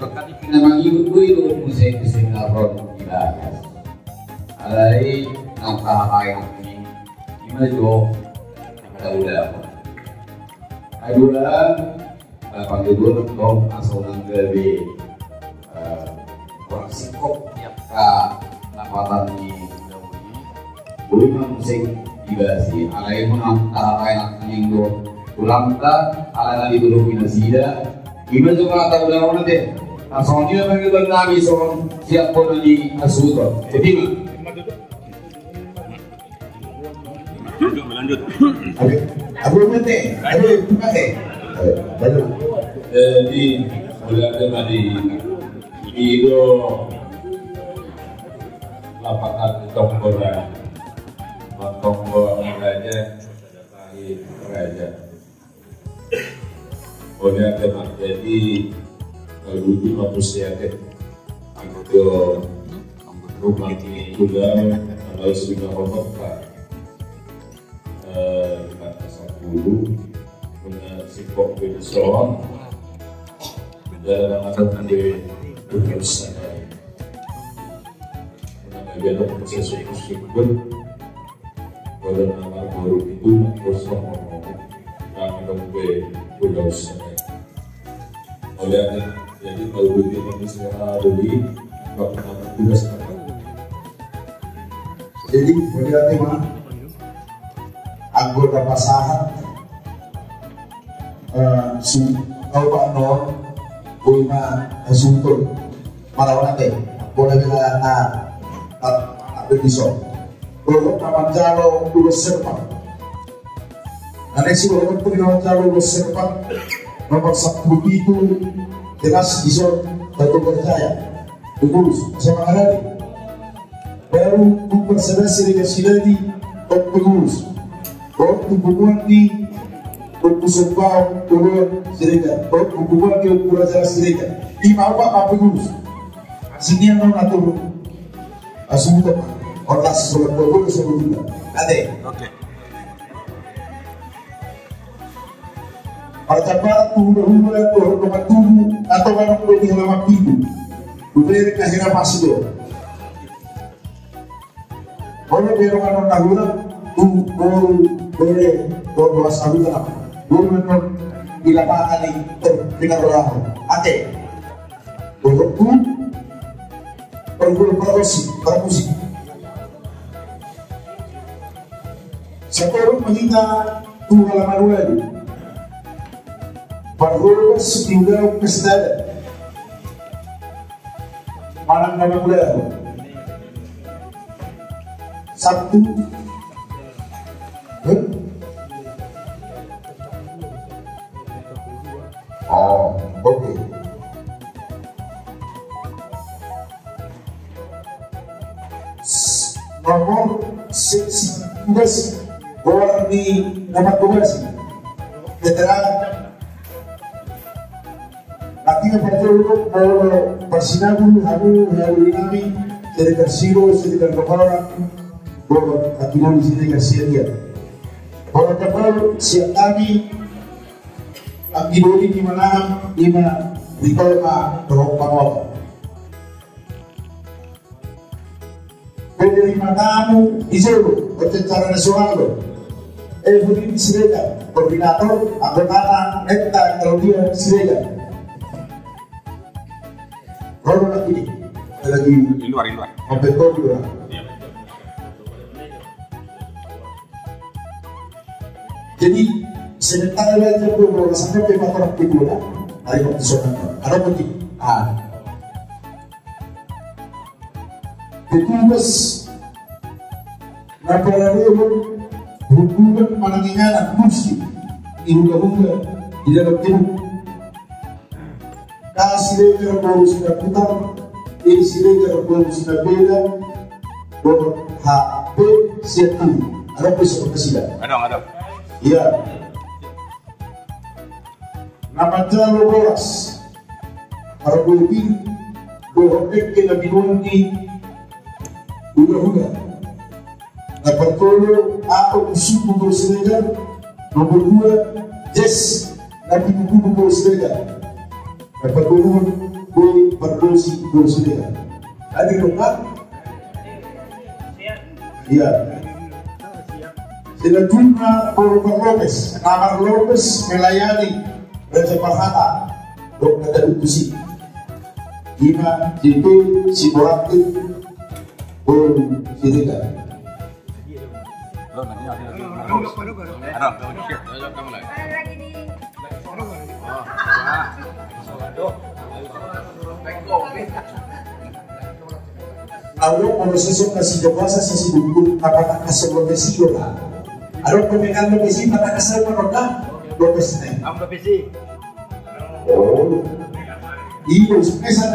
Berkati kita mangibut gue itu musik kesenian rock di bagas. Alai, nampak apa yang ini? Ima jo, kita udah. Kedua, eh, panggilan tong asal nang gabe, eh, orang singkop yang ka Lapatan ni undang-undang i, boi ma muse dibahas i, alai hona tahatai nangkin do tulangta, ala na ditolongi nasida, ima jo hata ulaon ate. Na songon i ma pangidoan nami songon siap hona ni asuhuton. Jadi ma. Lanjut, lanjut. Oke. Abu mate. Abu mate. Jadi, mulai dari tadi, itu lapatan di Tonggora, Tonggora Raja, Raja. Oleh ate ma, jadi, kalau dulu ma muse ate. Anggo rumah ni ulaon, kalau sudah hotop, Pak. Eh, kata sapuluh, punya sikok di soal. Dalam mengatakan di Tuhan saya. Punya bagian proses syukur. Pada nama guru itu, kosong ngomong. Nama dong be, udah usah. Oleh ate, jadi kalau begitu kami segera beli, bapak nama tugas apa? Jadi, oleh ate ma, anggo na pasahat, eh, su, tau pak non, boi ma, eh, suntun. Marawan ate, bola bela na, na, na, bisa. Dohot na manjalo ulos serpa. Na next i dohot na manjalo ulos serpa. Nomor sapuluh pitu, jelas dison, Batu Percaya. Pengurus, sama ada. Baru Bung Persedas Siregar Siladi, Bung Pengurus. Bung Pengurus di Bung Pusok Bau, Pengurus Siregar. Bung Pengurus di Bung Raja Siregar. Ima opat Bung Pengurus. Sini yang non atur. Asuhuton, otas, surat dua puluh, surat dua puluh. Ate. Oke. Parcapat, hula-hula, dohot dongan tubu, atau manuk beli halaman pintu. Buberi kahira pasti do. Olo beri dongan dongan hula, tu boru beri, dohot dongan sahuta. Boru non di lapangan i, ter, pinarolaho. Ate. Dohot tu, parguru, parmusik, parmusik. Satorus ma hita tu halaman ualu. Parguru, sudah, pesta. Manang na mangulahon. Sabtu. Hah? Oh, oke. S-, nomor se-, si-, tugas, goar ni nomor tugas. Keterangan. Nanti na parjolo, molo parsinabul, hamu, hamu nami, Siregar Sido, Siregar Dongoran, dohot anggi doli Siregar Siagian. Molo tapal, sian nami, anggi doli ni manaham, ima Ritonga, Rongpangoto. Penerima tamu di Solo, berbicara nasional lo. Evelyn Siregar, koordinator, anggotana Netta Claudia Siregar. Kalau lagi, lagi di luar, di luar. Sampai kau di luar. Iya. Jadi, sementara dia jam dua belas sampai lima orang kedua, hari waktu sana. Ada penting. Ah. Petugas na pararehon hundulan manang inganan musik ni hula-hula di dalam gedung. Ka Siregar boru Sinaputar, E Siregar boru Sinabela, dohot H P Sianturi. Adong pe songon nasida? Adong, adong. Iya. Na manjalo boras, parguru, dohot dengke na binoan ni hula-hula. Na partolu, Aok Suku boru Siregar. Nomor dua, Jes na pitu Kubu boru Siregar. Na patoluhon, Boy Pardosi boru Siregar. Hadir dong kan? Iya. Selanjutna, Boru Parlopes, Amar Lopes melayani Raja Parhata, dok na taduk tusi. Ima J P Siborangkit, Boru Siregar. Adong proses na sida boasa sasi buku apa tak kasih profesi ora. Adong pemegang profesi tak kasih apa ora profesi. Oh, iya, spesial.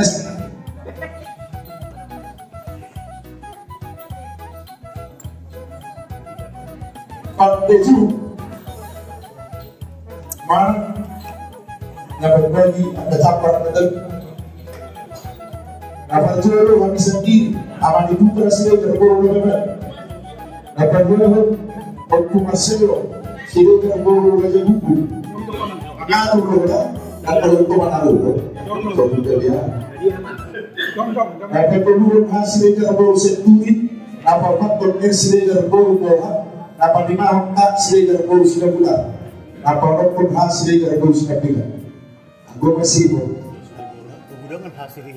Pande juru. Mana? Na parbagi angka campar angka tali. Na parjolo hami sandiri, Ama ni Putra Siregar boru Lebanon. Na parjolo Ompu Marcelo Siregar boru Raja Buku. Ngatur roda, dan kalau itu mana roda. Kalau kita lihat. Na parjolo Ompu Siregar boru Senturit. Na paopathon R Siregar boru Boha. Na palimahon A Siregar boru Sidabutar. Na paonomhon H Siregar boru Sinambela. Anggo masibor.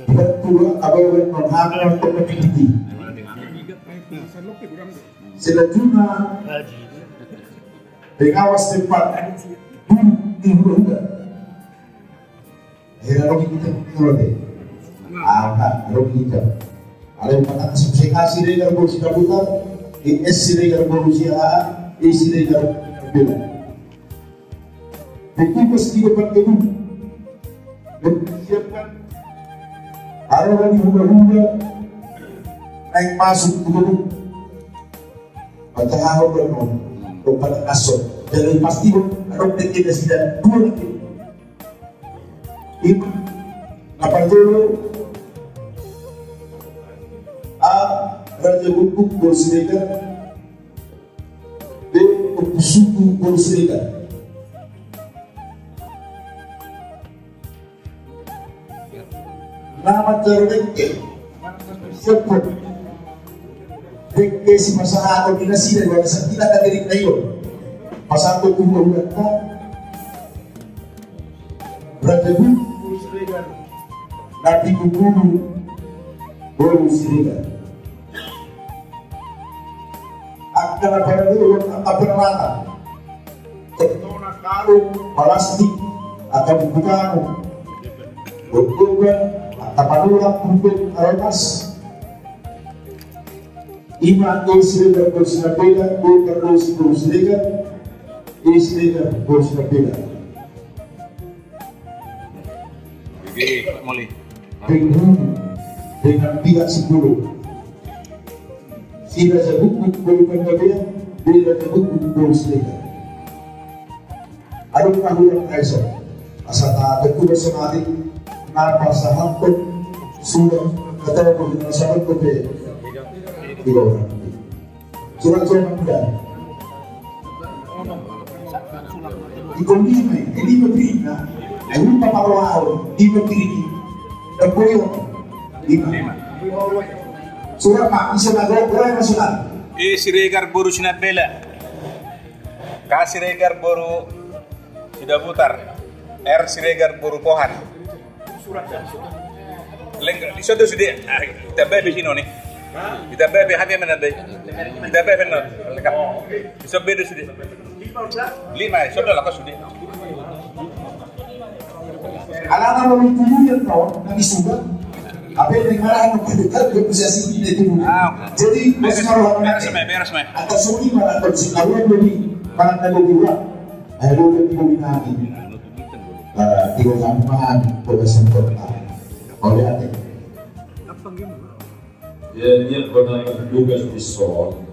Betul, apa yang non hak non kompetisi. Selanjutnya pengawas tempat. Dulu di hulu. Hira rogi kita, hira rogi. Aha, rogi kita. Alai patang kasih kasih Siregar boru Sidabutar, S Siregar boru Siahaan, S Siregar boru Sinambela. Begitu pasti depan gedung. Dan siapkan. Ada orang hula-hula naik masuk ke gedung. Patang ahok berno, patang kasih. Jadi pasti ada orang kita sudah dua lagi. Ima, na parjolo, A Raja Buku boru Siregar, B Ompu Suku boru Siregar. Na manjalo dengke, siap. Dengke sipasahaton ni nasida dua na sangkila kagerik na ion. Pasahaton tu hula-hulanta. Raja Buku boru Siregar. Nadi Buku boru Siregar. Angka na parjolo, angka peralatan. Contohna karung, palastik, angka buku karung. Buku kan, angka panurak, buku aromas. Ima A Siregar boru Sinambela, boru Siregar, A Siregar boru Sinambela. Penghulu dengan pihak sepuluh. Si Raja Buku boru Panggabean, B Raja Buku boru Siregar. Adong na hurang na iso. Asa ta tentu bersonari. Na pasahaton surat keterangan na sahabat kopi. Tiga orang. Surat-surat muda. Iko lima, eh, lima piring na. Eh, lupa paro au, lima piring. Dan boyo. Lima. Surat ma, bisa na go, go yang surat. A Siregar boru Sinambela. K Siregar boru Sidabutar. R Siregar boru Pohan. Lengkap, iso do sude. Ah, ditamba be sino ni. Ditamba be, hami menambai. Ditamba be non. Lengkap. Iso be do sude. Lima, iso do lako sude. Alana lalu dulu yang kau, nanti sudah. Apa yang marah, aku tidak tahu, dia bisa sini, dia dulu. Ah, oke. Jadi, beres, masih kalau beres, me, beres, me. Atas sini, mana, kalau si kawan, jadi, mana, kalau dua. Ayo, kita minta. Ah, tiga tambahan, tiga sempurna. Oleh ate. Jadi, yang pernah bertugas di son,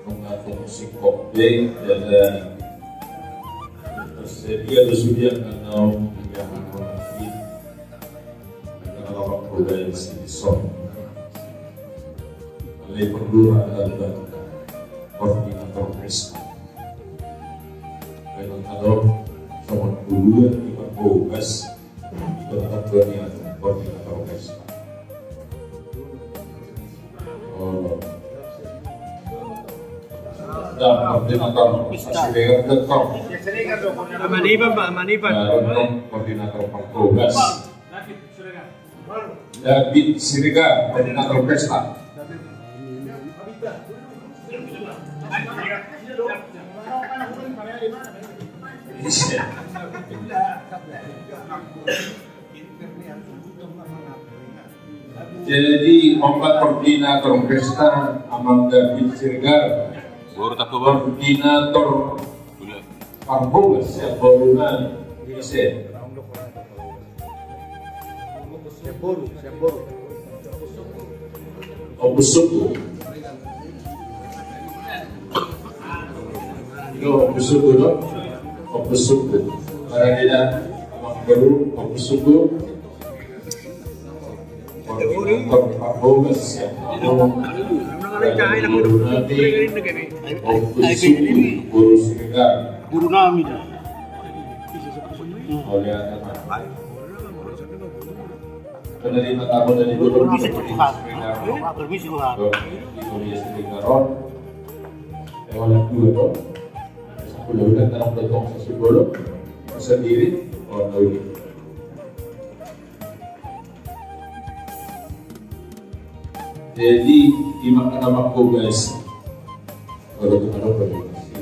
mengatur sikop be, dan tersedia di sudian dan naung, yang mengerti, dan orang budaya si son. Alai perlu ada koordinator pesta. Baik, kalau sama dulu yang kita bogas, Koordinator pesta. Oh. Dan koordinator pesta. Manipan, Pak, manipan. Koordinator pesta. David Siregar, koordinator pesta. Jadi, opat koordinator pesta, Amang David Siregar. Boru Tangkuban. Koordinator Parbogas, ya, boru nami. Bisa. Siap boru, siap boru. Ompu Suku. Yo, Ompu Suku, no? Ompu Suku. Para dia, Amang Boru, Ompu Suku. Koordinator Parbogas, ya. Boru nami, Ompu Suku, boru Siregar. Boru nami. Oleh apa? Penerima tamu dari gubernur. Permisi, Tuhan. Permisi, Tuhan. Di Korea Selatan. Hewan dua, dong. Sepuluh udah, tanam potong sesi bolong. Sendiri. Oh, tahu ini. Jadi, di mana nama kau, guys? Kalau kita ada, si,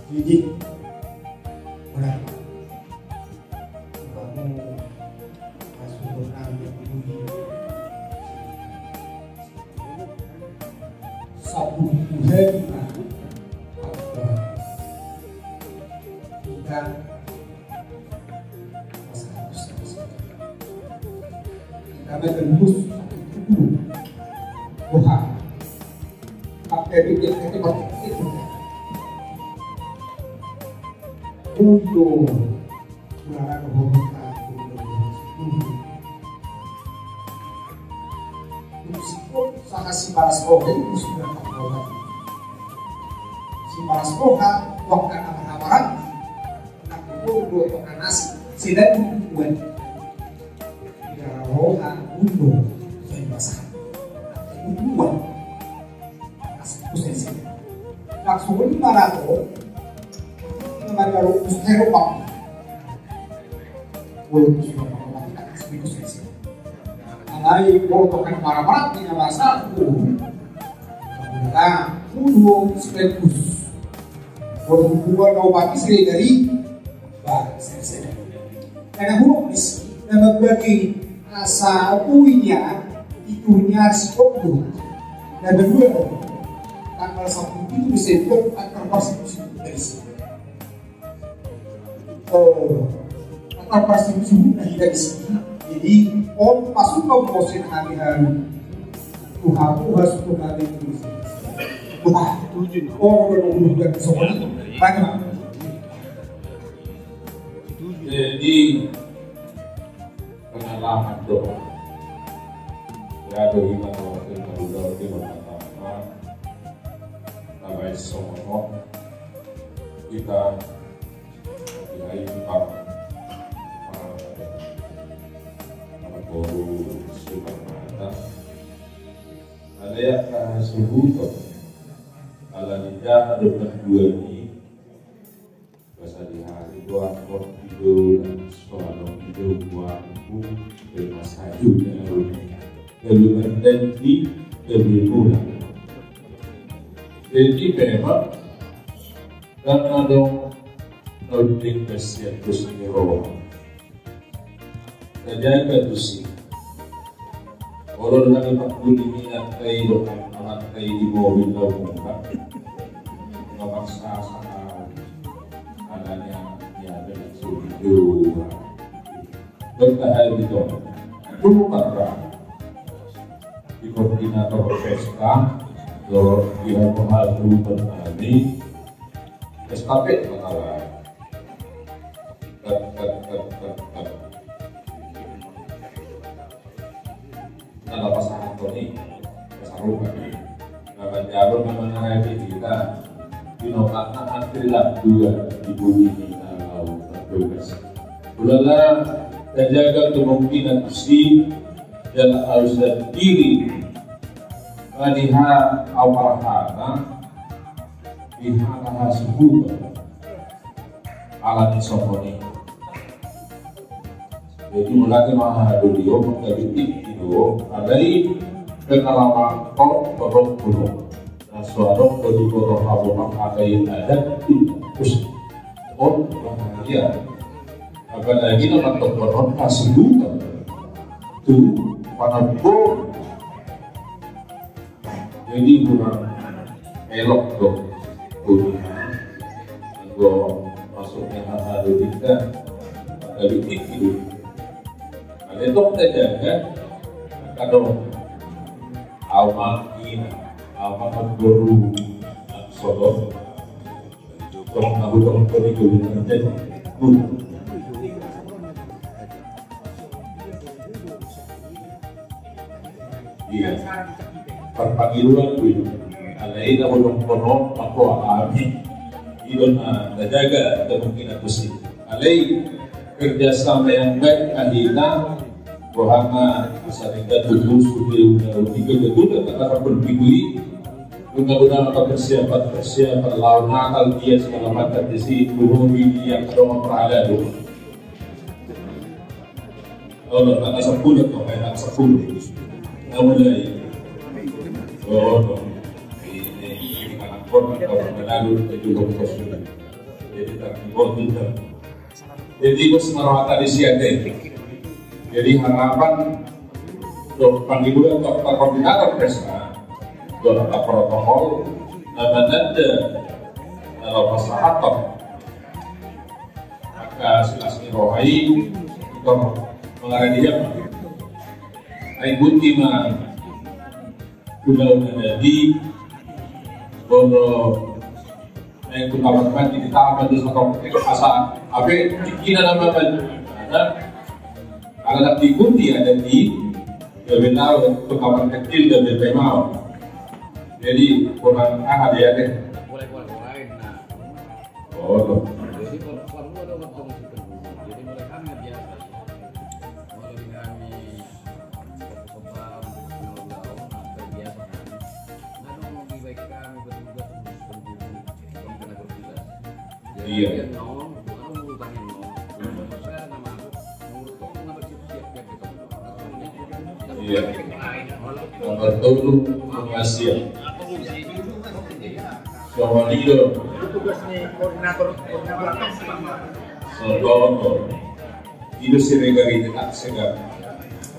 Jadi, ora. Kamu masuk ke kami dulu. Sapu Tuhan, kita Karena tembus. Tuhan. Pakai pikir, pakai pikir. Uyo. Ulara ke bawah. Uyo. Uyo. Sahat si paras roha itu sudah tak. Si paras roha, waktu anak habaran. Nang dua, dua tong nasi, sedang buat. Tidak roha, undo, saya masak. Buat. Nasi, saya sedang. Langsung ini marah tuh. Nama dia lu, saya lupa. Woi, sudah mau mati, tak kasih itu saya sedang. Alai, kalau kau kan marah-marah, tidak masalah. Nah, undo, sekaligus. Berhubungan obat istri dari Bang Sensei. Karena huruf isi nama bagi asa puinya itunya si Okto. Dan kedua, tanggal satu itu bisa juga antar masing-masing dari sini. Oh, antar masing-masing dari sini. Jadi, on masuk ke musim hari-hari. Tuhan, Tuhan, Tuhan, Tuhan. Wah, setuju, no. Oh, udah, udah, udah, soalnya banyak. Jadi, pengalaman doang. Ya, bagi kita waktu yang baru, kita baik semua. Kita Jadi, ayo, Pak. Pak, Pak Boru, Sukamata. Ada yang tak sebut, ala tidak ada berdua ni. Bahasa di hari itu, aku tidur, dan suara tidur, buat aku, dan masa juga, dan berhenti, dan berpulang. Jadi, memang, dan ada Naudin kasihan tu sini roha. Tajaga tusi. Olo nang i pangkuli ni nangkai dohot nangkai di mobil na umumkan. Nga maksa sahau. Alani anaknya dengan sulit dua. Bertahan di tong. Dulu parah. Di koordinator pesta. Dohot di hal-hal bertani. Estafet makalah. Tet, tet, tet, tet, tet. Nah, lapas anak kau ni, lapas arupa. Lapas jalur memang ngerai kita. Di nokatna antri lah dua di bumi ni, nah, lau, bertugas. Ulala, tajaga kemungkinan tusi, dalam harus dan diri. Madiha awal hana, Di hata hasuhuton. Alani songon i. Jadi mulai ma hahadoli on mangkabitik i do, alai pengalaman on tolong kuno. Na so adong do di kota hamu mangkatai adat di kampus on bahaya. Apalagi na mantong on hasuhuton tu panambor. Jadi kurang elok do. Kurang. Anggo masuknya hal-hal kita. Tapi itu. Ada dong kita jaga. Kadang. Aman ini. Aman baru. Sodor. Tolong aku tolong kau itu. Iya. Parpangiruan gue. Alai na bolong kono aku alami. Ido na tajaga kemungkinan besi. Alai kerjasama yang baik ahina. Bohana saling gatu sudah udah tiga gatu tak akan berpikir. Guna-guna apa persiapan persiapan lawan Natal dia segala macam di sini. Guru ini yang kedua memperada dulu. Olo, tanggal sepuluh, tanggal sepuluh. Nga mulai. Olo. Ini, ini kan akor, akor, menalu, itu lokus. Jadi, tak dibuat itu. Jadi, bos, marwata di siate. Jadi, harapan, untuk panggilan, untuk koordinator pesta, untuk protokol, dan ada, kalau masyarakat, Angka silas ni roha i, tor mangarani dia. Ai buti ma ulaon na jadi, bono ai tu kamar mandi di taman di sotong asa ape kina nama ban. Ada ada diikuti ada di gabe nau tu kamar kecil gabe pemau. Jadi kurang aha dia deh. Oh, jadi kalau kalau ada orang tua masih terganggu. Jadi mulai kami biasa. Mulai kami sebab terbiasa kan. Nah, dong lebih baik kami bertugas untuk terganggu. Dong kena bertugas. Iya. Dia nong, bukan mau tanya nong. Saya nama aku, menurut kamu kenapa siap-siap ya kita? Iya. Nomor tolu, pengasih. Sama dia. Soto. Itu si Regari tetap segar.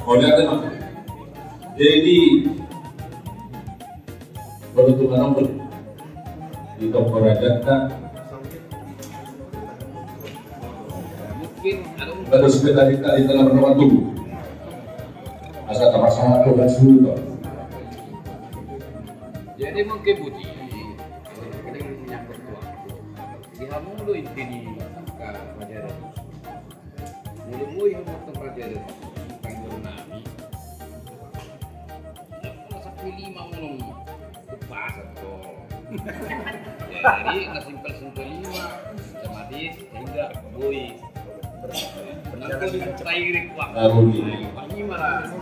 Oleh ada nama. Jadi, baru tu mana pun. Di toko raja tak. Baru sebentar kita di dalam rumah tunggu. Asa tak masalah tu kan sudah. Jadi mungkin budi. Ini yang bertuah. Di hamu do inti ni angka pelajaran. Molo boi hamu angka pelajaran, pangidoan nami. Angka sampulu lima ngolong tu pasar to. Jadi angka simpel sampulu lima, otomatis sehingga boi.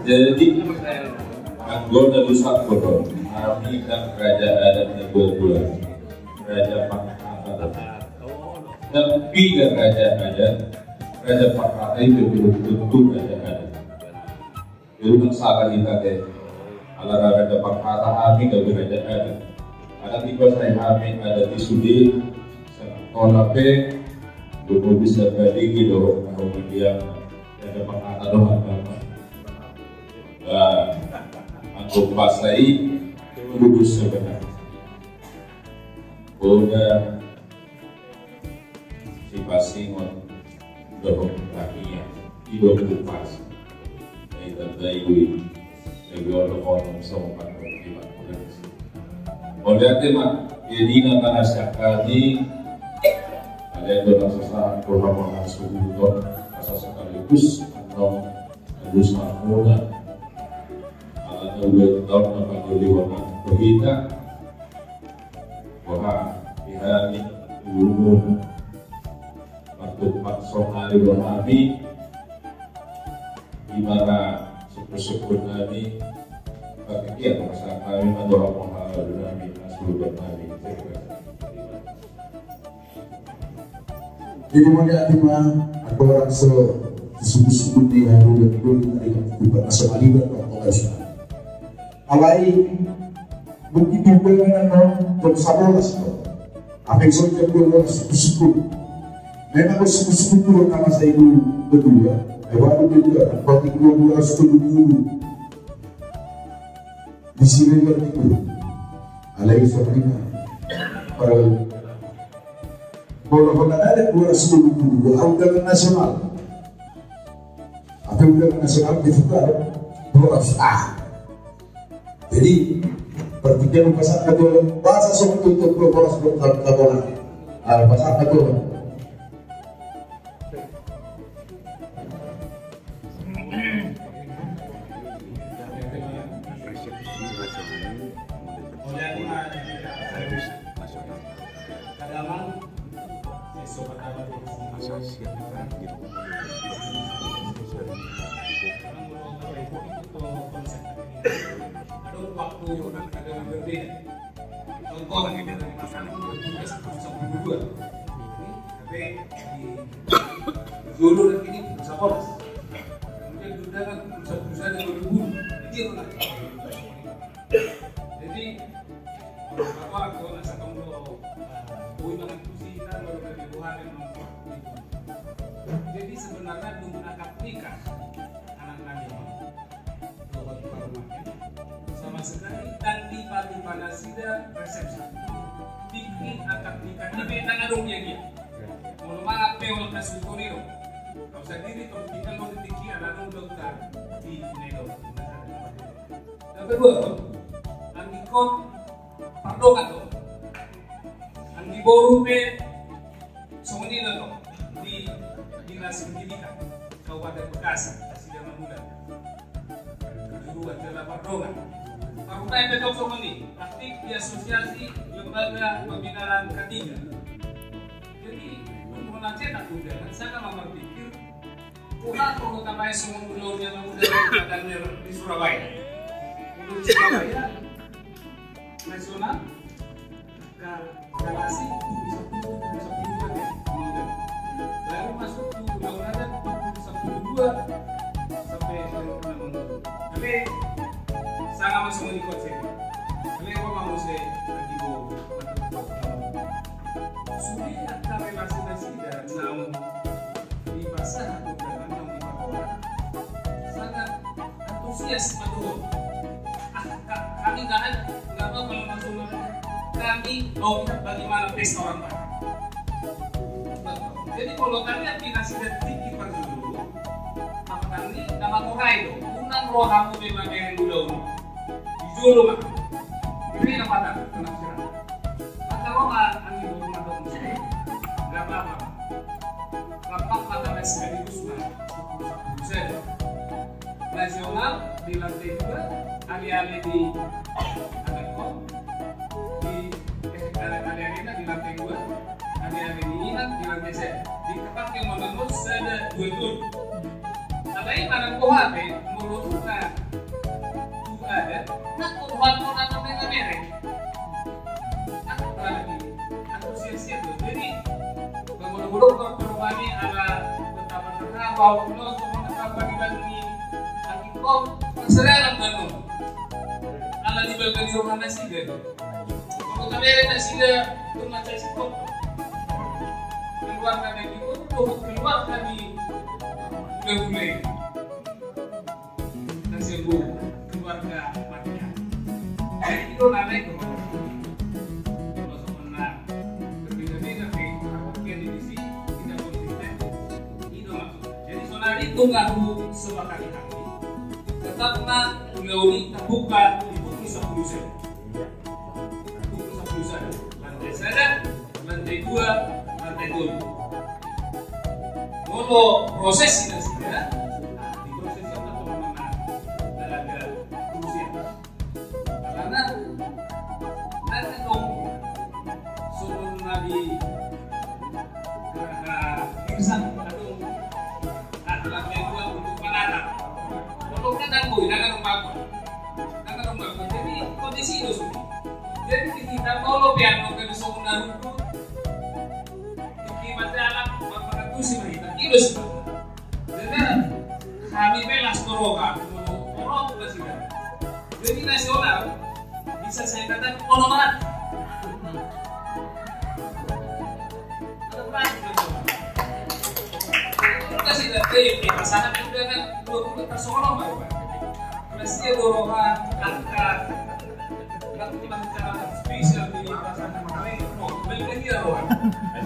Jadi, anggo na rusak kotor, hami kan raja adat na dua bulan, raja panghata. Tapi kan raja adat, raja panghata itu belum tentu raja adat. Jadi masalah kita deh, ala raja panghata hami gabe raja adat. Adat dikuasai hami adat di sude, sangat tona pe, belum bisa balik gitu, kalau dia raja panghata doang apa. Nah, aku pasai, lurus sebenarnya. Udah sipasingon dohot tangiang, i do upas. Ai tandai dui. Ai olo olo sama pakai lima kurang. Mauliate ma, jadi nama nasihat kami. Ada yang dorang sesaat kurang mengasuh untuk asa sekaligus atau harus mengundang. Ala na ulang tahun na pagoli wana kohita. Wah, di hami ulun. Waktu paksong hari do hami. Di mana syukur-syukur nami. Tapi dia masa kami mandorong pengalaman nami. Masuk nami. Jadi mau diatima. Aku orang so. Suku-suku ni haluan doli na di kuba na so malibat do tong nasional. Alai mungkin di kuba na non jam sabolas do. Apa yang so jam dua belas suku-suku. Memang suku-suku tu nama saya dulu kedua. Eh, baru kedua, berarti dua belas suku dulu. Di sini kan itu. Alai so lima. Kalau, kalau pernah ada dua ratus dua puluh dua, undangan nasional. Apa undangan nasional diputar dua ratus A. Jadi, pertigaan pasal kedua, bahasa soal tutup dua belas belum tak tahu lah. Ah, pasal kedua. Contoh, di dalam masa lalu bertugas sepuluh dua. Tapi di dulu dan kini sepuluh sebelas. Kemudian sudah kan sepuluh sebelas dua ribu. Jadi, jadi, apa, aku nak satu dulu, eh, kui makan kursi, kita baru beli buah dan nonton. Jadi, sebenarnya belum akad nikah anak nami. Dohot parumaen, sama sekali ndang dipatupa nasida resepsi. Tingki akad nikah i pe ndang adong dia dia. Molo mangan pe olo kasuturi do. Kau sandiri tong tinggal lo di tingki anak dong dokter di Medan. Yang kedua, anggi kon pardongan do. Anggi boru pe songon i do di Dinas Pendidikan Kabupaten Bekasi, nasida mangula. Kejuruan jala pardongan. Parumaen pe tong songon i, aktif di asosiasi lembaga pembinaan K tiga. Jadi, untuk mengecek aku jangan sana marpikir, Tuhan, kalau tambah songon ulaon yang udah di Surabaya. Untuk Surabaya, nasional, Ka-, kalasi, bisa puluh, bisa puluh dua ya, enggak. Baru masuk tu undang-undang bisa puluh dua sampai baru enam. Tapi, sangat masuk di konsep. Tapi, apa mau saya lagi mau, sudah ada relasi-relasi dan enam di pasar, bukan enam di pasar. Sangat antusias, betul. Ah, ka-, kami nggak ada, nggak apa-apa kalau masuk. Kami maunya bagaimana pesta orang Batak. Jadi kalau kami aplikasi dan tinggi perlu, apa kami nama korai do, unang rohamu memang dari dulu. Di dulu mah. Ini yang patah, kenapa sih? Maka roha, anggi boru, nggak apa-apa. Rapat mata sekaligus, nah. Buset. Nasional di lantai dua, ale-ale ni Anakon, di, eh, ale-ale di lantai dua, ale-ale ni Inan di lantai satu. Di tempat yang menenun sada dua tur. Alai manang boha pe, molo tu na, tu ada, na tu boha tu na tu na merek. Aku lagi, aku siap-siap tu. Jadi, Molo-molo kau perubahan ni ala betapa terharu, lo semua betapa dibandingi. Tapi kau terserah dalam dalam. Ala dibagi di rumah nasida. Kalau tak ada nasida, tu macam si kau. Keluar kami di, tu keluar kami. Udah mulai. Nasib keluarga Maria. Jadi, itu namanya itu. Kalau sebenarnya berbeda-beda, tapi kalau dia di sini tidak konsisten. Itu maksudnya. Jadi, saudari, itu nggak mau sepakat hati. Tetap na ulaon i tabuka di pukul sepuluh siang. Pukul sepuluh siang. Lantai sada, lantai dua, lantai tolu. Molo proses nasida, nah, di proses sama teman-teman. Dalaga proses. Karena, karena dong, sebelum Nabi, karena, insan, atau, nah, lantai dua untuk menata. Kalau kita ganggu, kita kan rumah. Karena rumah. Jadi, kondisi itu, sudah. Jadi, kita kalau piano ke Solo Naruto, di mata alam, maka tusi lagi, tak kilo sudah. Jadi, Hami pe las do roha, roha tu nasida. Jadi nasional, bisa saya katakan onom ratus. Onom ratus nasional. Nasida pe, eh, pasangan itu dengan dua puluh personal baru, Pak. Masih ada roha, angka, Tapi masalah spesial di pasangan kami, no, balik lagi ya, Rohan.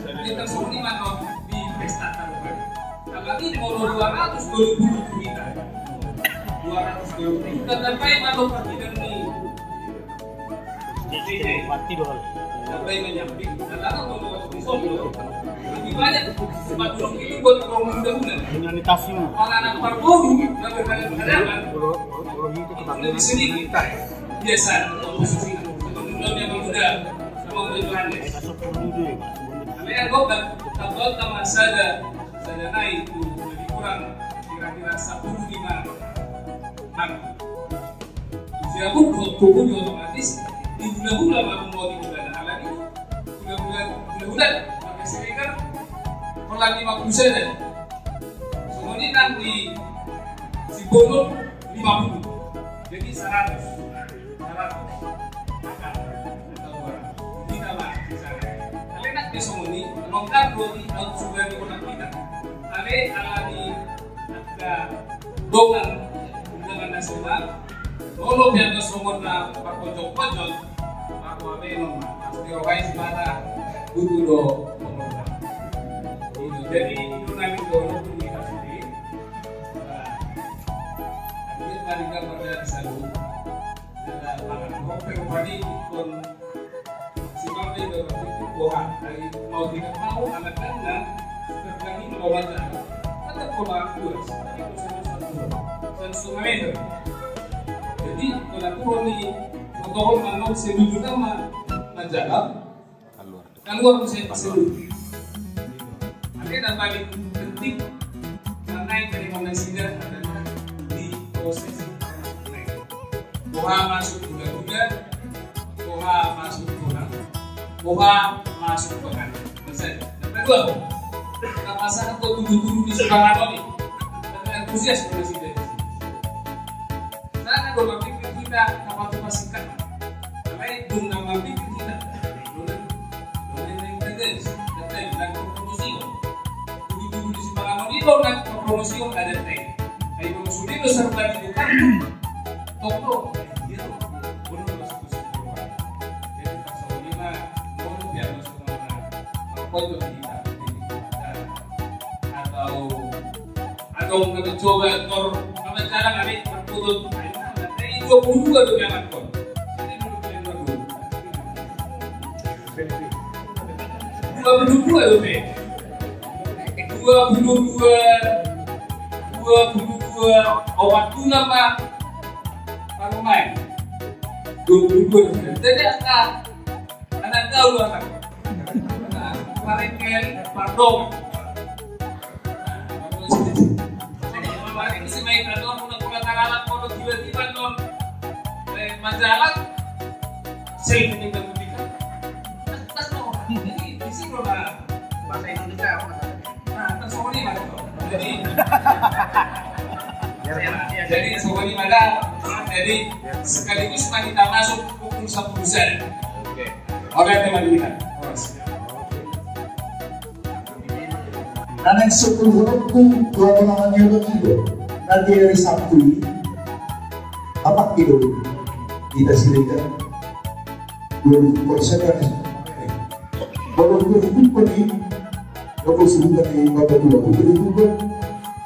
Kita semua ini mano di pesta taruhan. Apalagi mau dua ratus dua puluh kita. Dua ratus dua puluh. Kita sampai mano partidan nih. Mati dua kali. Sampai menyamping. Karena kalau di Solo, lebih banyak tempat duduk itu buat kaum muda-muda. Dengan tasnya. Para anak parboru, nggak berhadapan. Kalau, kalau, kalau itu kita lebih sedikit. Biasa, untuk khusus itu. Untuk yang muda, sama untuk Johannes. Tapi yang gua kan, tak tahu sama sada, sada naik itu lebih kurang kira-kira sepuluh lima. Nah, usia pun dua puluh otomatis di hula-hula, mau di hula-hula lagi. Hula-hula, hula-hula, pakai sneaker, kalau lima puluh sada. Semua ini kan di si Bolon lima puluh. Jadi seratus. Seratus. Angka. Angka dua ratus. Hita ma di sana. Alai nang pe songon i, nongkan roti au sudah di kota kita. Alai ala ni angka dongan undangan nasional, molo pe angka songon na parpojok-pojok, aku abe non, pasti rohai sipata, butuh do pengorbanan. Jadi, itu nami dono pun kita sendiri. Nah, dia tadi gambar dari Salu. Mau tidak mau, anak-anak, tetap pola dua, tapi satu, satu setengah meter. Jadi, kalau turun di protokol, manok setuju nama, majalah, Kaluar tu saya pas dulu. Ada yang paling penting, karena yang dari mana sida adalah di proses. Boha masuk hula-hula, boha masuk boha, boha masuk boha. Selesai. Yang kedua, kita pasang ke tujuh-tujuh di sebelah kanan nih. Tapi antusias mana sida. Sana do mambege hita na pasu-pasu hita. Alai dung na mambege hita, dona, dona na intelligence, data yang na promosi. Bulu-bulu di sipanganon i do na promosi ada teh. Ayo, sudah do serba dibuka. Toko, iya do. Bono do masuk ke situ. Jadi, pasal lima, mau biar masuk mana? Apa itu kita? Atau Adong na mencoba tor, apa cara kami berturut. Jadi dua puluh dua do yang aktor. Dua puluh dua do pe. Dua puluh dua, dua puluh dua, opat bulan, Pak. Pak pemain. Dua puluh dua do pe. Jadi angka Anak gaul do anak. Nah, paling keren, pardon. Paling isi main pardon, udah pernah taralap, kalau tiba-tiba non, eh, majalah, sel ini kan. Pas, pas, no. Ini, di sini, nah. Bahasa Indonesia apa? Nah, terus ini, Mas. Jadi, jadi, jadi, sekaligus kita masuk pukul sepuluh sana. Oke. Oke, teman kita. Horas. Nanti sepuluh waktu, dua orang hanya begitu. Nanti hari Sabtu ini, apa kilo kita sediakan? Dua puluh persen dari Baru gue hukum ini, gue sebutkan di babak dua, gue hukum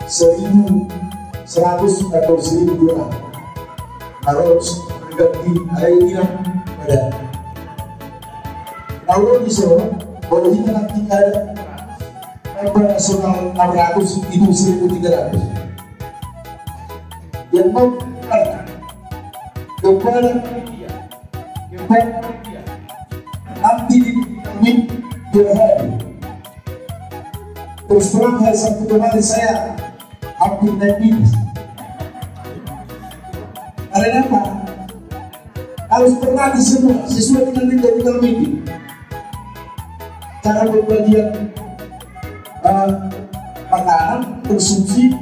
seribu seratus atau seribu dua ratus. Harus mengganti air minum pada. Kalau bisa, kalau kita nanti ada apa nasional enam ratus, itu seribu tiga ratus. Yang mau kepada Nanti di Amin Burhan. Terus terang, hari Sabtu kemarin saya hampir naik bis. Karena apa? Harus berlatih semua sesuai dengan technical meeting. Cara pembagian, eh, makanan, konsumsi,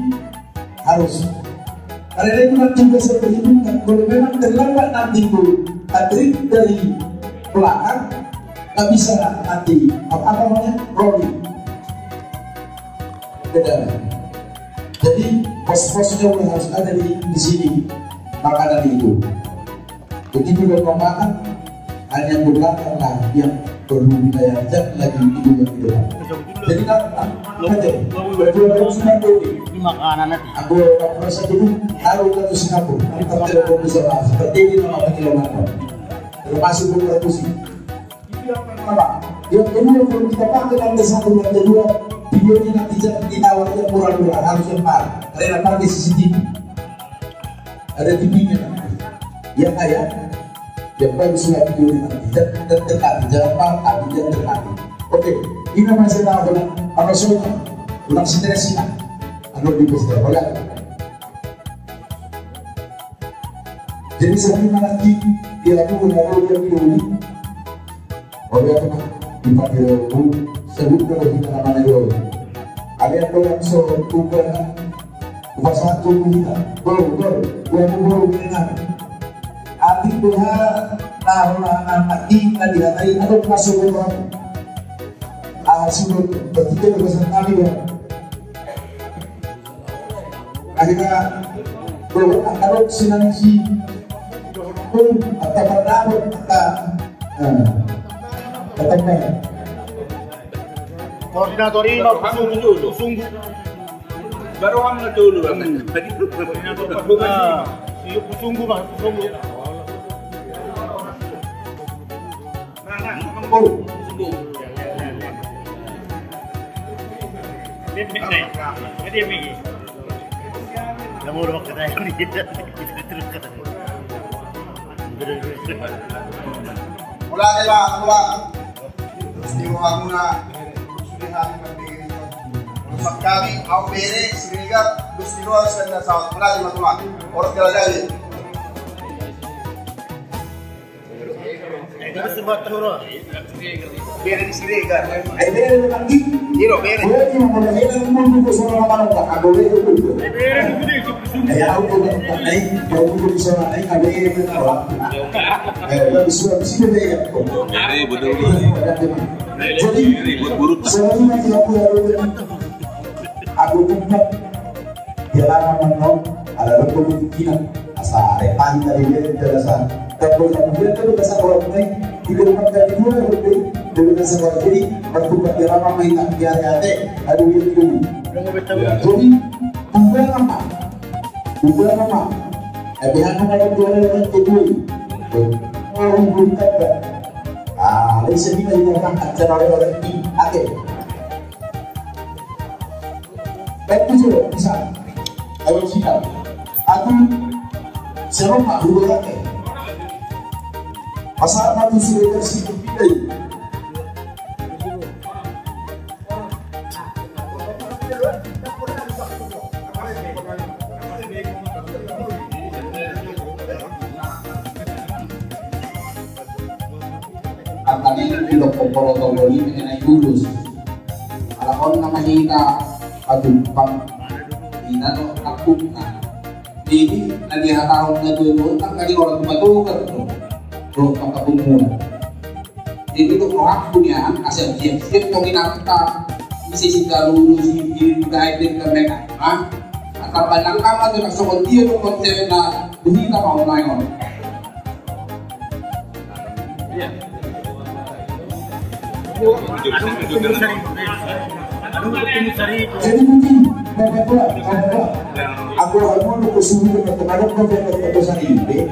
Harus. Karena itu nanti biasa berhubungan. Kalau memang terlambat nanti itu, Patrick dari belakang, nggak bisa nanti, apa, apa namanya, rolling. Beda. Jadi, pos-posnya udah harus ada di, di sini. Makanan itu. Jadi, juga memakan, hanya bukan karena yang perlu wilayah lagi itu yang di depan. Jadi, kan, apa aja? Berdua-dua sudah tuh. Ini makanan nanti. Aku merasa dulu, taruh ke Singapura. Tapi tak ada bisa, seperti ini, nama kilometer. Termasuk beberapa sih. Itu yang pertama. Yang kedua, kalau kita pakai lantai satu, lantai dua, video ini nanti jangan ditawarkan murah-murah, harus yang mahal. Karena pakai C C T V. Ada T V-nya. Ya, kayak yang bagus lah video ini nanti. Dan, dan terkati, jangan mahal, tapi jangan terkati. Oke, ini masih tahu, apa soalnya? Kurang stres, ya. Anu di bos, ya, boleh. Jadi, sering mana di, di aku, di aku, di aku, di aku. Oke, aku, di Pak Dewa, aku, sebut dulu kita namanya dulu. Ada yang orang so, tukar, upasahat tu kita. Gol, gol, gol, gol, gol, gol. Atik beha, nah, nah, nah, atik, nah, di atas, ada masuk ke dalam. Ah, sudah, bertiga, dua, satu, kami, ya. Akhirnya, bro, angka rok sinansi. Bro, angka pertama, angka, eh, angka pertama. Koordinator ini mau sungguh, sungguh. Baru kamu dulu, Bang. Koordinator pas, ah, iya, sungguh, Bang, sungguh. Mula, mula. Terus di rumahmuna. Terus di rumah kami, au bere, Siregar, terus di rumah, saya tidak salah. Mula, mula, mula. Orang jalan-jalan. Bere di Siregar. Eh, bere di Siregar. Iro, bere. Bere di Siregar. Jadi, selalu nanti aku harus, aku tempat. Dia lama mano, ala rokok di kina. Asa, eh, pantai dia, dia asa. Tapi kalau dia tuh asa orang lain, di rumah dari dua, lebih dari asa orang. Jadi, waktu dia lama main, dia ada, aduh, dia itu. Ya, jadi, bukan apa? Bukan apa? Eh, biar apa kalau dua orang itu? Orang belum kata. Ah, lain sedih lagi orang acara orang ini. Oke. Baik, tujuh, bisa. Ayo, siap. Aku, siapa, Pak Guru, oke. Masa aku sudah bersih, tidak. Angka ni di dokter protokol ini mengenai virus. Ala on nama hita patumpang, hita do takutna. Jadi, na dihatahon na tuatua on, angka ni orang tuatua do. Do, angka pungmuna. Jadi, do rohangku nian, asa siap-siap tong inanta. Bisa si Garuda, si Gaiden, dan mereka. Hah? Angka pandang kama tu, na songon dia do konsepna, do hita mau main on. Jadi mungkin, Bapak Tua, Bapak Tua. Aku, aku mau ke sini, ke tempat, ke tempat, ke sana ini. Eh.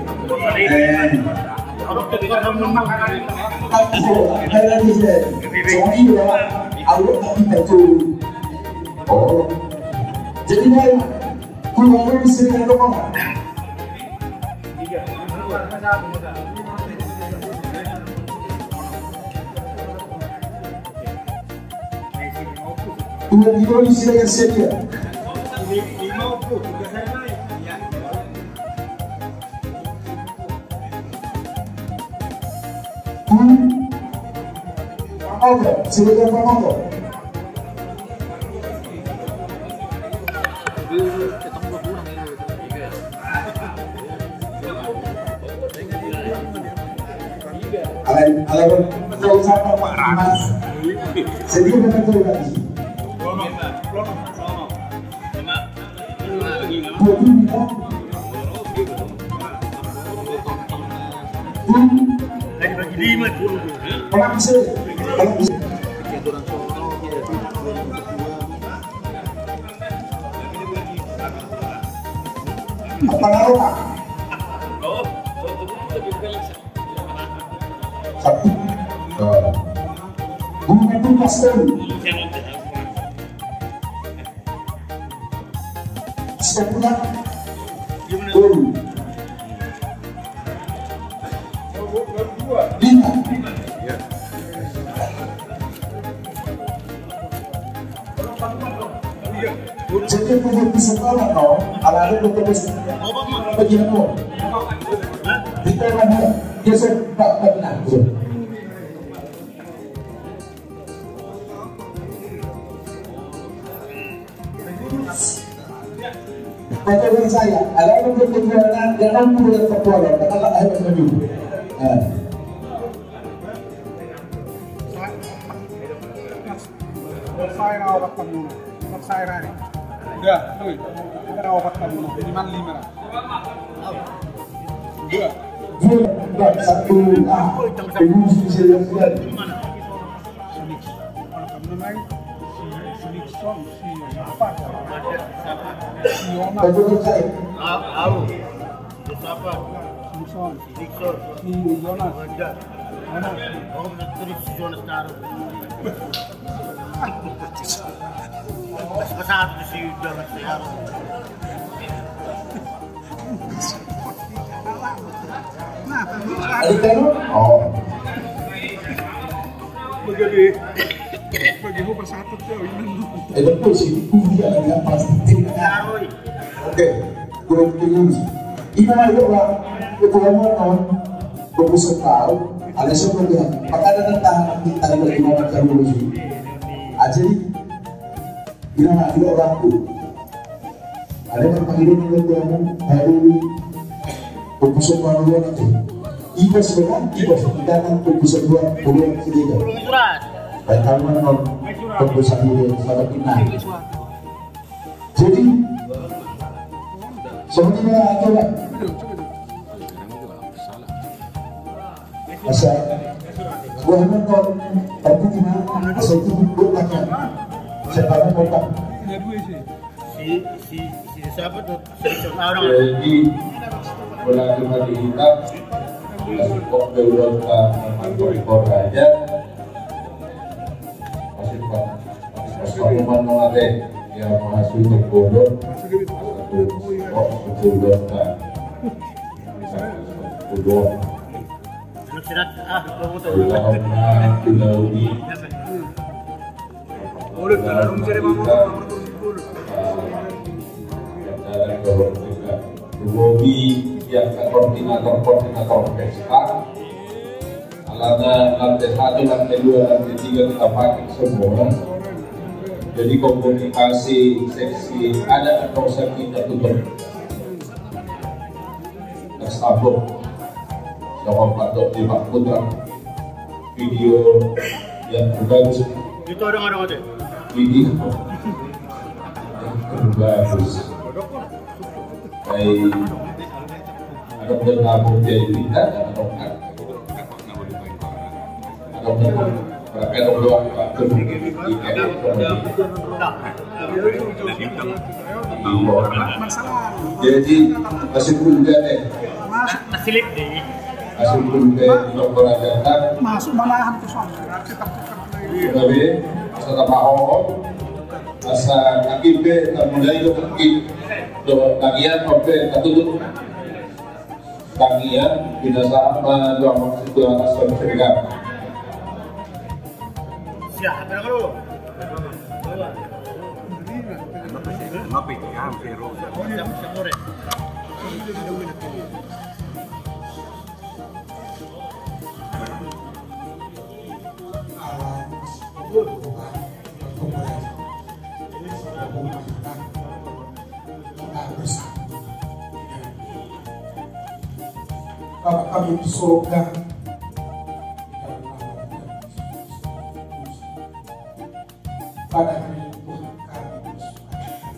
Aku, saya lagi, saya. Soalnya, Bapak, aku tak bisa turun. Oh. Jadi, baik. Kurang lebih seribu doang. Dua kilo di sini yang sedia. Hmm. Apa? Sedia apa? Jadi, kita nggak boleh Alai, alai, alai, alai, alai, alai. Apa lagi? Satu. Dua. Bunga tunas tuh. Sebelah. Tuh. Lima. Jadi, punya kesempatan, no? Ala ada betul. Begini, no? Kita mana? Dia sempat benar. Kata orang saya, ada orang berkejualan, jangan mudah terjualan, karena tak ada maju. Eh. Sai ra opat hamu. Sai ra ni. Udah, tuh. Sai ra opat hamu. Minimal lima ra. Dua. Dua. Satu. Ah. Ini bisa yang buat. Si Nixon, si, si Nixon, si apa? Si Yonas. Au, au. Siapa? Nixon. Nixon. Si Yonas. Ada. Yonas. Oh, terus si Yonas taruh. Pas satu si Yonas taruh. Nah, tadi kan? Oh. Bagi, bagi ho bersatu tuh, ini. Eh, betul sih. Iya, iya, pasti. Taruh. Oke, gue terus. Ini ayo lah, ketua mau, fokus tahu. Ada semua dia. Makanya tentang kita lagi mau kerja dulu sih. Aja nih. Ina na dua orang tu. Ada yang panggil dia ketua mau, baru fokus baru dua nanti. Ibas kan, ibas kita kan fokus dua, dua ketiga. Baik, kamu kan fokus dua, sahabat kita. Jadi, seperti mana aja lah. Asa, gua nonton, tapi gimana? Asa itu buat makan. Saya tahu kota. Si, si, si siapa tuh? Si orang. Jadi, berarti mati kita. Kok keluar ke Mangkok Raja. Masih, Pak. Pas kamu manang ate, ya, masuk ke bodoh. Oh, bodoh, Pak. Bodoh. Anak sirat, ah, kamu tahu. Allahumma ilahi. Bodoh, kalau lu mencari mama, bodoh. Bobi, yang koordinator, koordinator pesta. Alana lantai satu, lantai dua, lantai tiga kita pakai semua. Jadi komunikasi seksi ada atau kita tutup. Tersambung. Sama Pak Dok di Pak Putra. Video yang terbagus. Itu ada, ada, ada. Video yang terbagus. Baik. Ada pun tamu V I P kita, ada dong, kan? Ada pun berapa dong doang, Pak? Tuh, di, di, di, jadi, masih belum ada, eh. Masih belum ada, eh, dokter aja, kan? Masuk malahan tuh, Son. Tapi, asa tapahohon, asa kaki pe, tamulai do kaki, do tangian, pe, tatutup. Tangian, binasahan ma dua, dua asal serigala. Siap, apa dulu? Ngopi, ngopi, hampir. Bapa kami di surga, Pada hari itu kami bersuka cita.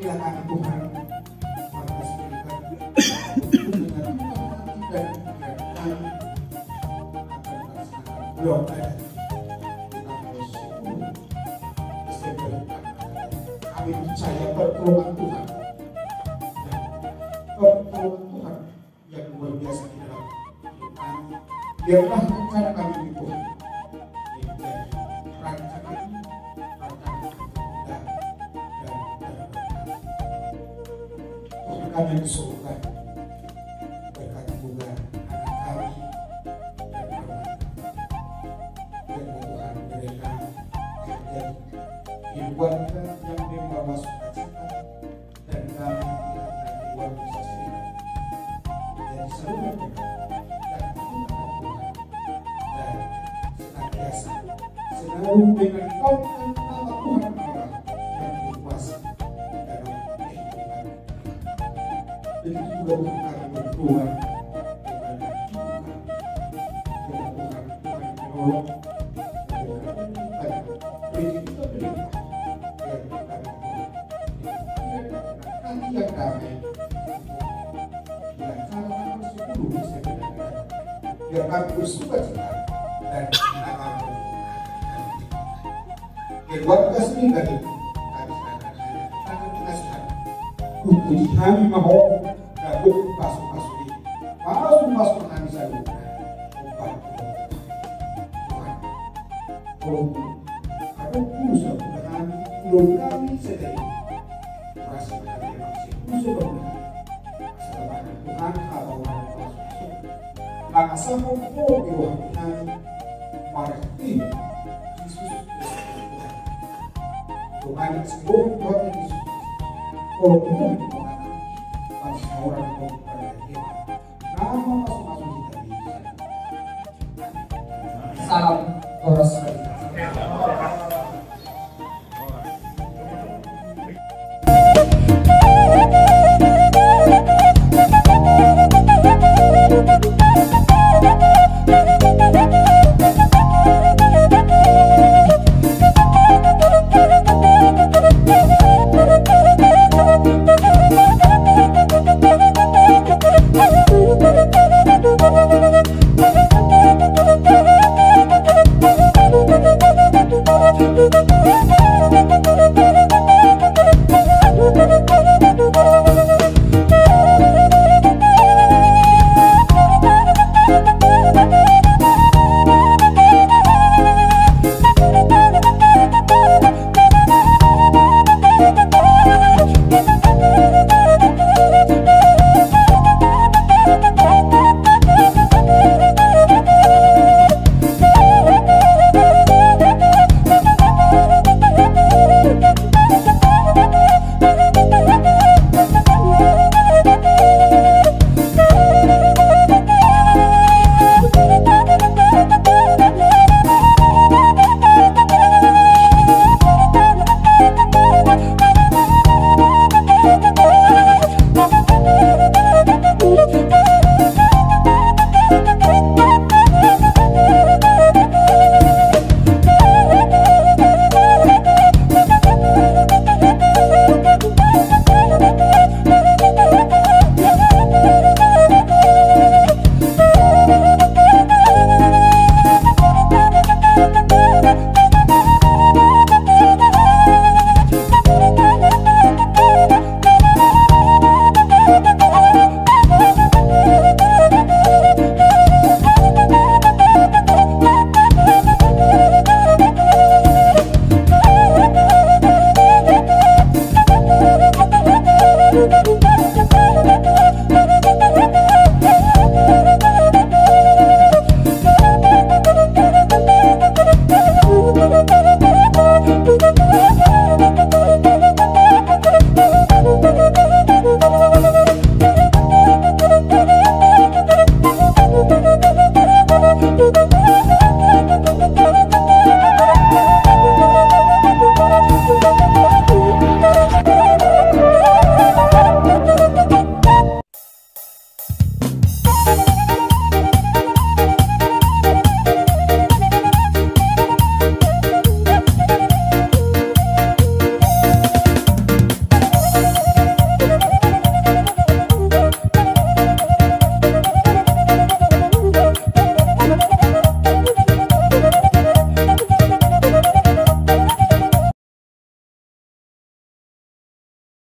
Inilah kami Tuhan, warga sekitar, dengan Tuhan dan pikiran kami akan melaksanakan doa tanggal sepuluh Desember. Kami percaya pertolongan Tuhan. Ya, pertolongan Tuhan yang luar biasa di dalam hidup kami. Biarlah rencana kami di Tuhan menjadi rancangan, rancangan yang indah dan terbaik. Tuhan kami yang di surga, berkati juga anak kami dan keluarga. Biarlah Tuhan mereka menjadi keluarga yang membawa sukacita dan kami tidak akan keluar bisa sendiri. Jadi saluran berkat dan Tuhan dan senantiasa selalu mengaitkan nama Tuhan Allah yang berkuasa dalam kehidupan. Begitu juga Tuhan kami berdoa kepada Tuhan, kepada Tuhan, Tuhan menolong dan berkat rezeki kita berikan. Biar kami Tuhan, biar kami yang damai. Biar kami bersyukur bisa benar-benar. Biar kami bersuka cita dan nama keluarga sendiri kami serahkan hanya tangan pengasihan. Puji hami ma Ho, dapot pasu-pasu i. Pasu-pasu hami saluhutna. Tuhan, tolong, adong pulsa hami, tolong kami sedai. Rasa kami masih pulsa. Asa Tuhan, mangasahon Ho di roha nami marhite Jesus Kristus Tuhan. Dohot si Tuhan Jesus Kristus, Ho di tengah-tengah, pasaorhon Ho di tengah-tengah. Nama masuk-masuk kita di sana. Salam